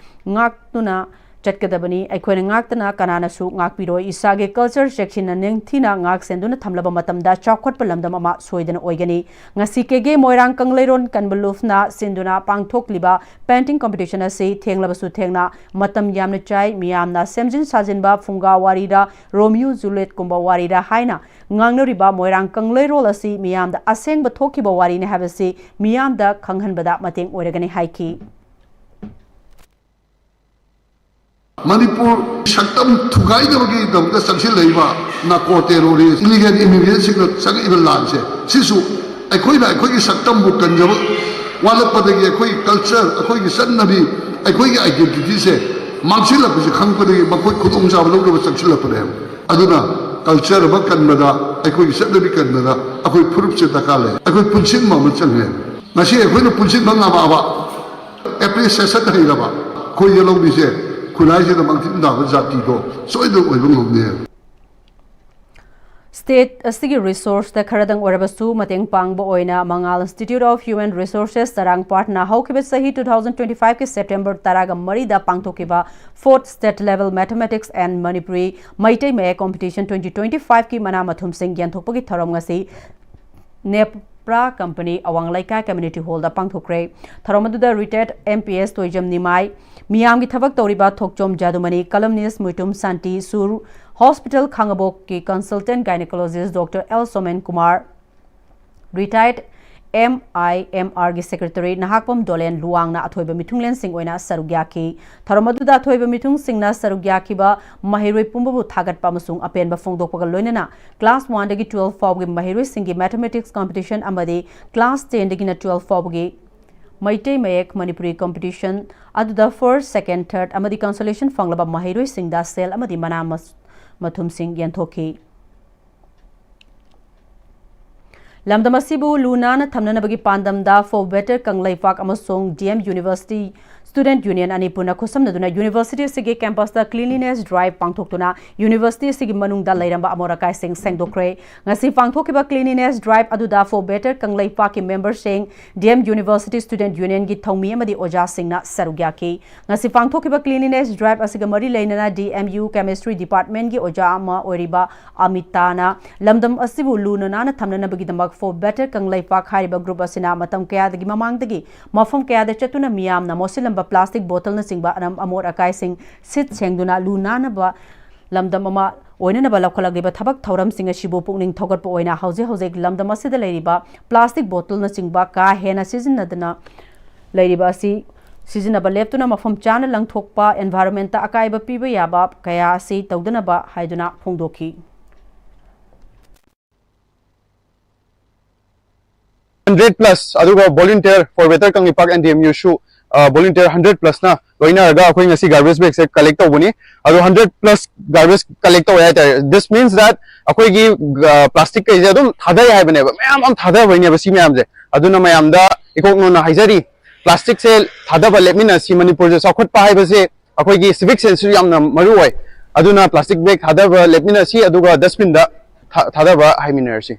ꯉꯥꯛꯇꯨꯅ ꯆꯠꯀꯗꯕꯅꯤ꯫ ꯑꯩꯈꯣꯏꯅ ꯉꯥꯛꯇꯅ ꯀꯅꯥꯅꯁꯨ ꯉꯥꯛꯄꯤꯔꯣꯏ꯫ ꯏꯁꯥꯒꯤ culture ꯆꯦꯛꯁꯤꯟꯅ ꯅꯤꯡꯊꯤꯅ ꯉꯥꯛ ꯁꯦꯟꯗꯨꯅ ꯊꯝꯂꯕ ꯃꯇꯝꯗ ꯆꯥꯎꯈꯠꯄ ꯂꯝꯗꯝ ꯑꯃ ꯁꯣꯏꯗꯅ ꯑꯣꯏꯒꯅꯤ꯫ ꯉꯁꯤ K K ꯃꯣꯏꯔꯥꯡ ꯀꯪꯂꯩꯔꯣꯟ ꯀꯟꯕꯂꯨꯞꯅ ꯁꯤꯟꯗꯨꯅ ꯄꯥꯡꯊꯣꯛꯂꯤꯕ painting competition ꯑꯁꯤ ꯊꯦꯡꯂꯕꯁꯨ ꯊꯦꯡꯅ ꯃꯇꯝ ꯌꯥꯝꯅ ꯆꯥꯏ꯫ ꯃꯤꯌꯥꯝꯅ ꯁꯦꯝꯖꯤꯟ ꯁꯥꯖꯤꯟꯕ ꯐꯨꯡꯒꯥ ꯋꯥꯔꯤꯔ, ꯔꯣꯃꯤꯌꯣ ꯖꯨꯂꯤꯌꯦꯠꯀꯨꯝꯕ ꯋꯥꯔꯤꯔ ꯍꯥꯏꯅ ꯉꯥꯡꯅꯔꯤꯕ ꯃꯣꯏꯔꯥꯡ ꯀꯪꯂꯩꯔꯣꯜ ꯑꯁꯤ ꯃꯤꯌꯥꯝꯗ ꯑꯁꯦꯡꯕ ꯊꯣꯛꯈꯤꯕ ꯋꯥꯔꯤꯅꯤ ꯍꯥꯏꯕꯁꯤ ꯃꯤꯌꯥꯝꯗ ꯈꯪꯍꯟꯕꯗ ꯃꯇꯦꯡ ꯑꯣꯏꯔꯒꯅꯤ ꯍꯥꯏꯈꯤ꯫ ꯃꯅꯤꯄꯨꯔ ꯁꯛꯇꯝ ꯊꯨꯒꯥꯏꯅꯕꯒꯤꯗꯃꯛꯇ ꯆꯪꯁꯤꯜꯂꯛꯏꯕ narco terrorist, illegal immigrantꯁꯤꯡꯅ ꯆꯪꯉꯛꯏꯕ ꯂꯥꯟꯁꯦ, ꯁꯤꯁꯨ ꯑꯩꯈꯣꯏꯅ ꯑꯩꯈꯣꯏꯒꯤ ꯁꯛꯇꯝꯕꯨ ꯀꯟꯖꯕ ꯋꯥꯠꯂꯛꯄꯗꯒꯤ ꯑꯩꯈꯣꯏꯒꯤ culture, ꯑꯩꯈꯣꯏꯒꯤ ꯆꯠꯅꯕꯤ, ꯑꯩꯈꯣꯏꯒꯤ identityꯁꯦ ꯃꯥꯡꯁꯤꯜꯂꯛꯄꯁꯦ ꯈꯪꯉꯛꯄꯗꯒꯤ ꯃꯈꯣꯏ ꯈꯨꯗꯣꯡꯆꯥꯕ ꯂꯧꯅꯕ ꯆꯪꯁꯤꯜꯂꯛꯄꯅꯦꯕ꯫ ꯑꯗꯨꯅ culture ꯑꯃ ꯀꯟꯕꯗ, ꯑꯩꯈꯣꯏꯒꯤ ꯆꯠꯅꯕꯤ ꯀꯟꯕꯗ ꯑꯩꯈꯣꯏ ꯐꯨꯔꯨꯞꯁꯦ ꯗꯔꯀꯥꯔ ꯂꯩ꯫ ꯑꯩꯈꯣꯏ ꯄꯨꯟꯁꯤꯟꯕ ꯑꯃ ꯆꯪꯉꯦ꯫ ꯉꯁꯤ ꯑꯩꯈꯣꯏꯅ ꯄꯨꯟꯁꯤꯟꯕ ꯉꯝꯃꯛꯑꯕ, appreciation ꯍꯩꯔꯕ, ꯑꯩꯈꯣꯏ ꯌꯦꯜꯍꯧꯃꯤꯁꯦ ꯈꯨꯟꯅꯥꯏꯁꯤꯗ ꯃꯥꯡꯊꯤꯟ ꯇꯥꯕ ꯖꯥꯇꯤꯗꯣ ꯁꯣꯏꯗꯅ ꯑꯣꯏꯕ ꯉꯝꯅꯤ꯫ State ꯑꯁꯤꯒꯤ resourceꯇ ꯈꯔꯗꯪ ꯑꯣꯏꯔꯕꯁꯨ ꯃꯇꯦꯡ ꯄꯥꯡꯕ ꯑꯣꯏꯅ ꯃꯉꯥꯜ Institute of Human Resources ꯆꯔꯥꯡꯄꯥꯠꯅ ꯍꯧꯈꯤꯕ ꯆꯍꯤ two thousand twenty five ꯀꯤ September ꯇꯔꯥꯒ ꯃꯔꯤꯗ ꯄꯥꯡꯊꯣꯛꯈꯤꯕ fourth state level Mathematics and Manipuri Meitei ꯃꯌꯦꯛ competition twenty twenty five ꯀꯤ ꯃꯅꯥ ꯃꯊꯨꯝꯁꯤꯡ ꯌꯦꯟꯊꯣꯛꯄꯒꯤ ꯊꯧꯔꯝ ꯉꯁꯤ ꯅꯦꯞ ꯄꯨꯔꯥ ꯀꯝꯄꯅꯤ ꯑꯋꯥꯡ ꯂꯩꯀꯥꯏ ꯀꯝꯃ꯭ꯌꯨꯅꯤꯇꯤ ꯍꯣꯜꯗ ꯄꯥꯡꯊꯣꯛꯈ꯭ꯔꯦ꯫ ꯊꯧꯔꯝ ꯑꯗꯨꯗ ꯔꯤꯇꯥꯌꯔꯗ ꯑꯦꯝ ꯄꯤ ꯑꯦꯁ ꯇꯣꯏꯖꯝ ꯅꯤꯃꯥꯏ, ꯃꯤꯌꯥꯝꯒꯤ ꯊꯕꯛ ꯇꯧꯔꯤꯕ ꯊꯣꯛꯆꯣꯝ ꯖꯥꯗꯨꯃꯅꯤ, ꯀꯂꯝꯅꯤꯁ ꯃꯨꯏꯇꯨꯝ ꯁꯥꯟꯇꯤ, ꯁꯨꯔ ꯍꯣꯁꯄꯤꯇꯥꯜ ꯈꯥꯡꯉꯕꯣꯛꯀꯤ consultant gynaecologist doctor L Somen Kumar, retired M I M ꯑꯥꯔꯒꯤ ꯁꯦꯀ꯭ꯔꯦꯇꯔꯤ ꯅꯍꯥꯛꯄꯝ ꯗꯣꯂꯦꯟ ꯂꯨꯋꯥꯡꯅ ꯑꯊꯣꯏꯕ ꯃꯤꯊꯨꯡꯂꯦꯟꯁꯤꯡ ꯑꯣꯏꯅ ꯁꯔꯨꯛ ꯌꯥꯈꯤ꯫ ꯊꯧꯔꯝ ꯑꯗꯨꯗ ꯑꯊꯣꯏꯕ ꯃꯤꯊꯨꯡꯁꯤꯡꯅ ꯁꯔꯨꯛ ꯌꯥꯈꯤꯕ ꯃꯍꯩꯔꯣꯏ ꯄꯨꯝꯕꯕꯨ ꯊꯥꯒꯠꯄ ꯑꯃꯁꯨꯡ ꯑꯄꯦꯟꯕ ꯐꯣꯡꯗꯣꯛꯄꯒ ꯂꯣꯏꯅꯅ ꯀ꯭ꯂꯥꯁ ꯋꯥꯟꯗꯒꯤ ꯇꯨꯋꯦꯜꯐ ꯐꯥꯎꯕꯒꯤ ꯃꯍꯩꯔꯣꯏꯁꯤꯡꯒꯤ ꯃꯦꯊꯃꯦꯇꯤꯛꯁ ꯀꯝꯄꯤꯇꯤꯁꯟ ꯑꯃꯗꯤ ꯀ꯭ꯂꯥꯁ ꯇꯦꯟꯗꯒꯤꯅ ꯇꯨꯋꯦꯜꯐ ꯐꯥꯎꯕꯒꯤ ꯃꯩꯇꯩ ꯃꯌꯦꯛ ꯃꯅꯤꯄꯨꯔꯤ ꯀꯝꯄꯤꯇꯤꯁꯟ ꯑꯗꯨꯗ ꯐꯥꯔꯁ, ꯁꯦꯀꯦꯟ, ꯊꯥꯔꯗ ꯑꯃꯗꯤ ꯀꯟꯁꯣꯂꯦꯁꯟ ꯐꯪꯂꯕ ꯃꯍꯩꯔꯣꯏꯁꯤꯡꯗ ꯁꯦꯜ ꯑꯃꯗꯤ ꯃꯅꯥ ꯃꯁ-, ꯃꯊꯨꯝꯁꯤꯡ ꯌꯦꯟꯊꯣꯛꯈꯤ꯫ ꯂꯝꯗꯝ ꯑꯁꯤꯕꯨ ꯂꯨ ꯅꯥꯟꯅ ꯊꯝꯅꯅꯕꯒꯤ ꯄꯥꯟꯗꯝꯗ For Better ꯀꯪꯂꯩꯄꯥꯛ ꯑꯃꯁꯨꯡ D M university student union ꯑꯅꯤ ꯄꯨꯟꯅ ꯈꯨꯠꯁꯝꯅꯗꯨꯅ ꯌꯨꯅꯤꯚꯔꯁꯤꯇꯤ ꯑꯁꯤꯒꯤ ꯀꯦꯝꯄꯁꯇ ꯀ꯭ꯂꯤꯟꯂꯤꯅꯦꯁ ꯗ꯭ꯔꯥꯏꯚ ꯄꯥꯡꯊꯣꯛꯇꯨꯅ ꯌꯨꯅꯤꯚꯔꯁꯤꯇꯤ ꯑꯁꯤꯒꯤ ꯃꯅꯨꯡꯗ ꯂꯩꯔꯝꯕ ꯑꯃꯣꯠ ꯑꯀꯥꯏꯁꯤꯡ ꯁꯦꯡꯗꯣꯛꯈ꯭ꯔꯦ꯫ ꯉꯁꯤ ꯄꯥꯡꯊꯣꯛꯈꯤꯕ ꯀ꯭ꯂꯤꯟꯂꯤꯅꯦꯁ ꯗ꯭ꯔꯥꯏꯚ ꯑꯗꯨꯗ For Better ꯀꯪꯂꯩꯄꯥꯛꯀꯤ ꯃꯦꯝꯕꯔꯁꯤꯡ, ꯗꯤ ꯑꯦꯝ ꯌꯨꯅꯤꯚꯔꯁꯤꯇꯤ ꯁ꯭ꯇꯨꯗꯦꯟꯠ ꯌꯨꯅꯤꯌꯟꯒꯤ ꯊꯧꯃꯤ ꯑꯃꯗꯤ ꯑꯣꯖꯥꯁꯤꯡꯅ ꯁꯔꯨꯛ ꯌꯥꯈꯤ꯫ ꯉꯁꯤ ꯄꯥꯡꯊꯣꯛꯈꯤꯕ ꯀ꯭ꯂꯤꯟꯂꯤꯅꯦꯁ ꯗ꯭ꯔꯥꯏꯚ ꯑꯁꯤꯒ ꯃꯔꯤ ꯂꯩꯅꯅ ꯗꯤ ꯑꯦꯝ ꯌꯨ ꯀꯦꯃꯤꯁꯇ꯭ꯔꯤ ꯗꯤꯄꯥꯔꯠꯃꯦꯟꯠꯀꯤ ꯑꯣꯖꯥ ꯑꯃ ꯑꯣꯏꯔꯤꯕ ꯑꯃꯤꯇꯥꯅ ꯂꯝꯗꯝ ꯑꯁꯤꯕꯨ ꯂꯨꯅ ꯅꯥꯟꯅ ꯊꯝꯅꯅꯕꯒꯤꯗꯃꯛ For Better ꯀꯪꯂꯩꯄꯥꯛ ꯍꯥꯏꯔꯤꯕ ꯒ꯭ꯔꯨꯞ ꯑꯁꯤꯅ ꯃꯇꯝ ꯀꯌꯥꯗꯒꯤ ꯃꯃꯥꯡꯗꯒꯤ ꯃꯐꯝ ꯀꯌꯥꯗ ꯆꯠꯇꯨꯅ ꯃꯤꯌꯥꯝꯅ ꯃꯣꯠꯁꯤꯜꯂꯝꯕ ꯄ꯭ꯂꯥꯁꯇꯤꯛ ꯕꯣꯇꯜꯅꯆꯤꯡꯕ ꯑꯅꯝ ꯑꯃꯣꯠ ꯑꯀꯥꯏꯁꯤꯡ ꯁꯤꯠ ꯁꯦꯡꯗꯨꯅ ꯂꯨ ꯅꯥꯟꯅꯕ ꯂꯝꯗꯝ ꯑꯃ ꯑꯣꯏꯅꯅꯕ ꯂꯧꯈꯠꯂꯛꯂꯤꯕ ꯊꯕꯛ ꯊꯧꯔꯝꯁꯤꯡ ꯑꯁꯤꯕꯨ ꯄꯨꯛꯅꯤꯡ ꯊꯧꯒꯠꯄ ꯑꯣꯏꯅ ꯍꯧꯖꯤꯛ ꯍꯧꯖꯤꯛ ꯂꯝꯗꯝ ꯑꯁꯤꯗ ꯂꯩꯔꯤꯕ ꯄ꯭ꯂꯥꯁꯇꯤꯛ ꯕꯣꯇꯜꯅꯆꯤꯡꯕ ꯀꯥ ꯍꯦꯟꯅ ꯁꯤꯖꯤꯟꯅꯗꯅ ꯂꯩꯔꯤꯕ ꯑꯁꯤ ꯁꯤꯖꯤꯟꯅꯕ ꯂꯦꯞꯇꯨꯅ ꯃꯐꯝ ꯆꯥꯅ ꯂꯪꯊꯣꯛꯄ, ꯑꯦꯟꯚꯥꯏꯔꯣꯟꯃꯦꯟꯠꯇ ꯑꯀꯥꯏꯕ ꯄꯤꯕ ꯌꯥꯕ ꯀꯌꯥ ꯑꯁꯤ ꯇꯧꯗꯅꯕ ꯍꯥꯏꯗꯨꯅ ꯐꯣꯡꯗꯣꯛꯈꯤ꯫ ꯍꯟꯗ꯭ꯔꯦꯠ ꯄ꯭ꯂꯁ, ꯑꯗꯨꯒ volunteer For Better Kangleipak and D M U S U volunteer hundred ꯄ꯭ꯂꯁꯅ ꯂꯣꯏꯅꯔꯒ ꯑꯩꯈꯣꯏ ꯉꯁꯤ ꯒꯥꯔꯕꯦꯖ ꯕꯦꯒꯁꯦ ꯀꯂꯦꯛ ꯇꯧꯕꯅꯤ꯫ ꯑꯗꯣ ꯍꯟꯗ꯭ꯔꯦꯠ ꯄ꯭ꯂꯁ ꯒꯥꯔꯕꯦꯖ ꯀꯂꯦꯛ ꯇꯧꯋꯦ ꯍꯥꯏꯇꯥꯔꯦ꯫ This means that ꯑꯩꯈꯣꯏꯒꯤ ꯄ꯭ꯂꯥꯁꯇꯤꯛ ꯀꯩꯁꯦ ꯑꯗꯨꯝ ꯊꯥꯗꯩ ꯍꯥꯏꯕꯅꯦꯕ, ꯃꯌꯥꯝ ꯑꯃ ꯊꯥꯗꯕꯩꯅꯦꯕ ꯁꯤ ꯃꯌꯥꯝꯁꯦ꯫ ꯑꯗꯨꯅ ꯃꯌꯥꯝꯗ ꯏꯀꯣꯛ ꯅꯧꯅ ꯍꯥꯏꯖꯔꯤ, ꯄ꯭ꯂꯥꯁꯇꯤꯛꯁꯦ ꯊꯥꯗꯕ ꯂꯦꯞꯃꯤꯟꯅꯁꯤ꯫ ꯃꯅꯤꯄꯨꯔꯁꯦ ꯆꯥꯎꯈꯠꯄ ꯍꯥꯏꯕꯁꯦ ꯑꯩꯈꯣꯏꯒꯤ ꯁꯤꯚꯤꯛ ꯁꯦꯟꯁꯁꯨ ꯌꯥꯝꯅ ꯃꯔꯨ ꯑꯣꯏ꯫ ꯑꯗꯨꯅ ꯄ꯭ꯂꯥꯁꯇꯤꯛ ꯕꯦꯒ ꯊꯥꯗꯕ ꯂꯦꯞꯃꯤꯟꯅꯁꯤ, ꯑꯗꯨꯒ ꯗꯁꯕꯤꯟꯗ ꯊꯥ-, ꯊꯥꯗꯕ ꯍꯥꯏꯃꯤꯟꯅꯔꯁꯤ꯫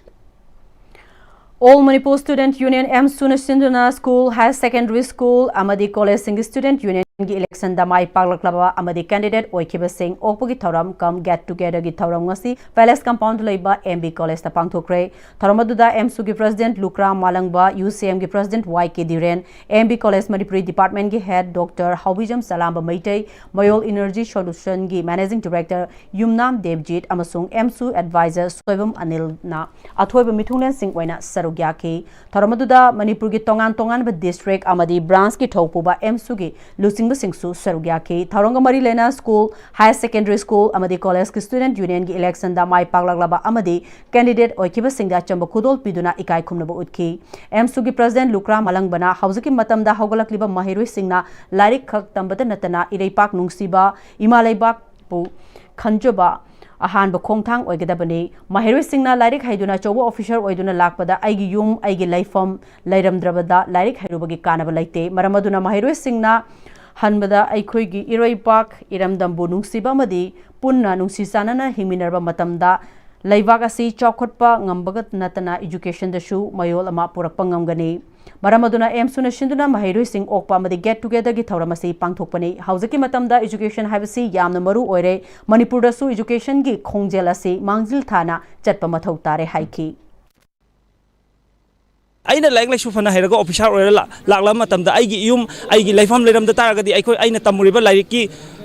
All Manipur Student Union ꯑꯦꯝꯁꯨꯅ ꯁꯤꯟꯗꯨꯅ ꯁ꯭ꯀꯨꯜ, ꯍꯥꯌꯔ ꯁꯦꯀꯦꯟꯗꯔꯤ ꯁ꯭ꯀꯨꯜ ꯑꯃꯗꯤ ꯀꯣꯂꯦꯖꯁꯤꯡꯒꯤ ꯁ꯭ꯇꯨꯗꯦꯟꯠ ꯌꯨꯅꯤꯌꯟ ꯒꯤ election ꯗ ꯃꯥꯏ ꯄꯥꯛꯂꯛꯂꯕ ꯑꯃꯗꯤ candidate ꯑꯣꯏꯈꯤꯕꯁꯤꯡ ꯑꯣꯛꯄꯒꯤ ꯊꯧꯔꯝ cum get together ꯒꯤ ꯊꯧꯔꯝ ꯉꯁꯤ Palace Compound ꯗ ꯂꯩꯕ M B College ꯇ ꯄꯥꯡꯊꯣꯛꯈ꯭ꯔꯦ꯫ ꯊꯧꯔꯝ ꯑꯗꯨꯗ AMSU ꯒꯤ President ꯂꯨꯀ꯭ꯔꯥꯝ ꯃꯥꯂꯪꯕ, UCM ꯒꯤ President Y K ꯙꯤꯔꯦꯟ, M B College Manipuri Department ꯀꯤ Head Doctor ꯍꯥꯎꯕꯤꯖꯝ ꯆꯂꯥꯝꯕ Meitei, ꯃꯌꯣꯜ Energy Solution ꯒꯤ Managing Director ꯌꯨꯝꯅꯥꯝ ꯗꯦꯕꯖꯤꯠ ꯑꯃꯁꯨꯡ AMSU Advisor ꯁꯣꯏꯕꯝ ꯑꯅꯤꯜꯅ ꯑꯊꯣꯏꯕ ꯃꯤꯊꯨꯡꯂꯦꯟꯁꯤꯡ ꯑꯣꯏꯅ ꯁꯔꯨꯛ ꯌꯥꯈꯤ꯫ ꯊꯧꯔꯝ ꯑꯗꯨꯗ ꯃꯅꯤꯄꯨꯔꯒꯤ ꯇꯣꯉꯥꯟ ꯇꯣꯉꯥꯟꯕ district ꯑꯃꯗꯤ branch ꯀꯤ ꯊꯧꯄꯨꯕ AMSU ꯒꯤ ꯂꯨꯆꯤꯡꯕꯁꯤꯡꯁꯨ ꯁꯔꯨꯛ ꯌꯥꯈꯤ꯫ ꯊꯧꯔꯝꯒ ꯃꯔꯤ ꯂꯩꯅ school, higher secondary school ꯑꯃꯗꯤ college ꯀꯤ student union ꯒꯤ election ꯗ ꯃꯥꯏ ꯄꯥꯛꯂꯛꯂꯕ ꯑꯃꯗꯤ candidate ꯑꯣꯏꯈꯤꯕꯁꯤꯡꯗ ꯑꯆꯝꯕ ꯈꯨꯗꯣꯜ ꯄꯤꯗꯨꯅ ꯏꯀꯥꯏ ꯈꯨꯝꯅꯕ ꯎꯠꯈꯤ꯫ AMSU ꯒꯤ President ꯂꯨꯀ꯭ꯔꯥꯝ ꯃꯥꯂꯪꯕꯅ ꯍꯧꯖꯤꯛꯀꯤ ꯃꯇꯝꯗ ꯍꯧꯒꯠꯂꯛꯂꯤꯕ ꯃꯍꯩꯔꯣꯏꯁꯤꯡꯅ ꯂꯥꯏꯔꯤꯛ ꯈꯛ ꯇꯝꯕꯇ ꯅꯠꯇꯅ ꯏꯔꯩꯄꯥꯛ ꯅꯨꯡꯁꯤꯕ, ꯏꯃꯥ ꯂꯩꯕꯥꯛꯄꯨ ꯈꯟꯖꯕ, ꯑꯍꯥꯟꯕ ꯈꯣꯡꯊꯥꯡ ꯑꯣꯏꯒꯗꯕꯅꯤ꯫ ꯃꯍꯩꯔꯣꯏꯁꯤꯡꯅ ꯂꯥꯏꯔꯤꯛ ꯍꯩꯗꯨꯅ ꯑꯆꯧꯕ officer ꯑꯣꯏꯗꯨꯅ ꯂꯥꯛꯄꯗ ꯑꯩꯒꯤ ꯌꯨꯝ, ꯑꯩꯒꯤ ꯂꯩꯐꯝ ꯂꯩꯔꯝꯗ꯭ꯔꯕꯗ ꯂꯥꯏꯔꯤꯛ ꯍꯩꯔꯨꯕꯒꯤ ꯀꯥꯟꯅꯕ ꯂꯩꯇꯦ꯫ ꯃꯔꯝ ꯑꯗꯨꯅ ꯃꯍꯩꯔꯣꯏꯁꯤꯡꯅ ꯍꯟꯕꯗ ꯑꯩꯈꯣꯏꯒꯤ ꯏꯔꯩꯄꯥꯛ ꯏꯔꯝꯗꯝꯕꯨ ꯅꯨꯡꯁꯤꯕ ꯑꯃꯗꯤ ꯄꯨꯟꯅ ꯅꯨꯡꯁꯤ ꯆꯥꯟꯅꯅ ꯍꯤꯡꯃꯤꯟꯅꯔꯕ ꯃꯇꯝꯗ ꯂꯩꯕꯥꯛ ꯑꯁꯤ ꯆꯥꯎꯈꯠꯄ ꯉꯝꯕꯒ ꯅꯠꯇꯅ education ꯗꯁꯨ ꯃꯌꯣꯜ ꯑꯃ ꯄꯨꯔꯛꯄ ꯉꯝꯒꯅꯤ꯫ ꯃꯔꯝ ꯑꯗꯨꯅ AMSU ꯅ ꯁꯤꯟꯗꯨꯅ ꯃꯍꯩꯔꯣꯏꯁꯤꯡ ꯑꯣꯛꯄ ꯑꯃꯗꯤ get together ꯒꯤ ꯊꯧꯔꯝ ꯑꯁꯤ ꯄꯥꯡꯊꯣꯛꯄꯅꯤ꯫ ꯍꯧꯖꯤꯛꯀꯤ ꯃꯇꯝꯗ education ꯍꯥꯏꯕꯁꯤ ꯌꯥꯝꯅ ꯃꯔꯨ ꯑꯣꯏꯔꯦ꯫ ꯃꯅꯤꯄꯨꯔꯗꯁꯨ education ꯒꯤ ꯈꯣꯡꯖꯦꯜ ꯑꯁꯤ ꯃꯥꯡꯖꯤꯜ ꯊꯥꯅ ꯆꯠꯄ ꯃꯊꯧ ꯇꯥꯔꯦ ꯍꯥꯏꯈꯤ꯫ ꯑꯩꯅ ꯂꯥꯏꯔꯤꯛ ꯂꯥꯏꯁꯨ ꯐꯅ ꯍꯩꯔꯒ officer ꯑꯣꯏꯔ ꯂꯥꯛ- ꯂꯥꯛꯂꯕ ꯃꯇꯝꯗ ꯑꯩꯒꯤ ꯌꯨꯝ, ꯑꯩꯒꯤ ꯂꯩꯐꯝ ꯂꯩꯔꯝꯗ ꯇꯥꯔꯒꯗꯤ ꯑꯩꯈꯣꯏ, ꯑꯩꯅ ꯇꯝꯃꯨꯔꯤꯕ ꯂꯥꯏꯔꯤꯛꯀꯤ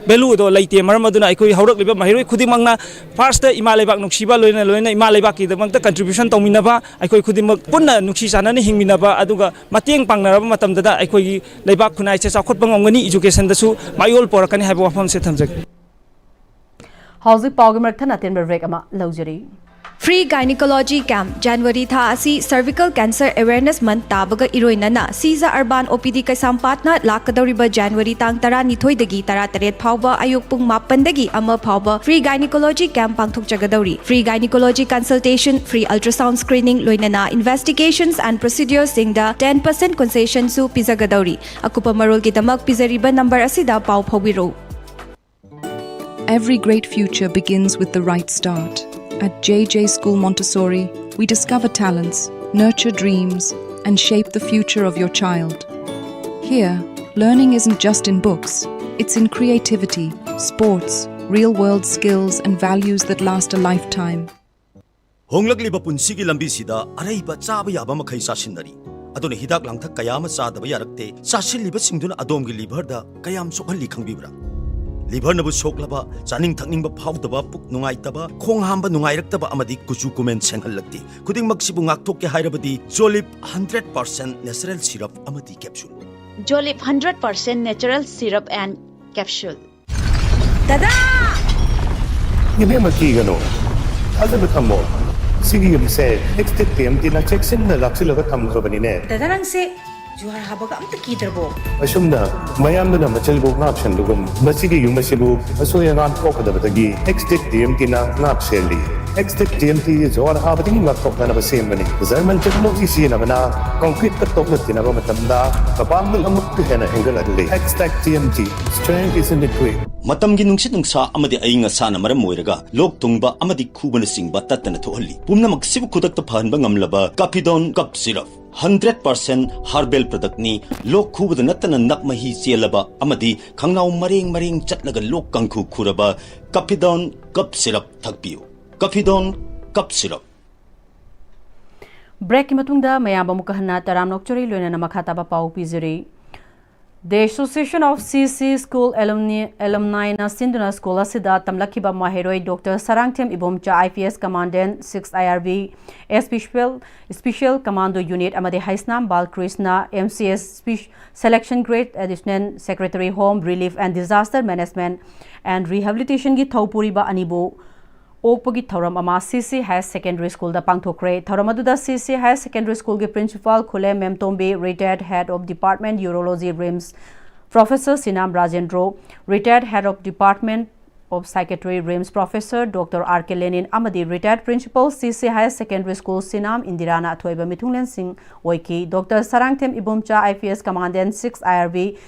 value ꯑꯗꯣ ꯂꯩꯇꯦ꯫ ꯃꯔꯝ ꯑꯗꯨꯅ ꯑꯩꯈꯣꯏ ꯍꯧꯔꯛꯂꯤꯕ ꯃꯍꯩꯔꯣꯏ ꯈꯨꯗꯤꯡꯃꯛꯅ first ꯏꯃꯥ ꯂꯩꯕꯥꯛ ꯅꯨꯡꯁꯤꯕ, ꯂꯣꯏꯅ ꯂꯣꯏꯅ ꯏꯃꯥ ꯂꯩꯕꯥꯛꯀꯤꯗꯃꯛꯇ contribution ꯇꯧꯃꯤꯟꯅꯕ, ꯑꯩꯈꯣꯏ ꯈꯨꯗꯤꯡꯃꯛ ꯄꯨꯟꯅ ꯅꯨꯡꯁꯤ ꯆꯥꯟꯅꯅ ꯍꯤꯡꯃꯤꯟꯅꯕ, ꯑꯗꯨꯒ ꯃꯇꯦꯡ ꯄꯥꯡꯅꯔꯕ ꯃꯇꯝꯗꯗ ꯑꯩꯈꯣꯏꯒꯤ ꯂꯩꯕꯥꯛ ꯈꯨꯟꯅꯥꯏꯁꯦ ꯆꯥꯎꯈꯠꯄ ꯉꯝꯒꯅꯤ, education ꯗꯁꯨ ꯃꯥꯏꯑꯣꯟ ꯄꯣꯔꯛꯀꯅꯤ ꯍꯥꯏꯕ ꯋꯥꯐꯝꯁꯦ ꯊꯝꯖꯒꯦ꯫ ꯍꯧꯖꯤꯛ ꯄꯥꯎꯒꯤ ꯃꯔꯛ ꯊꯠꯅ ꯑꯇꯦꯟꯕ break ꯑꯃ ꯂꯧꯖꯔꯤ꯫ Free Gynecology Camp, January ꯊꯥ ꯑꯁꯤ Cervical Cancer Awareness Month ꯇꯥꯕꯒ ꯏꯔꯣꯏꯅꯅ ꯁꯤꯖ Urban OPD ꯀꯩꯁꯥꯝꯄꯥꯠꯅ ꯂꯥꯛꯀꯗꯧꯔꯤꯕ January ꯇꯥꯡ ꯇꯔꯥꯅꯤꯊꯣꯏꯗꯒꯤ ꯇꯔꯥꯇꯔꯦꯠ ꯐꯥꯎꯕ ꯑꯌꯨꯛ ꯄꯨꯡ ꯃꯥꯄꯟꯗꯒꯤ ꯑꯃ ꯐꯥꯎꯕ Free Gynecology Camp ꯄꯥꯡꯊꯣꯛꯆꯒꯗꯧꯔꯤ꯫ Free Gynecology Consultation, Free Ultrasound Screening ꯂꯣꯏꯅꯅ Investigations and Procedures ꯁꯤꯡꯗ ten percent concession ꯁꯨ ꯄꯤꯖꯒꯗꯧꯔꯤ꯫ ꯑꯀꯨꯞꯄ ꯃꯔꯣꯜꯒꯤꯗꯃꯛ ꯄꯤꯖꯔꯤꯕ number ꯑꯁꯤꯗ ꯄꯥꯎ ꯐꯥꯎꯕꯤꯔꯧ꯫ Every great future begins with the right start. At J J School Montessori, we discover talents, nurture dreams, and shape the future of your child. Here, Learning isn't just in books, it's in creativity, sports, real world skills, and values that last a lifetime. ꯍꯣꯡꯂꯛꯂꯤꯕ ꯄꯨꯟꯁꯤꯒꯤ ꯂꯝꯕꯤꯁꯤꯗ ꯑꯔꯩꯕ ꯆꯥꯕ ꯌꯥꯕ ꯃꯈꯩ ꯆꯥꯁꯤꯟꯅꯔꯤ꯫ ꯑꯗꯨꯅ ꯍꯤꯗꯥꯛ ꯂꯥꯡꯊꯛ ꯀꯌꯥ ꯑꯃ ꯆꯥꯗꯕ ꯌꯥꯔꯛꯇꯦ꯫ ꯆꯥꯁꯤꯜꯂꯤꯕꯁꯤꯡꯗꯨꯅ ꯑꯗꯣꯝꯒꯤ ꯂꯤꯚꯔꯗ ꯀꯌꯥꯝ ꯁꯣꯛꯍꯜꯂꯤ ꯈꯪꯕꯤꯕ꯭ꯔꯥ? ꯂꯤꯚꯔꯅꯕꯨ ꯁꯣꯛꯂꯕ, ꯆꯥꯅꯤꯡ ꯊꯛꯅꯤꯡꯕ ꯐꯥꯎꯗꯕ, ꯄꯨꯛ ꯅꯨꯡꯉꯥꯏꯇꯕ, ꯈꯣꯡ ꯍꯥꯝꯕ ꯅꯨꯡꯉꯥꯏꯔꯛꯇꯕ ꯑꯃꯗꯤ ꯀꯨꯆꯨ ꯀꯨꯃꯦꯟ ꯁꯦꯡꯍꯜꯂꯛꯇꯦ꯫ ꯈꯨꯗꯤꯡꯃꯛꯁꯤꯕꯨ ꯉꯥꯛꯊꯣꯛꯀꯦ ꯍꯥꯏꯔꯕꯗꯤ ꯖꯣꯂꯤꯞ ꯍꯟꯗ꯭ꯔꯦꯠ ꯄꯥꯔꯁꯦꯟ ꯅꯦꯆꯔꯦꯜ ꯁꯤꯔꯞ ꯑꯃꯗꯤ capsule. Jolip hundred percent natural syrup and capsule. ꯏꯕꯦꯝꯃ, ꯀꯤꯒꯅꯨ, ꯊꯥꯖꯕ ꯊꯝꯃꯣ꯫ ꯁꯤꯒꯤ ꯌꯨꯝꯁꯦ ꯑꯦꯛꯁꯇꯦꯛ ꯇꯤ ꯑꯦꯝ ꯇꯤꯅ ꯆꯦꯛꯁꯤꯟꯅ ꯂꯥꯛꯁꯤꯜꯂꯒ ꯊꯝꯈ꯭ꯔꯕꯅꯤꯅꯦ꯫ ꯗꯥꯗꯥ, ꯅꯪꯁꯦ ꯖꯨꯍꯥꯔ ꯍꯥꯕꯒ ꯑꯝꯇ ꯀꯤꯗ꯭ꯔꯕꯣ? ꯑꯁꯨꯝꯅ ꯃꯌꯥꯝꯗꯨꯅ ꯃꯆꯜꯕꯨ ꯉꯥꯛꯁꯦꯟꯕꯒꯨꯝ, ꯃꯁꯤꯒꯤ ꯌꯨꯝ ꯑꯁꯤꯕꯨ ꯑꯁꯣꯏ ꯑꯉꯥꯝ ꯊꯣꯛꯀꯗꯕꯗꯒꯤ ꯑꯦꯛꯁꯇꯦꯛ ꯇꯤ ꯑꯦꯝ ꯇꯤꯅ ꯉꯥꯛ ꯁꯦꯜꯂꯤ꯫ ꯑꯦꯛꯁꯇꯦꯛ ꯇꯤ ꯑꯦꯝ ꯇꯤ ꯖꯨꯍꯥꯔ ꯍꯥꯕꯗꯒꯤ ꯉꯥꯛꯊꯣꯛꯅꯅꯕ ꯁꯦꯝꯕꯅꯤ꯫ ꯖꯔꯃꯟ ꯇꯦꯛꯅꯣꯂꯣꯖꯤ ꯁꯤꯖꯤꯟꯅꯕꯅ ꯀꯪꯀ꯭ꯔꯤꯠꯀ ꯇꯣꯛꯅ ꯇꯤꯟꯅꯕ ꯃꯇꯝꯗ ꯃꯄꯥꯡꯒꯜ ꯑꯃꯨꯛꯀ ꯍꯦꯟꯅ ꯍꯦꯟꯒꯠꯍꯜꯂꯤ꯫ Extech T M T, strength is in the grip. ꯃꯇꯝꯒꯤ ꯅꯨꯡꯁꯤꯠ ꯅꯨꯡꯁꯥ ꯑꯃꯗꯤ ꯑꯏꯪ ꯑꯁꯥꯅ ꯃꯔꯝ ꯑꯣꯏꯔꯒ ꯂꯣꯛ ꯊꯨꯡꯕ ꯑꯃꯗꯤ ꯈꯨꯕꯅꯆꯤꯡꯕ ꯇꯠꯇꯅ ꯊꯣꯛꯍꯜꯂꯤ꯫ ꯄꯨꯝꯅꯃꯛꯁꯤꯕꯨ ꯈꯨꯗꯛꯇ ꯐꯍꯟꯕ ꯉꯝꯂꯕ ꯀꯥꯐꯤꯗꯣꯟ cough syrup. Hundred percent herbal ꯄ꯭ꯔꯗꯛꯅꯤ꯫ ꯂꯣꯛ ꯈꯨꯕꯗ ꯅꯠꯇꯅ ꯅꯞ ꯃꯍꯤ ꯆꯦꯜꯂꯕ ꯑꯃꯗꯤ ꯈꯪꯅꯥꯎ ꯃꯔꯦꯡ ꯃꯔꯦꯡ ꯆꯠꯂꯒ ꯂꯣꯛ ꯀꯥꯡꯈꯨ ꯈꯨꯔꯕ ꯀꯥꯐꯤꯗꯣꯟ ꯀꯞ ꯁꯤꯔꯞ ꯊꯛꯄꯤꯌꯨ꯫ ꯀꯥꯐꯤꯗꯣꯟ cough syrup. ꯕ꯭ꯔꯦꯛꯀꯤ ꯃꯇꯨꯡꯗ ꯃꯌꯥꯝꯕꯨ ꯑꯃꯨꯛꯀ ꯍꯟꯅ ꯇꯔꯥꯝꯅ ꯑꯣꯛꯆꯔꯤ, ꯂꯣꯏꯅꯅ ꯃꯈꯥ ꯇꯥꯕ ꯄꯥꯎ ꯄꯤꯖꯔꯤ꯫ The Association of C C School Alumni, Alumniꯅ ꯁꯤꯟꯗꯨꯅ ꯁ꯭ꯀꯨꯜ ꯑꯁꯤꯗ ꯇꯝꯂꯛꯈꯤꯕ ꯃꯍꯩꯔꯣꯏ doctor Sarangthem Ibomcha, I P S Commandant, six I R B, Special, Special Commando Unit ꯑꯃꯗꯤ Heisnam Balkrishna, M C S, Spe-, Selection Grade, Additional Secretary, Home Relief and Disaster Management and Rehabilitationꯒꯤ ꯊꯧ ꯄꯨꯔꯤꯕ ꯑꯅꯤꯕꯨ ꯑꯣꯛꯄꯒꯤ ꯊꯧꯔꯝ ꯑꯃ C C Higher Secondary Schoolꯗ ꯄꯥꯡꯊꯣꯛꯈ꯭ꯔꯦ꯫ ꯊꯧꯔꯝ ꯑꯗꯨꯗ C C Higher Secondary Schoolꯒꯤ Principal ꯈꯨꯂꯦꯝ ꯃꯦꯝꯇꯣꯝꯕꯤ, Retired Head of Department, Urology, RIMS, Professor ꯁꯤꯅꯥꯝ Rajendro, Retired Head of Department of Psychiatry, RIMS, Professor Doctor R K Lenin ꯑꯃꯗꯤ Retired Principal, C C Higher Secondary School, ꯁꯤꯅꯥꯝ ꯏꯟꯗꯤꯔꯥꯅ ꯑꯊꯣꯏꯕ ꯃꯤꯊꯨꯡꯂꯦꯟꯁꯤꯡ ꯑꯣꯏꯈꯤ꯫ Doctor Sarangthem Ibomcha, I P S Commandant, six I R B,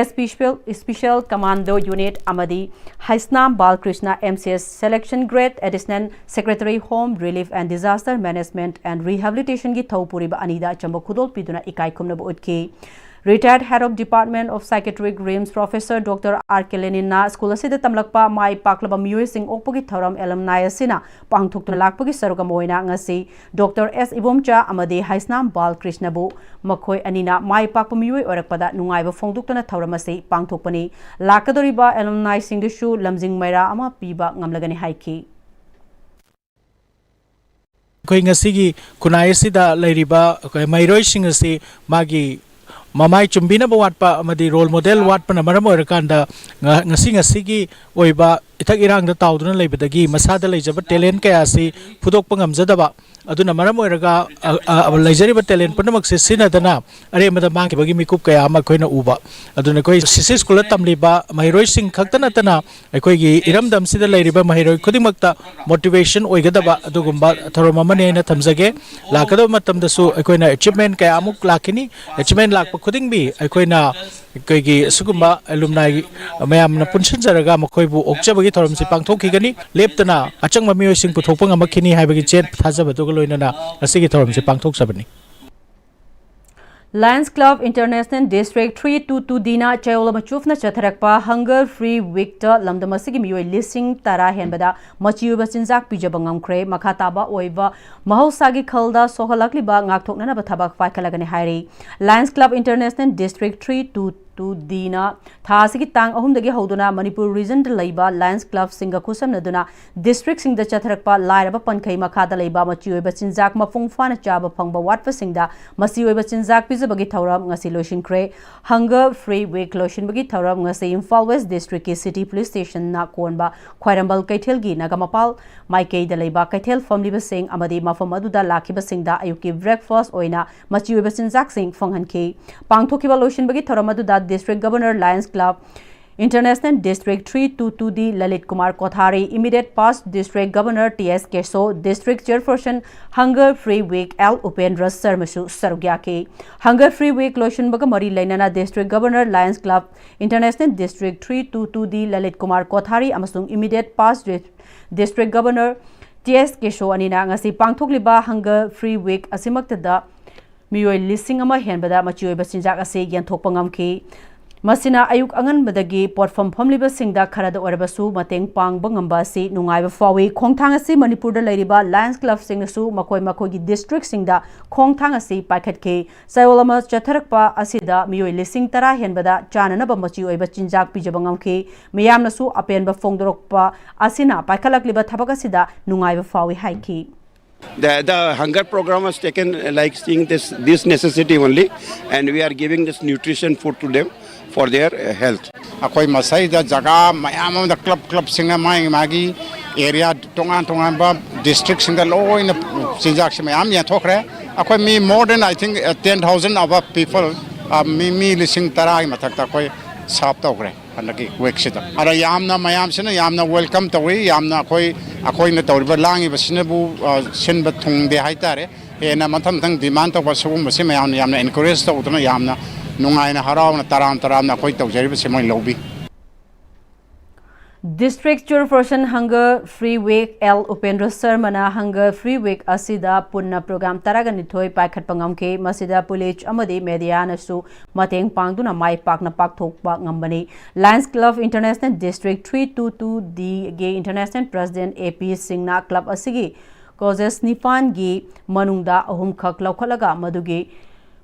Special, Special Commando Unit ꯑꯃꯗꯤ Heisnam Balkrishna, M C S, Selection Grade, Additional Secretary, Home Relief and Disaster Management and Rehabilitationꯒꯤ ꯊꯧ ꯄꯨꯔꯤꯕ ꯑꯅꯤꯗ ꯑꯆꯝꯕ ꯈꯨꯗꯣꯜ ꯄꯤꯗꯨꯅ ꯏꯀꯥꯏ ꯈꯨꯝꯅꯕ ꯎꯠꯈꯤ꯫ Retired Head of Department of Psychiatric, RIMS, Professor Doctor R K Leninꯅ ꯁ꯭ꯀꯨꯜ ꯑꯁꯤꯗ ꯇꯝꯂꯛꯄ ꯃꯥꯏ ꯄꯥꯛꯂꯕ ꯃꯤꯑꯣꯏꯁꯤꯡ ꯑꯣꯛꯄꯒꯤ ꯊꯧꯔꯝ alumni ꯑꯁꯤꯅ ꯄꯥꯡꯊꯣꯛꯇꯨꯅ ꯂꯥꯛꯄꯒꯤ ꯁꯔꯨꯛ ꯑꯃ ꯑꯣꯏꯅ ꯉꯁꯤ ꯗꯣꯛꯇꯔ ꯑꯦꯁ ꯏꯕꯣꯝꯆꯥ ꯑꯃꯗꯤ ꯍꯩꯁꯅꯥꯝ ꯕꯥꯜꯀ꯭ꯔꯤꯁꯅꯕꯨ ꯃꯈꯣꯏ ꯑꯅꯤꯅ ꯃꯥꯏ ꯄꯥꯛꯄ ꯃꯤꯑꯣꯏ ꯑꯣꯏꯔꯛꯄꯗ ꯅꯨꯡꯉꯥꯏꯕ ꯐꯣꯡꯗꯣꯛꯇꯨꯅ ꯊꯧꯔꯝ ꯑꯁꯤ ꯄꯥꯡꯊꯣꯛꯄꯅꯤ꯫ ꯂꯥꯛꯀꯗꯧꯔꯤꯕ alumniꯁꯤꯡꯗꯨꯁꯨ ꯂꯝꯖꯤꯡ ꯃꯩꯔꯥ ꯑꯃ ꯄꯤꯕ ꯉꯝꯂꯒꯅꯤ ꯍꯥꯏꯈꯤ꯫ ꯑꯩꯈꯣꯏ ꯉꯁꯤꯒꯤ ꯈꯨꯟꯅꯥꯏ ꯑꯁꯤꯗ ꯂꯩꯔꯤꯕ ꯑꯩꯈꯣꯏ ꯃꯍꯩꯔꯣꯏꯁꯤꯡ ꯑꯁꯤ ꯃꯥꯒꯤ ꯃꯃꯥꯏ ꯆꯨꯝꯕꯤꯅꯕ ꯋꯥꯠꯄ ꯑꯃꯗꯤ role model ꯋꯥꯠꯄꯅ ꯃꯔꯝ ꯑꯣꯏꯔꯀꯥꯟꯗ ꯉ-, ꯉꯁꯤ ꯉꯁꯤꯒꯤ ꯑꯣꯏꯕ ꯏꯊꯛ ꯏꯔꯥꯡꯗ ꯇꯥꯎꯗꯨꯅ ꯂꯩꯕꯗꯒꯤ ꯃꯁꯥꯗ ꯂꯩꯖꯕ talent ꯀꯌꯥ ꯑꯁꯤ ꯐꯨꯗꯣꯛꯄ ꯉꯝꯖꯗꯕ, ꯑꯗꯨꯅ ꯃꯔꯝ ꯑꯣꯏꯔꯒ ꯑ, ꯑ, ꯂꯩꯖꯔꯤꯕ talent ꯄꯨꯝꯅꯃꯛꯁꯦ ꯁꯤꯖꯤꯟꯅꯗꯅ ꯑꯔꯦꯝꯕꯗ ꯃꯥꯡꯈꯤꯕꯒꯤ ꯃꯤꯀꯨꯞ ꯀꯌꯥ ꯑꯃ ꯑꯩꯈꯣꯏꯅ ꯎꯕ꯫ ꯑꯗꯨꯅ ꯑꯩꯈꯣꯏ ꯁꯤꯁꯤ ꯁ꯭ꯀꯨꯜꯗ ꯇꯝꯂꯤꯕ ꯃꯍꯩꯔꯣꯏꯁꯤꯡ ꯈꯛꯇ ꯅꯠꯇꯅ ꯑꯩꯈꯣꯏꯒꯤ ꯏꯔꯝꯗꯝꯁꯤꯗ ꯂꯩꯔꯤꯕ ꯃꯍꯩꯔꯣꯏ ꯈꯨꯗꯤꯡꯃꯛꯇ motivation ꯑꯣꯏꯒꯗꯕ ꯑꯗꯨꯒꯨꯝꯕ ꯊꯧꯔꯝ ꯑꯃꯅꯤ ꯍꯥꯏꯅ ꯊꯝꯖꯒꯦ꯫ ꯂꯥꯛꯀꯗꯕ ꯃꯇꯝꯗꯁꯨ ꯑꯩꯈꯣꯏꯅ achievement ꯀꯌꯥꯃꯨꯛ ꯂꯥꯛꯈꯤꯅꯤ꯫ Achievement ꯂꯥꯛꯄ ꯈꯨꯗꯤꯡꯒꯤ ꯑꯩꯈꯣꯏꯅ ꯑꯩꯈꯣꯏꯒꯤ ꯑꯁꯤꯒꯨꯝꯕ alumni ꯃꯌꯥꯝꯅ ꯄꯨꯟꯁꯤꯟꯖꯔꯒ ꯃꯈꯣꯏꯕꯨ ꯑꯣꯛꯆꯕꯒꯤ ꯊꯧꯔꯝꯁꯤ ꯄꯥꯡꯊꯣꯛꯈꯤꯒꯅꯤ꯫ ꯂꯦꯞꯇꯅ ꯑꯆꯪꯕ ꯃꯤꯑꯣꯏꯁꯤꯡ ꯄꯨꯊꯣꯛꯄ ꯉꯝꯃꯛꯈꯤꯅꯤ ꯍꯥꯏꯕꯒꯤ ꯆꯦꯠ ꯊꯥꯖꯕꯗꯨꯒ ꯂꯣꯏꯅꯅ ꯉꯁꯤꯒꯤ ꯊꯧꯔꯝꯁꯤ ꯄꯥꯡꯊꯣꯛꯆꯕꯅꯤ꯫ Lions Club International District three two two Dꯅ ꯆꯌꯣꯜ ꯑꯃ ꯆꯨꯞꯅ ꯆꯠꯊꯔꯛꯄ Hunger Free Weekꯇ ꯂꯝꯗꯝ ꯑꯁꯤꯒꯤ ꯃꯤꯑꯣꯏ ꯂꯤꯁꯤꯡ ꯇꯔꯥ ꯍꯦꯟꯕꯗ ꯃꯆꯤ ꯑꯣꯏꯕ ꯆꯤꯟꯖꯥꯛ ꯄꯤꯖꯕ ꯉꯝꯈ꯭ꯔꯦ꯫ ꯃꯈꯥ ꯇꯥꯕ ꯑꯣꯏꯕ ꯃꯍꯧꯁꯥꯒꯤ ꯈꯜꯗ ꯁꯣꯛꯍꯜꯂꯛꯂꯤꯕ ꯉꯥꯛꯊꯣꯛꯅꯅꯕ ꯊꯕꯛ ꯄꯥꯏꯈꯠꯂꯒꯅꯤ ꯍꯥꯏꯔꯤ꯫ Lions Club International District three two two Dꯅ ꯊꯥ ꯑꯁꯤꯒꯤ ꯇꯥꯡ ꯑꯍꯨꯝꯗꯒꯤ ꯍꯧꯗꯨꯅ ꯃꯅꯤꯄꯨꯔ regionꯗ ꯂꯩꯕ Lions Clubꯁꯤꯡꯒ ꯈꯨꯠꯁꯝꯅꯗꯨꯅ districtꯁꯤꯡꯗ ꯆꯠꯊꯔꯛꯄ ꯂꯥꯏꯔꯕ ꯄꯟꯈꯩ ꯃꯈꯥꯗ ꯂꯩꯕ ꯃꯆꯤ ꯑꯣꯏꯕ ꯆꯤꯟꯖꯥꯛ ꯃꯄꯨꯡ ꯐꯥꯅ ꯆꯥꯕ ꯐꯪꯕ ꯋꯥꯠꯄꯁꯤꯡꯗ ꯃꯆꯤ ꯑꯣꯏꯕ ꯆꯤꯟꯖꯥꯛ ꯄꯤꯖꯕꯒꯤ ꯊꯧꯔꯝ ꯉꯁꯤ ꯂꯣꯏꯁꯤꯟꯈ꯭ꯔꯦ꯫ Hunger Free Week ꯂꯣꯏꯁꯤꯟꯕꯒꯤ ꯊꯧꯔꯝ ꯉꯁꯤ ꯏꯝꯐꯥꯜ West Districtꯀꯤ City Police Stationꯅ ꯀꯣꯟꯕ ꯈ꯭ꯋꯥꯏꯔꯝꯕꯟ ꯀꯩꯊꯦꯜꯒꯤ ꯅꯥꯒꯥꯃꯄꯥꯜ ꯃꯥꯏꯀꯩꯗ ꯂꯩꯕ ꯀꯩꯊꯦꯜ ꯐꯝꯂꯤꯕꯁꯤꯡ ꯑꯃꯗꯤ ꯃꯐꯝ ꯑꯗꯨꯗ ꯂꯥꯛꯈꯤꯕꯁꯤꯡꯗ ꯑꯌꯨꯛꯀꯤ breakfast ꯑꯣꯏꯅ ꯃꯆꯤ ꯑꯣꯏꯕ ꯆꯤꯟꯖꯥꯛꯁꯤꯡ ꯐꯪꯍꯟꯈꯤ꯫ ꯄꯥꯡꯊꯣꯛꯈꯤꯕ ꯂꯣꯏꯁꯤꯟꯕꯒꯤ ꯊꯧꯔꯝ ꯑꯗꯨꯗ District Governor Lions Club International District three two two D Lalit Kumar Kothari, Immediate Past District Governor T S Keso, District Chairperson Hunger Free Week L Upendra Sharmaꯁꯨ ꯁꯔꯨꯛ ꯌꯥꯈꯤ꯫ Hunger Free Week ꯂꯣꯏꯁꯤꯟꯕꯒ ꯃꯔꯤ ꯂꯩꯅꯅ District Governor Lions Club International District three two two D Lalit Kumar Kothari ꯑꯃꯁꯨꯡ Immediate Past District Governor T S Keso ꯑꯅꯤꯅ ꯉꯁꯤ ꯄꯥꯡꯊꯣꯛꯂꯤꯕ Hunger Free Week ꯑꯁꯤꯃꯛꯇꯗ ꯃꯤꯑꯣꯏ ꯂꯤꯁꯤꯡ ꯑꯃ ꯍꯦꯟꯕꯗ ꯃꯆꯤ ꯑꯣꯏꯕ ꯆꯤꯟꯖꯥꯛ ꯑꯁꯤ ꯌꯦꯟꯊꯣꯛꯄ ꯉꯝꯈꯤ꯫ ꯃꯁꯤꯅ ꯑꯌꯨꯛ ꯑꯉꯟꯕꯗꯒꯤ ꯄꯣꯠꯐꯝ ꯐꯝꯂꯤꯕꯁꯤꯡꯗ ꯈꯔꯗ ꯑꯣꯏꯔꯕꯁꯨ ꯃꯇꯦꯡ ꯄꯥꯡꯕ ꯉꯝꯕ ꯑꯁꯤ ꯅꯨꯡꯉꯥꯏꯕ ꯐꯥꯎꯏ꯫ ꯈꯣꯡꯊꯥꯡ ꯑꯁꯤ ꯃꯅꯤꯄꯨꯔꯗ ꯂꯩꯔꯤꯕ Lions Clubꯁꯤꯡꯅꯁꯨ ꯃꯈꯣꯏ ꯃꯈꯣꯏꯒꯤ districtꯁꯤꯡꯗ ꯈꯣꯡꯊꯥꯡ ꯑꯁꯤ ꯄꯥꯏꯈꯠꯈꯤ꯫ ꯆꯌꯣꯜ ꯑꯃ ꯆꯠꯊꯔꯛꯄ ꯑꯁꯤꯗ ꯃꯤꯑꯣꯏ ꯂꯤꯁꯤꯡ ꯇꯔꯥ ꯍꯦꯟꯕꯗ ꯆꯥꯅꯅꯕ ꯃꯆꯤ ꯑꯣꯏꯕ ꯆꯤꯟꯖꯥꯛ ꯄꯤꯖꯕ ꯉꯝꯈꯤ꯫ ꯃꯤꯌꯥꯝꯅꯁꯨ ꯑꯄꯦꯟꯕ ꯐꯣꯡꯗꯣꯔꯛꯄ ꯑꯁꯤꯅ ꯄꯥꯏꯈꯠꯂꯛꯂꯤꯕ ꯊꯕꯛ ꯑꯁꯤꯗ ꯅꯨꯡꯉꯥꯏꯕ ꯐꯥꯎꯏ ꯍꯥꯏꯈꯤ꯫ The, the hunger program was taken like seeing this, this necessity only, and we are giving this nutrition food to them for their uh, health. ꯑꯩꯈꯣꯏ ꯃꯁꯤꯗ ꯖꯒꯥ ꯃꯌꯥꯝ ꯑꯃꯗ club clubꯁꯤꯡꯅ ꯃꯥꯒꯤ ꯃꯥꯒꯤ area ꯇꯣꯉꯥꯟ ꯇꯣꯉꯥꯟꯕ districtꯁꯤꯡꯗ ꯂꯣꯏꯅ ꯆꯤꯟꯖꯥꯛꯁꯤ ꯃꯌꯥꯝ ꯌꯦꯟꯊꯣꯛꯈ꯭ꯔꯦ꯫ ꯑꯩꯈꯣꯏ ꯃꯤ more than, I think, ten thousand above people, ꯃꯤ ꯃꯤ ꯂꯤꯁꯤꯡ ꯇꯔꯥꯒꯤ ꯃꯊꯛꯇ ꯑꯩꯈꯣꯏ serve ꯇꯧꯈ꯭ꯔꯦ ꯍꯟꯗꯛꯀꯤ weekꯁꯤꯗ꯫ ꯑꯗ ꯌꯥꯝꯅ ꯃꯌꯥꯝꯁꯤꯅ ꯌꯥꯝꯅ welcome ꯇꯧꯏ꯫ ꯌꯥꯝꯅ ꯑꯩꯈꯣꯏ ꯑꯩꯈꯣꯏꯅ ꯇꯧꯔꯤꯕ ꯂꯥꯡꯉꯤꯕꯁꯤꯅꯕꯨ ꯁꯤꯟꯕ ꯊꯨꯡꯗꯦ ꯍꯥꯏꯇꯥꯔꯦ꯫ ꯍꯦꯟꯅ ꯃꯊꯪ ꯃꯊꯪ demand ꯇꯧꯕ ꯁꯤꯒꯨꯝꯕꯁꯤ ꯃꯌꯥꯝꯅ ꯌꯥꯝꯅ encourage ꯇꯧꯗꯅ ꯌꯥꯝꯅ ꯅꯨꯡꯉꯥꯏꯅ ꯍꯔꯥꯎꯅ ꯇꯔꯥꯝ ꯇꯔꯥꯝꯅ ꯑꯩꯈꯣꯏ ꯇꯧꯖꯔꯤꯕꯁꯤ ꯃꯣꯏ ꯂꯧꯕꯤ꯫ District Chairperson Hunger Free Week L Upendra Sharmana Hunger Free Week ꯑꯁꯤꯗ ꯄꯨꯟꯅ program ꯇꯔꯥꯒ ꯅꯤꯊꯣꯏ ꯄꯥꯏꯈꯠꯄ ꯉꯝꯈꯤ꯫ ꯃꯁꯤꯗ police ꯑꯃꯗꯤ mediaꯅꯁꯨ ꯃꯇꯦꯡ ꯄꯥꯡꯗꯨꯅ ꯃꯥꯏ ꯄꯥꯛꯅ ꯄꯥꯡꯊꯣꯛꯄ ꯉꯝꯕꯅꯤ꯫ Lions Club International District three two two Dꯒꯤ International President A P Singhꯅ club ꯑꯁꯤꯒꯤ causes ꯅꯤꯄꯥꯟꯒꯤ ꯃꯅꯨꯡꯗ ꯑꯍꯨꯝꯈꯛ ꯂꯧꯈꯠꯂꯒ ꯃꯗꯨꯒꯤ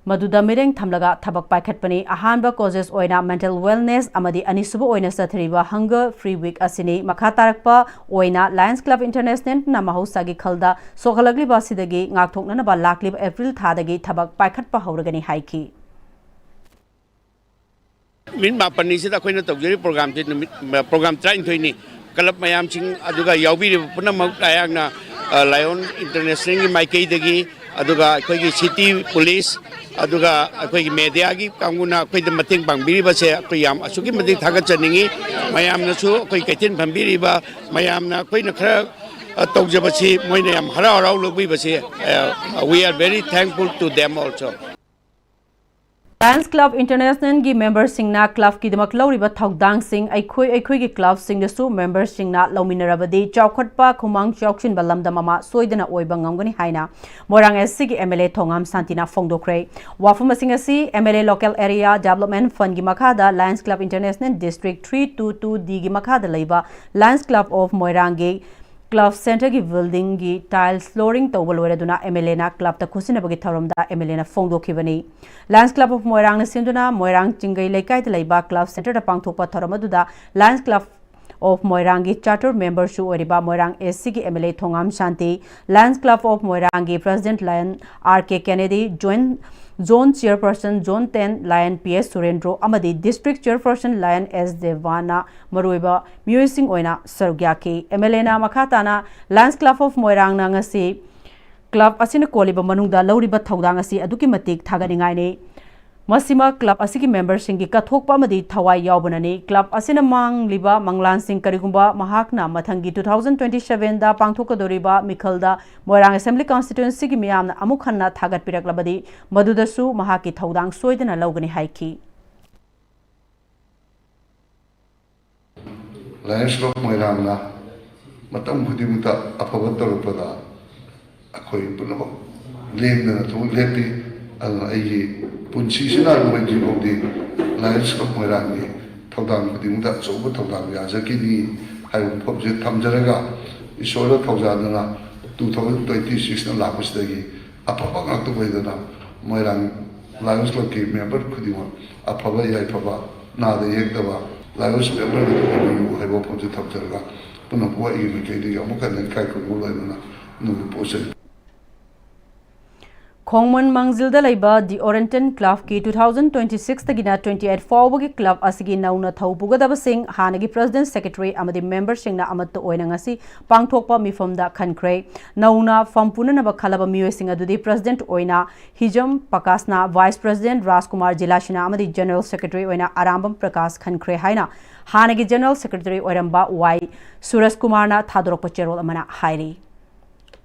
ꯃꯗꯨꯗ ꯃꯤꯠꯌꯦꯡ ꯊꯝꯂꯒ ꯊꯕꯛ ꯄꯥꯏꯈꯠꯄꯅꯤ꯫ ꯑꯍꯥꯟꯕ causes ꯑꯣꯏꯅ mental wellness ꯑꯃꯗꯤ ꯑꯅꯤꯁꯨꯕ ꯑꯣꯏꯅ ꯆꯠꯊꯔꯤꯕ Hunger Free Week ꯑꯁꯤꯅꯤ꯫ ꯃꯈꯥ ꯇꯥꯔꯛꯄ ꯑꯣꯏꯅ Lions Club Internationalꯅ ꯃꯍꯧꯁꯥꯒꯤ ꯈꯜꯗ ꯁꯣꯛꯍꯜꯂꯛꯂꯤꯕ ꯑꯁꯤꯗꯒꯤ ꯉꯥꯛꯊꯣꯛꯅꯅꯕ ꯂꯥꯛꯂꯤꯕ April ꯊꯥꯗꯒꯤ ꯊꯕꯛ ꯄꯥꯏꯈꯠꯄ ꯍꯧꯔꯒꯅꯤ ꯍꯥꯏꯈꯤ꯫ ꯅꯨꯃꯤꯠ ꯃꯥꯄꯟꯅꯤꯁꯤꯗ ꯑꯩꯈꯣꯏꯅ ꯇꯧꯖꯔꯤꯕ programꯁꯦ ꯅꯨꯃꯤꯠ program ꯇꯔꯥꯅꯤꯊꯣꯏꯅꯤ꯫ Club ꯃꯌꯥꯝꯁꯤꯡ ꯑꯗꯨꯒ ꯌꯥꯎꯕꯤꯔꯤꯕ ꯄꯨꯝꯅꯃꯛ ꯑꯩꯍꯥꯛꯅ Lions Internationalꯒꯤ ꯃꯥꯏꯀꯩꯗꯒꯤ ꯑꯗꯨꯒ ꯑꯩꯈꯣꯏꯒꯤ city police ꯑꯗꯨꯒ ꯑꯩꯈꯣꯏꯒꯤ mediaꯒꯤ ꯀꯥꯡꯕꯨꯅ ꯑꯩꯈꯣꯏꯗ ꯃꯇꯦꯡ ꯄꯥꯡꯕꯤꯔꯤꯕꯁꯦ ꯑꯩꯈꯣꯏ ꯌꯥꯝ ꯑꯁꯨꯛꯀꯤ ꯃꯇꯤꯛ ꯊꯥꯒꯠꯆꯅꯤꯡꯉꯤ꯫ ꯃꯌꯥꯝꯅꯁꯨ ꯑꯩꯈꯣꯏ ꯀꯩꯊꯦꯜ ꯐꯝꯕꯤꯔꯤꯕ ꯃꯌꯥꯝꯅ ꯑꯩꯈꯣꯏꯅ ꯈꯔ ꯇꯧꯖꯕꯁꯤ ꯃꯣꯏꯅ ꯌꯥꯝ ꯍꯔꯥꯎ ꯍꯔꯥꯎ ꯂꯧꯕꯤꯕꯁꯤ, we are very thankful to them also꯫ Lions Club Internationalꯒꯤ memberꯁꯤꯡꯅ clubꯀꯤꯗꯃꯛ ꯂꯧꯔꯤꯕ ꯊꯧꯗꯥꯡꯁꯤꯡ ꯑꯩꯈꯣꯏ ꯑꯩꯈꯣꯏꯒꯤ clubꯁꯤꯡꯗꯁꯨ memberꯁꯤꯡꯅ ꯂꯧꯃꯤꯟꯅꯔꯕꯗꯤ ꯆꯥꯎꯈꯠꯄ ꯈꯨꯃꯥꯡ ꯆꯥꯎꯁꯤꯟꯕ ꯂꯝꯗꯝ ꯑꯃ ꯁꯣꯏꯗꯅ ꯑꯣꯏꯕ ꯉꯝꯒꯅꯤ ꯍꯥꯏꯅ ꯃꯣꯏꯔꯥꯡ SCꯒꯤ MLA ꯊꯣꯉꯥꯝ ꯁꯥꯟꯇꯤꯅ ꯐꯣꯡꯗꯣꯛꯈ꯭ꯔꯦ꯫ ꯋꯥꯐꯝ ꯑꯁꯤꯡ ꯑꯁꯤ MLA Local Area Development Fundꯒꯤ ꯃꯈꯥꯗ Lions Club International District three two two Dꯒꯤ ꯃꯈꯥꯗ ꯂꯩꯕ Lions Club of ꯃꯣꯏꯔꯥꯡꯒꯤ club centreꯒꯤ buildingꯒꯤ tile flooring ꯇꯧꯕ ꯂꯣꯏꯔꯗꯨꯅ MLAꯅ clubꯇ ꯈꯨꯠꯁꯤꯟꯅꯕꯒꯤ ꯊꯧꯔꯝꯗ MLAꯅ ꯐꯣꯡꯗꯣꯛꯈꯤꯕꯅꯤ꯫ Lions Club of ꯃꯣꯏꯔꯥꯡꯅ ꯁꯤꯟꯗꯨꯅ ꯃꯣꯏꯔꯥꯡ ꯆꯤꯡꯒꯩ ꯂꯩꯀꯥꯏꯗ ꯂꯩꯕ club centreꯗ ꯄꯥꯡꯊꯣꯛꯄ ꯊꯧꯔꯝ ꯑꯗꯨꯗ Lions Club of ꯃꯣꯏꯔꯥꯡꯒꯤ charter memberꯁꯨ ꯑꯣꯏꯔꯤꯕ ꯃꯣꯏꯔꯥꯡ SCꯒꯤ MLA Thongam Shanti, Lions Club of ꯃꯣꯏꯔꯥꯡꯒꯤ president Lion R K Kennedy, joint zone chairperson zone ten Lion P S ꯁꯨꯔꯦꯟꯗ꯭ꯔꯣ ꯑꯃꯗꯤ district chairperson Lion S ꯗꯦꯕꯥꯅ ꯃꯔꯨꯑꯣꯏꯕ ꯃꯤꯑꯣꯏꯁꯤꯡ ꯑꯣꯏꯅ ꯁꯔꯨꯛ ꯌꯥꯈꯤ꯫ MLAꯅ ꯃꯈꯥ ꯇꯥꯅ Lions Club of ꯃꯣꯏꯔꯥꯡꯅ ꯉꯁꯤ club ꯑꯁꯤꯅ ꯀꯣꯜꯂꯤꯕ ꯃꯅꯨꯡꯗ ꯂꯧꯔꯤꯕ ꯊꯧꯗꯥꯡ ꯑꯁꯤ ꯑꯗꯨꯛꯀꯤ ꯃꯇꯤꯛ ꯊꯥꯒꯠꯅꯤꯡꯉꯥꯏꯅꯤ꯫ ꯃꯁꯤꯃꯛ club ꯑꯁꯤꯒꯤ memberꯁꯤꯡꯒꯤ ꯀꯠꯊꯣꯛꯄ ꯑꯃꯗꯤ ꯊꯋꯥꯏ ꯌꯥꯎꯕꯅꯅꯤ꯫ Club ꯑꯁꯤꯅ ꯃꯥꯡꯂꯤꯕ ꯃꯪꯂꯥꯟꯁꯤꯡ ꯀꯔꯤꯒꯨꯝꯕ ꯃꯍꯥꯛꯅ ꯃꯊꯪꯒꯤ two thousand twenty sevenꯗ ꯄꯥꯡꯊꯣꯛꯀꯗꯧꯔꯤꯕ ꯃꯤꯈꯜꯗ ꯃꯣꯏꯔꯥꯡ Assembly Constituencyꯒꯤ ꯃꯤꯌꯥꯝꯅ ꯑꯃꯨꯛ ꯍꯟꯅ ꯊꯥꯒꯠꯄꯤꯔꯛꯂꯕꯗꯤ ꯃꯗꯨꯗꯁꯨ ꯃꯍꯥꯛꯀꯤ ꯊꯧꯗꯥꯡ ꯁꯣꯏꯗꯅ ꯂꯧꯒꯅꯤ ꯍꯥꯏꯈꯤ꯫ Lions Club ꯃꯣꯏꯔꯥꯡꯅ ꯃꯇꯝ ꯈꯨꯗꯤꯡꯃꯛꯇ ꯑꯐꯕ ꯇꯧꯔꯛꯄꯗ ꯑꯩꯈꯣꯏ ꯄꯨꯝꯅꯃꯛ ꯂꯦꯡꯗꯅ ꯊꯕꯛ ꯂꯦꯞꯄꯤ꯫ ꯑꯗꯨꯅ ꯑꯩꯒꯤ ꯄꯨꯟꯁꯤꯁꯤꯅ ꯂꯣꯏꯗ꯭ꯔꯤ ꯐꯥꯎꯗꯤ Lions Club ꯃꯣꯏꯔꯥꯡꯒꯤ ꯊꯧꯗꯥꯡ ꯈꯨꯗꯤꯡꯃꯛꯇ ꯑꯆꯧꯕ ꯊꯧꯗꯥꯡ ꯌꯥꯖꯈꯤꯅꯤ ꯍꯥꯏꯕ ꯋꯥꯐꯝꯁꯦ ꯊꯝꯖꯔꯒ, ꯏꯁꯣꯔꯅ ꯊꯧꯖꯥꯗꯨꯅ two thousand twenty sixꯅ ꯂꯥꯛꯄꯁꯤꯗꯒꯤ ꯑꯐꯕ ꯉꯥꯛꯇ ꯑꯣꯏꯗꯅ ꯃꯣꯏꯔꯥꯡ Lions Clubꯀꯤ member ꯈꯨꯗꯤꯡꯃꯛ ꯑꯐꯕ ꯌꯥꯏꯐꯕ, ꯅꯥꯗ ꯌꯦꯛꯇꯕ Lions member ꯑꯣꯏꯕꯤꯌꯨ ꯍꯥꯏꯕ ꯋꯥꯐꯝꯁꯦ ꯊꯝꯖꯔꯒ, ꯄꯨꯝꯅꯃꯛꯄꯨ ꯑꯩꯒꯤ ꯃꯥꯏꯀꯩꯗꯒꯤ ꯑꯃꯨꯛ ꯍꯟꯅ ꯏꯀꯥꯏ ꯈꯨꯝꯅꯕ ꯂꯣꯏꯅꯅ ꯅꯣꯡꯃ ꯄꯣꯠꯆꯩ꯫ ꯈꯣꯡꯃꯟ ꯃꯥꯡꯖꯤꯜꯗ ꯂꯩꯕ The Oriental Clubꯀꯤ two thousand twenty sixꯇꯒꯤꯅ twenty eight ꯐꯥꯎꯕꯒꯤ club ꯑꯁꯤꯒꯤ ꯅꯧꯅ ꯊꯧ ꯄꯨꯒꯗꯕꯁꯤꯡ ꯍꯥꯟꯅꯒꯤ president, secretary ꯑꯃꯗꯤ memberꯁꯤꯡꯅ ꯑꯃꯠꯇ ꯑꯣꯏꯅ ꯉꯁꯤ ꯄꯥꯡꯊꯣꯛꯄ ꯃꯤꯐꯝꯗ ꯈꯟꯈ꯭ꯔꯦ꯫ ꯅꯧꯅ ꯐꯝ ꯄꯨꯅꯅꯕ ꯈꯜꯂꯕ ꯃꯤꯑꯣꯏꯁꯤꯡ ꯑꯗꯨꯗꯤ president ꯑꯣꯏꯅ ꯍꯤꯖꯝ ꯄ꯭ꯔꯀꯥꯁꯅ, vice president ꯔꯥꯖꯀꯨꯃꯥꯔ ꯖꯤꯂꯥꯁꯤꯅ ꯑꯃꯗꯤ general secretary ꯑꯣꯏꯅ ꯑꯔꯥꯝꯕꯝ ꯄ꯭ꯔꯀꯥꯁ ꯈꯟꯈ꯭ꯔꯦ ꯍꯥꯏꯅ ꯍꯥꯟꯅꯒꯤ general secretary ꯑꯣꯏꯔꯝꯕ ꯋꯥꯏ ꯁꯨꯔꯖ ꯀꯨꯃꯥꯔꯅ ꯊꯥꯗꯣꯔꯛꯄ ꯆꯦꯔꯣꯜ ꯑꯃꯅ ꯍꯥꯏꯔꯤ꯫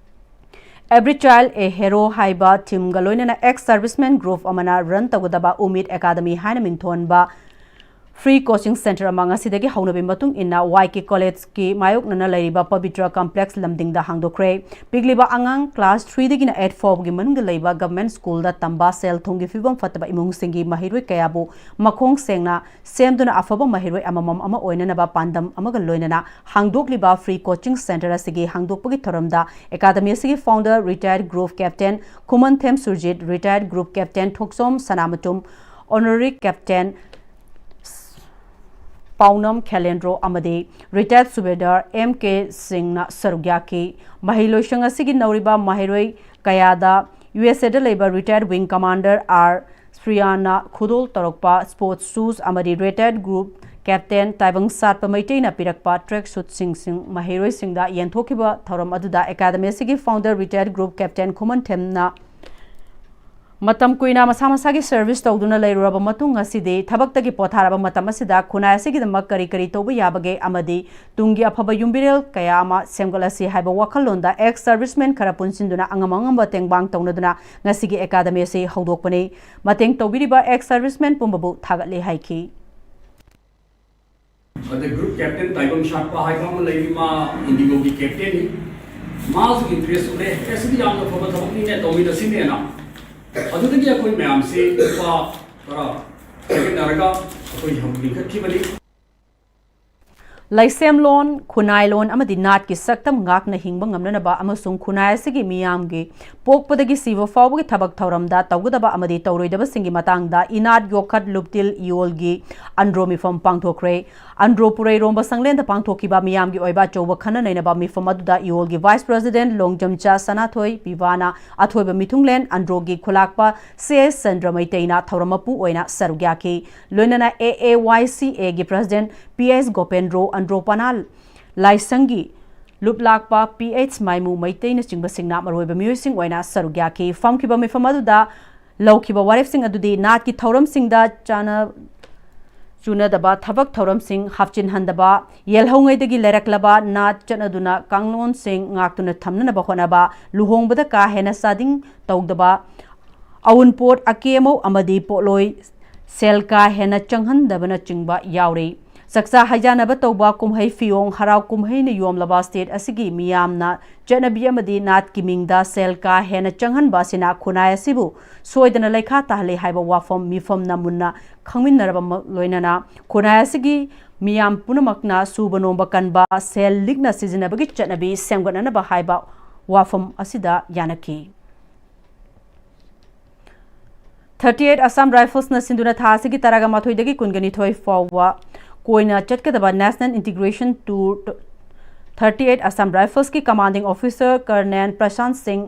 Every Child a Hero ꯍꯥꯏꯕ ꯊꯤꯝꯒ ꯂꯣꯏꯅꯅ ex serviceman group ꯑꯃꯅ ꯔꯟ ꯇꯧꯒꯗꯕ ꯎꯃꯤꯗ ꯑꯦꯀꯥꯗꯃꯤ ꯍꯥꯏꯅ ꯃꯤꯡꯊꯣꯟꯕ ꯐ꯭ꯔꯤ ꯀꯣꯆꯤꯡ ꯁꯦꯟꯇꯔ ꯑꯃ ꯉꯁꯤꯗꯒꯤ ꯍꯧꯅꯕꯤ ꯃꯇꯨꯡ ꯏꯟꯅ ꯋꯥꯏ ꯀꯦ ꯀꯣꯂꯦꯖꯀꯤ ꯃꯥꯌꯣꯛꯅꯅ ꯂꯩꯔꯤꯕ ꯄꯕꯤꯇ꯭ꯔ ꯀꯝꯄ꯭ꯂꯦꯛꯁ ꯂꯝꯗꯤꯡꯗ ꯍꯥꯡꯗꯣꯛꯈ꯭ꯔꯦ꯫ ꯄꯤꯛꯂꯤꯕ ꯑꯉꯥꯡ ꯀ꯭ꯂꯥꯁ ꯊ꯭ꯔꯤꯗꯒꯤꯅ ꯑꯩꯠ ꯐꯥꯎꯕꯒꯤ ꯃꯅꯨꯡꯗ ꯂꯩꯕ ꯒꯚꯔꯟꯃꯦꯟꯠ ꯁ꯭ꯀꯨꯜꯗ ꯇꯝꯕ ꯁꯦꯜ ꯊꯨꯝꯒꯤ ꯐꯤꯕꯝ ꯐꯠꯇꯕ ꯏꯃꯨꯡꯁꯤꯡꯒꯤ ꯃꯍꯩꯔꯣꯏ ꯀꯌꯥꯕꯨ ꯃꯈꯣꯡ ꯁꯦꯡꯅ ꯁꯦꯝꯗꯨꯅ ꯑꯐꯕ ꯃꯍꯩꯔꯣꯏ ꯑꯃꯃꯝ ꯑꯃ ꯑꯣꯏꯅꯅꯕ ꯄꯥꯟꯗꯝ ꯑꯃꯒ ꯂꯣꯏꯅꯅ ꯍꯥꯡꯗꯣꯛꯂꯤꯕ ꯐ꯭ꯔꯤ ꯀꯣꯆꯤꯡ ꯁꯦꯟꯇꯔ ꯑꯁꯤꯒꯤ ꯍꯥꯡꯗꯣꯛꯄꯒꯤ ꯊꯧꯔꯝꯗ ꯑꯦꯀꯥꯗꯃꯤ ꯑꯁꯤꯒꯤ founder retired group captain Khumanthem Surjit, retired group captain Thokchom Sanamatum, honorary captain Paonam Khelendro ꯑꯃꯗꯤ ꯔꯤꯇꯥꯌꯔ ꯁꯨꯕꯦꯗꯥꯔ ꯑꯦꯝ ꯀꯦ ꯁꯤꯡꯅ ꯁꯔꯨꯛ ꯌꯥꯈꯤ꯫ ꯃꯍꯩꯂꯣꯏꯁꯪ ꯑꯁꯤꯒꯤ ꯅꯧꯔꯤꯕ ꯃꯍꯩꯔꯣꯏ ꯀꯌꯥꯗ ꯌꯨ ꯑꯦꯁ ꯑꯦꯗ ꯂꯩꯕ ꯔꯤꯇꯥꯌꯔ ꯋꯤꯡ ꯀꯃꯥꯟꯗꯔ ꯑꯥꯔ ꯁ꯭ꯔꯤꯌꯥꯅ ꯈꯨꯗꯣꯜ ꯇꯧꯔꯛꯄ ꯁ꯭ꯄꯣꯔꯠꯁ ꯁꯨꯁ ꯑꯃꯗꯤ ꯔꯤꯇꯥꯌꯔ ꯒ꯭ꯔꯨꯞ ꯀꯦꯞꯇꯦꯟ ꯇꯥꯏꯕꯪ ꯁꯥꯠꯄ ꯃꯩꯇꯩꯅ ꯄꯤꯔꯛꯄ ꯇ꯭ꯔꯦꯛ ꯁꯨꯠꯁꯤꯡ ꯃꯍꯩꯔꯣꯏꯁꯤꯡꯗ ꯌꯦꯟꯊꯣꯛꯈꯤꯕ ꯊꯧꯔꯝ ꯑꯗꯨꯗ ꯑꯦꯀꯥꯗꯃꯤ ꯑꯁꯤꯒꯤ ꯐꯥꯎꯟꯗꯔ ꯔꯤꯇꯥꯌꯔ ꯒ꯭ꯔꯨꯞ ꯀꯦꯞꯇꯦꯟ ꯈꯨꯃꯟꯊꯦꯝꯅ ꯃꯇꯝ ꯀꯨꯏꯅ ꯃꯁꯥ ꯃꯁꯥꯒꯤ ꯁꯔꯚꯤꯁ ꯇꯧꯗꯨꯅ ꯂꯩꯔꯨꯔꯕ ꯃꯇꯨꯡ ꯉꯁꯤꯗꯤ ꯊꯕꯛꯇꯒꯤ ꯄꯣꯊꯥꯔꯕ ꯃꯇꯝ ꯑꯁꯤꯗ ꯈꯨꯟꯅꯥꯏ ꯑꯁꯤꯒꯤꯗꯃꯛ ꯀꯔꯤ ꯀꯔꯤ ꯇꯧꯕ ꯌꯥꯕꯒꯦ ꯑꯃꯗꯤ ꯇꯨꯡꯒꯤ ꯑꯐꯕ ꯌꯨꯝꯕꯤꯔꯦꯜ ꯀꯌꯥ ꯑꯃ ꯁꯦꯝꯒꯠꯂꯁꯤ ꯍꯥꯏꯕ ꯋꯥꯈꯜꯂꯣꯟꯗ ex serviceman ꯈꯔ ꯄꯨꯟꯁꯤꯟꯗꯨꯅ ꯑꯉꯝ ꯑꯉꯝꯕ ꯇꯦꯡꯕꯥꯡ ꯇꯧꯅꯗꯨꯅ ꯉꯁꯤꯒꯤ ꯑꯦꯀꯥꯗꯃꯤ ꯑꯁꯤ ꯍꯧꯗꯣꯛꯄꯅꯤ꯫ ꯃꯇꯦꯡ ꯇꯧꯕꯤꯔꯤꯕ ex serviceman ꯄꯨꯝꯕꯕꯨ ꯊꯥꯒꯠꯂꯤ ꯍꯥꯏꯈꯤ꯫ ꯑꯗ ꯒ꯭ꯔꯨꯞ ꯀꯦꯞꯇꯦꯟ ꯇꯥꯏꯕꯪ ꯁꯥꯠꯄ ꯍꯥꯏꯕ ꯑꯃ ꯂꯩꯔꯤ, ꯃꯥ ꯏꯟꯗꯤꯒꯣꯒꯤ ꯀꯦꯞꯇꯦꯟꯅꯤ꯫ ꯃꯥꯁꯨ ꯏꯟꯇꯔꯦꯁ ꯎꯠꯂꯦ, "ꯑꯦ, ꯁꯤꯗꯤ ꯌꯥꯝꯅ ꯐꯕ ꯊꯕꯛꯅꯤꯅꯦ, ꯇꯧꯃꯤꯟꯅꯁꯤꯅꯦꯅ"꯫ ꯑꯗꯨꯗꯒꯤ ꯑꯩꯈꯣꯏ ꯃꯌꯥꯝꯁꯦ ꯂꯨꯄꯥ ꯇꯔꯥ ꯈꯥꯏꯒꯠꯅꯔꯒ ꯑꯩꯈꯣꯏ ꯍꯧ-, ꯂꯤꯡꯈꯠꯈꯤꯕꯅꯤ꯫ ꯂꯩꯁꯦꯝꯂꯣꯟ, ꯈꯨꯟꯅꯥꯏꯂꯣꯟ ꯑꯃꯗꯤ ꯅꯥꯠꯀꯤ ꯁꯛꯇꯝ ꯉꯥꯛꯅ ꯍꯤꯡꯕ ꯉꯝꯅꯅꯕ ꯑꯃꯁꯨꯡ ꯈꯨꯟꯅꯥꯏ ꯑꯁꯤꯒꯤ ꯃꯤꯌꯥꯝꯒꯤ ꯄꯣꯛꯄꯗꯒꯤ ꯁꯤꯕ ꯐꯥꯎꯕꯒꯤ ꯊꯕꯛ ꯊꯧꯔꯝꯗ ꯇꯧꯒꯗꯕ ꯑꯃꯗꯤ ꯇꯧꯔꯣꯏꯗꯕꯁꯤꯡꯒꯤ ꯃꯇꯥꯡꯗ ꯏꯅꯥꯠ ꯌꯣꯛꯈꯠ ꯂꯨꯞꯇꯤꯜ ꯏꯌꯣꯜꯒꯤ ꯑꯟꯗ꯭ꯔꯣ ꯃꯤꯐꯝ ꯄꯥꯡꯊꯣꯛꯈ꯭ꯔꯦ꯫ ꯑꯟꯗ꯭ꯔꯣ ꯄꯨꯔꯩꯔꯣꯝꯕ ꯁꯪꯂꯦꯟꯗ ꯄꯥꯡꯊꯣꯛꯈꯤꯕ ꯃꯤꯌꯥꯝꯒꯤ ꯑꯣꯏꯕ ꯑꯆꯧꯕ ꯈꯟꯅ ꯅꯩꯅꯕ ꯃꯤꯐꯝ ꯑꯗꯨꯗ ꯏꯌꯣꯜꯒꯤ ꯚꯥꯏꯁ ꯄ꯭ꯔꯦꯁꯤꯗꯦꯟꯠ ꯂꯣꯡꯖꯝꯆꯥ ꯁꯅꯥꯊꯣꯏ ꯄꯤꯕꯥꯅ ꯑꯊꯣꯏꯕ ꯃꯤꯊꯨꯡꯂꯦꯟ ꯑꯟꯗ꯭ꯔꯣꯒꯤ ꯈꯨꯂꯥꯛꯄ ꯁꯤ ꯑꯦꯁ ꯆꯟꯗ꯭ꯔ ꯃꯩꯇꯩꯅ ꯊꯧꯔꯝ ꯃꯄꯨ ꯑꯣꯏꯅ ꯁꯔꯨꯛ ꯌꯥꯈꯤ꯫ ꯂꯣꯏꯅꯅ ꯑꯦ ꯑꯦ ꯋꯥꯏ ꯁꯤ ꯑꯦꯒꯤ ꯄ꯭ꯔꯦꯁꯤꯗꯦꯟꯠ ꯄꯤ ꯑꯦꯁ ꯒꯣꯄꯦꯟꯗ꯭ꯔꯣ, ꯑꯟꯗ꯭ꯔꯣ ꯄꯅꯥ ꯂꯥꯏꯁꯪꯒꯤ ꯂꯨꯞꯂꯥꯛꯄ ꯄꯤ ꯑꯩꯆ ꯃꯥꯏꯃꯨ ꯃꯩꯇꯩꯅꯆꯤꯡꯕꯁꯤꯡꯅ ꯃꯔꯨꯑꯣꯏꯕ ꯃꯤꯑꯣꯏꯁꯤꯡ ꯑꯣꯏꯅ ꯁꯔꯨꯛ ꯌꯥꯈꯤ꯫ ꯐꯝꯈꯤꯕ ꯃꯤꯐꯝ ꯑꯗꯨꯗ ꯂꯧꯈꯤꯕ ꯋꯥꯔꯦꯞꯁꯤꯡ ꯑꯗꯨꯗꯤ ꯅꯥꯠꯀꯤ ꯊꯧꯔꯝꯁꯤꯡꯗ ꯆꯥꯅ-, ꯆꯨꯅꯗꯕ ꯊꯕꯛ ꯊꯧꯔꯝꯁꯤꯡ ꯍꯥꯞꯆꯤꯟꯍꯟꯗꯕ, ꯌꯦꯜꯍꯧꯉꯩꯗꯒꯤ ꯂꯩꯔꯛꯂꯕ ꯅꯥꯠ ꯆꯠꯅꯗꯨꯅ ꯀꯥꯡꯂꯣꯟꯁꯤꯡ ꯉꯥꯛꯇꯨꯅ ꯊꯝꯅꯅꯕ ꯍꯣꯠꯅꯕ, ꯂꯨꯍꯣꯡꯕꯗ ꯀꯥ ꯍꯦꯟꯅ ꯆꯥꯗꯤꯡ ꯇꯧꯗꯕ, ꯑꯎꯟꯄꯣꯠ ꯑꯀꯦꯃꯧ ꯑꯃꯗꯤ ꯄꯣꯠꯂꯣꯏ ꯁꯦꯜ ꯀꯥ ꯍꯦꯟꯅ ꯆꯪꯍꯟꯗꯕꯅꯆꯤꯡꯕ ꯌꯥꯎꯔꯤ꯫ ꯆꯥꯛꯆꯥ ꯍꯩꯖꯥꯟꯅꯕ ꯇꯧꯕ, ꯀꯨꯝꯍꯩ ꯐꯤꯌꯣꯡ, ꯍꯔꯥꯎ ꯀꯨꯝꯍꯩꯅ ꯌꯣꯝꯂꯕ ꯁ꯭ꯇꯦꯠ ꯑꯁꯤꯒꯤ ꯃꯤꯌꯥꯝꯅ ꯆꯠꯅꯕꯤ ꯑꯃꯗꯤ ꯅꯥꯠꯀꯤ ꯃꯤꯡꯗ ꯁꯦꯜ ꯀꯥ ꯍꯦꯟꯅ ꯆꯪꯍꯟꯕ ꯑꯁꯤꯅ ꯈꯨꯟꯅꯥꯏ ꯑꯁꯤꯕꯨ ꯁꯣꯏꯗꯅ ꯂꯩꯈꯥ ꯇꯥꯍꯜꯂꯤ ꯍꯥꯏꯕ ꯋꯥꯐꯝ ꯃꯤꯐꯝꯅ ꯃꯨꯟꯅ ꯈꯪꯃꯤꯟꯅꯔꯕ ꯃ-, ꯂꯣꯏꯅꯅ ꯈꯨꯟꯅꯥꯏ ꯑꯁꯤꯒꯤ ꯃꯤꯌꯥꯝ ꯄꯨꯝꯅꯃꯛꯅ ꯁꯨꯕ ꯅꯣꯝꯕ ꯀꯟꯕ, ꯁꯦꯜ ꯂꯤꯛꯅ ꯁꯤꯖꯤꯟꯅꯕꯒꯤ ꯆꯠꯅꯕꯤ ꯁꯦꯝꯒꯠꯅꯅꯕ ꯍꯥꯏꯕ ꯋꯥꯐꯝ ꯑꯁꯤꯗ ꯌꯥꯅꯈꯤ꯫ Thirty eight Assam Riflesꯅ ꯁꯤꯟꯗꯨꯅ ꯊꯥ ꯑꯁꯤꯒꯤ ꯇꯔꯥꯒ ꯃꯥꯊꯣꯏꯗꯒꯤ ꯀꯨꯟꯒ ꯅꯤꯊꯣꯏ ꯐꯥꯎꯕ ꯀꯣꯏꯅ ꯆꯠꯀꯗꯕ National Integration Tour thirty eight Assam Riflesꯀꯤ Commanding Officer Colonel ꯄ꯭ꯔꯁꯥꯟꯠ ꯁꯤꯡ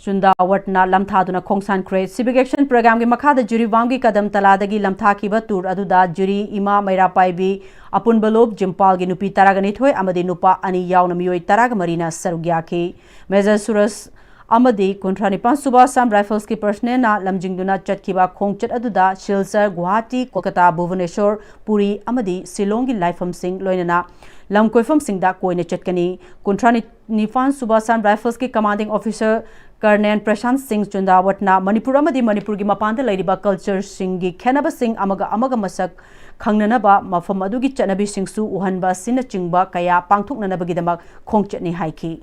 ꯆꯨꯟꯗꯥꯋꯠꯅ ꯂꯝꯊꯥꯗꯨꯅ ꯈꯣꯡꯁꯥꯟꯈ꯭ꯔꯦ꯫ Civic Action Programꯒꯤ ꯃꯈꯥꯗ ꯖꯤꯔꯤꯕꯥꯝꯒꯤ ꯀꯗꯝ ꯇꯂꯥꯗꯒꯤ ꯂꯝꯊꯥꯈꯤꯕ tour ꯑꯗꯨꯗ ꯖꯤꯔꯤ, ꯏꯃꯥ ꯃꯩꯔꯥ ꯄꯥꯏꯕꯤ, ꯑꯄꯨꯟꯕ ꯂꯨꯞ, ꯖꯤꯝꯄꯥꯜꯒꯤ ꯅꯨꯄꯤ ꯇꯔꯥꯒ ꯅꯤꯊꯣꯏ ꯑꯃꯗꯤ ꯅꯨꯄꯥ ꯑꯅꯤ ꯌꯥꯎꯅ ꯃꯤꯑꯣꯏ ꯇꯔꯥꯒ ꯃꯔꯤꯅ ꯁꯔꯨꯛ ꯌꯥꯈꯤ꯫ Major ꯁꯨꯔꯖ ꯑꯃꯗꯤ ꯀꯨꯟꯊ꯭ꯔꯥ ꯅꯤꯄꯥꯟ ꯁꯨꯕ Assam Riflesꯀꯤ personnelꯅ ꯂꯝꯖꯤꯡꯗꯨꯅ ꯆꯠꯈꯤꯕ ꯈꯣꯡꯆꯠ ꯑꯗꯨꯗ ꯁꯤꯜꯆꯔ, ꯒꯨꯋꯥꯍꯥꯇꯤ, ꯀꯣꯜꯀꯇꯥ, ꯚꯨꯕꯅꯦꯁꯣꯔ, ꯄꯨꯔꯤ ꯑꯃꯗꯤ ꯁꯤꯂꯣꯡꯒꯤ ꯂꯥꯏꯐꯝꯁꯤꯡ ꯂꯣꯏꯅꯅ ꯂꯝ ꯀꯣꯏꯐꯝꯁꯤꯡꯗ ꯀꯣꯏꯅ ꯆꯠꯀꯅꯤ꯫ ꯀꯨꯟꯊ꯭ꯔꯥ ꯅꯤꯄꯥꯟ ꯁꯨꯕ Assam Riflesꯀꯤ Commanding Officer Colonel ꯄ꯭ꯔꯁꯥꯟꯠ ꯁꯤꯡ ꯆꯨꯟꯗꯥꯋꯠꯅ ꯃꯅꯤꯄꯨꯔ ꯑꯃꯗꯤ ꯃꯅꯤꯄꯨꯔꯒꯤ ꯃꯄꯥꯟꯗ ꯂꯩꯔꯤꯕ cultureꯁꯤꯡꯒꯤ ꯈꯦꯠꯅꯕꯁꯤꯡ ꯑꯃꯒ ꯑꯃꯒ ꯃꯁꯛ ꯈꯪꯅꯅꯕ, ꯃꯐꯝ ꯑꯗꯨꯒꯤ ꯆꯠꯅꯕꯤꯁꯤꯡꯁꯨ ꯎꯍꯟꯕ ꯑꯁꯤꯅꯆꯤꯡꯕ ꯀꯌꯥ ꯄꯥꯡꯊꯣꯛꯅꯅꯕꯒꯤꯗꯃꯛ ꯈꯣꯡꯆꯠꯅꯤ ꯍꯥꯏꯈꯤ꯫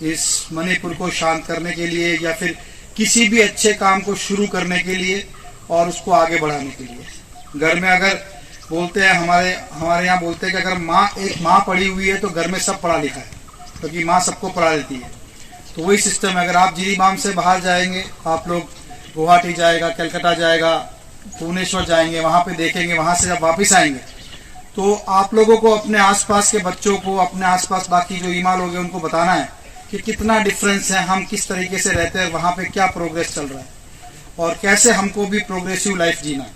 इस मणिपुर को शांत करने के लिए या फिर किसी भी अच्छे काम को शुरू करने के लिए और उसको आगे बढ़ाने के लिए। घर में अगर बोलते हैं, हमारे हमारे यहाँ बोलते हैं कि अगर माँ, एक माँ पढ़ी हुई है तो घर में सब पढ़ा लिखा है, क्योंकि माँ सबको पढ़ा देती है। तो वही सिस्टम है। अगर आप जिरीबाम से बाहर जाएंगे, आप लोग गुवाहाटी जाएगा, कलकत्ता जाएगा, भुवनेश्वर जाएंगे, वहाँ पे देखेंगे, वहाँ से जब वापस आएंगे तो आप लोगों को अपने आसपास के बच्चों को, अपने आसपास बाकी जो ईमा लोग हैं उनको बताना है कि कितना डिफरेंस है, हम किस तरीके से रहते हैं, वहाँ पे क्या प्रोग्रेस चल रहा है और कैसे हमको भी प्रोग्रेसिव लाइफ जीना है।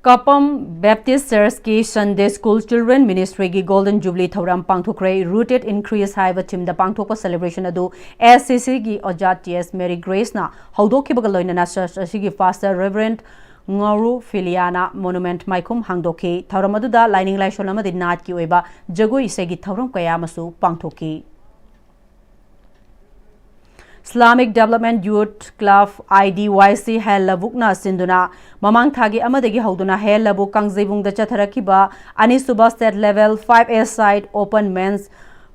ꯀꯄꯝ ꯕꯦꯞꯇꯤꯁ ꯆꯔꯆꯀꯤ Sunday School Children Ministryꯒꯤ Golden Jubilee ꯊꯧꯔꯝ ꯄꯥꯡꯊꯣꯛꯈ꯭ꯔꯦ꯫ Rooted in Christ ꯍꯥꯏꯕ theme ꯗ ꯄꯥꯡꯊꯣꯛꯄ celebration ꯑꯗꯨ S C Cꯒꯤ ꯑꯣꯖꯥ T S Mary Graceꯅ ꯍꯧꯗꯣꯛꯈꯤꯕꯒ ꯂꯣꯏꯅꯅ church ꯑꯁꯤꯒꯤ pastor Reverend ꯉꯥꯎꯔꯨ ꯐꯤꯂꯤꯌꯥꯅ monument ꯃꯥꯏꯈꯨꯝ ꯍꯥꯡꯗꯣꯛꯈꯤ꯫ ꯊꯧꯔꯝ ꯑꯗꯨꯗ ꯂꯥꯏꯅꯤꯡ ꯂꯥꯏꯁꯣꯟ ꯑꯃꯗꯤ ꯅꯥꯠꯀꯤ ꯑꯣꯏꯕ ꯖꯒꯣꯏ ꯏꯁꯩꯒꯤ ꯊꯧꯔꯝ ꯀꯌꯥ ꯑꯃꯁꯨ ꯄꯥꯡꯊꯣꯛꯈꯤ꯫ Islamic Development Youth Club, I D Y C, ꯍꯌꯦꯜ ꯂꯕꯨꯛꯅ ꯁꯤꯟꯗꯨꯅ ꯃꯃꯥꯡ ꯊꯥꯒꯤ ꯑꯃꯗꯒꯤ ꯍꯧꯗꯨꯅ ꯍꯌꯦꯜ ꯂꯕꯨꯛ ꯀꯥꯡꯖꯩꯕꯨꯡꯗ ꯆꯠꯊꯔꯛꯈꯤꯕ ꯑꯅꯤꯁꯨꯕ State Level five A side Open Men's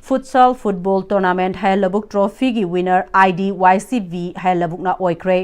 Futsal Football Tournament ꯍꯌꯦꯜ ꯂꯕꯨꯛ trophyꯒꯤ winner I D Y C V ꯍꯌꯦꯜ ꯂꯕꯨꯛꯅ ꯑꯣꯏꯈ꯭ꯔꯦ꯫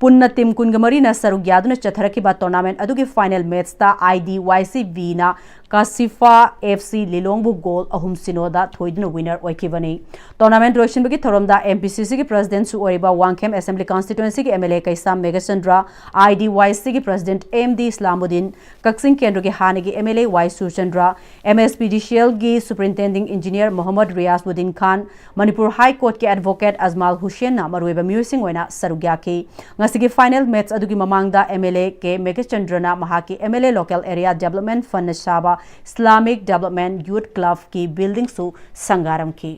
ꯄꯨꯟꯅ team ꯀꯨꯟꯒ ꯃꯔꯤꯅ ꯁꯔꯨꯛ ꯌꯥꯗꯨꯅ ꯆꯠꯊꯔꯛꯈꯤꯕ tournament ꯑꯗꯨꯒꯤ final matchꯇ I D Y C Vꯅ Kasifa F C ꯂꯤꯂꯣꯡꯕꯨ goal ꯑꯍꯨꯝ ꯁꯤꯅꯣꯗ ꯊꯣꯏꯗꯨꯅ winner ꯑꯣꯏꯈꯤꯕꯅꯤ꯫ Tournament ꯂꯣꯏꯁꯤꯟꯕꯒꯤ ꯊꯧꯔꯝꯗ M P C Cꯒꯤ presidentꯁꯨ ꯑꯣꯏꯔꯤꯕ Wangkhem Assembly Constituencyꯒꯤ M L A Keisham Meghachandra, I D Y Cꯒꯤ president M D ꯏꯁꯂꯥꯃꯨꯗꯤꯟ, ꯀꯛꯆꯤꯡ ꯀꯦꯟꯗ꯭ꯔꯒꯤ ꯍꯥꯟꯅꯒꯤ M L A Y Surchandra, M S P D C Lꯒꯤ superintending engineer Mohammad Riyaz Uddin Khan, Manipur High Courtꯀꯤ advocate ꯑꯖꯃꯥꯜ ꯍꯨꯁꯦꯟꯅ ꯃꯔꯨꯑꯣꯏꯕ ꯃꯤꯑꯣꯏꯁꯤꯡ ꯑꯣꯏꯅ ꯁꯔꯨꯛ ꯌꯥꯈꯤ꯫ ꯉꯁꯤꯒꯤ final match ꯑꯗꯨꯒꯤ ꯃꯃꯥꯡꯗ M L A ꯀꯦ ꯃꯦꯘꯆꯟꯗ꯭ꯔꯅ ꯃꯍꯥꯛꯀꯤ M L A local area development fundꯅ ꯁꯥꯕ Islamic Development Youth Clubꯀꯤ buildingꯁꯨ ꯁꯪꯒꯥꯔꯝꯈꯤ꯫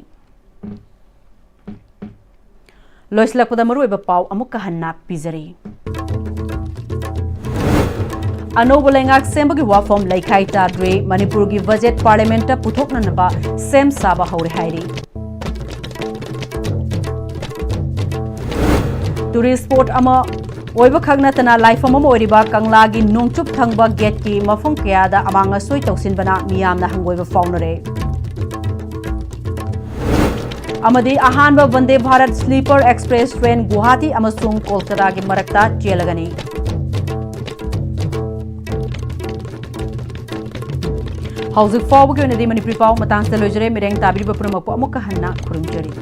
ꯂꯣꯏꯁꯤꯜꯂꯛꯄꯗ ꯃꯔꯨꯑꯣꯏꯕ ꯄꯥꯎ ꯑꯃꯨꯛꯀ ꯍꯟꯅ ꯄꯤꯖꯔꯤ꯫ ꯑꯅꯧꯕ ꯂꯩꯉꯥꯛ ꯁꯦꯝꯕꯒꯤ ꯋꯥꯐꯝ ꯂꯩꯈꯥꯏ ꯇꯥꯗ꯭ꯔꯤ, ꯃꯅꯤꯄꯨꯔꯒꯤ budget parliamentꯇ ꯄꯨꯊꯣꯛꯅꯅꯕ ꯁꯦꯝ ꯁꯥꯕ ꯍꯧꯔꯦ ꯍꯥꯏꯔꯤ꯫ Tourist spot ꯑꯃ ꯑꯣꯏꯕꯈꯛ ꯅꯠꯇꯅ ꯂꯥꯏꯐꯝ ꯑꯃ ꯑꯣꯏꯔꯤꯕ ꯀꯪꯂꯥꯒꯤ ꯅꯣꯡꯆꯨꯞ ꯊꯪꯕ gateꯀꯤ ꯃꯐꯝ ꯀꯌꯥꯗ ꯑꯃꯥꯡ ꯑꯁꯣꯏ ꯇꯧꯁꯤꯟꯕꯅ ꯃꯤꯌꯥꯝꯅ ꯍꯪꯒꯣꯏꯕ ꯐꯥꯎꯅꯔꯦ꯫ ꯑꯃꯗꯤ ꯑꯍꯥꯟꯕ Vande Bharat Sleeper Express train Guwahati ꯑꯃꯁꯨꯡ ꯀꯣꯜꯀꯇꯥꯒꯤ ꯃꯔꯛꯇ ꯆꯦꯜꯂꯒꯅꯤ꯫ ꯍꯧꯖꯤꯛ ꯐꯥꯎꯕꯒꯤ ꯑꯣꯏꯅꯗꯤ ꯃꯅꯤꯄꯨꯔꯤ ꯄꯥꯎ ꯃꯇꯥꯡꯁꯤꯗ ꯂꯣꯏꯖꯔꯦ꯫ ꯃꯤꯔꯦꯡ ꯇꯥꯕꯤꯔꯤꯕ ꯄꯨꯝꯅꯃꯛꯄꯨ ꯑꯃꯨꯛꯀ ꯍꯟꯅ ꯈꯨꯔꯨꯝꯖꯔꯤ꯫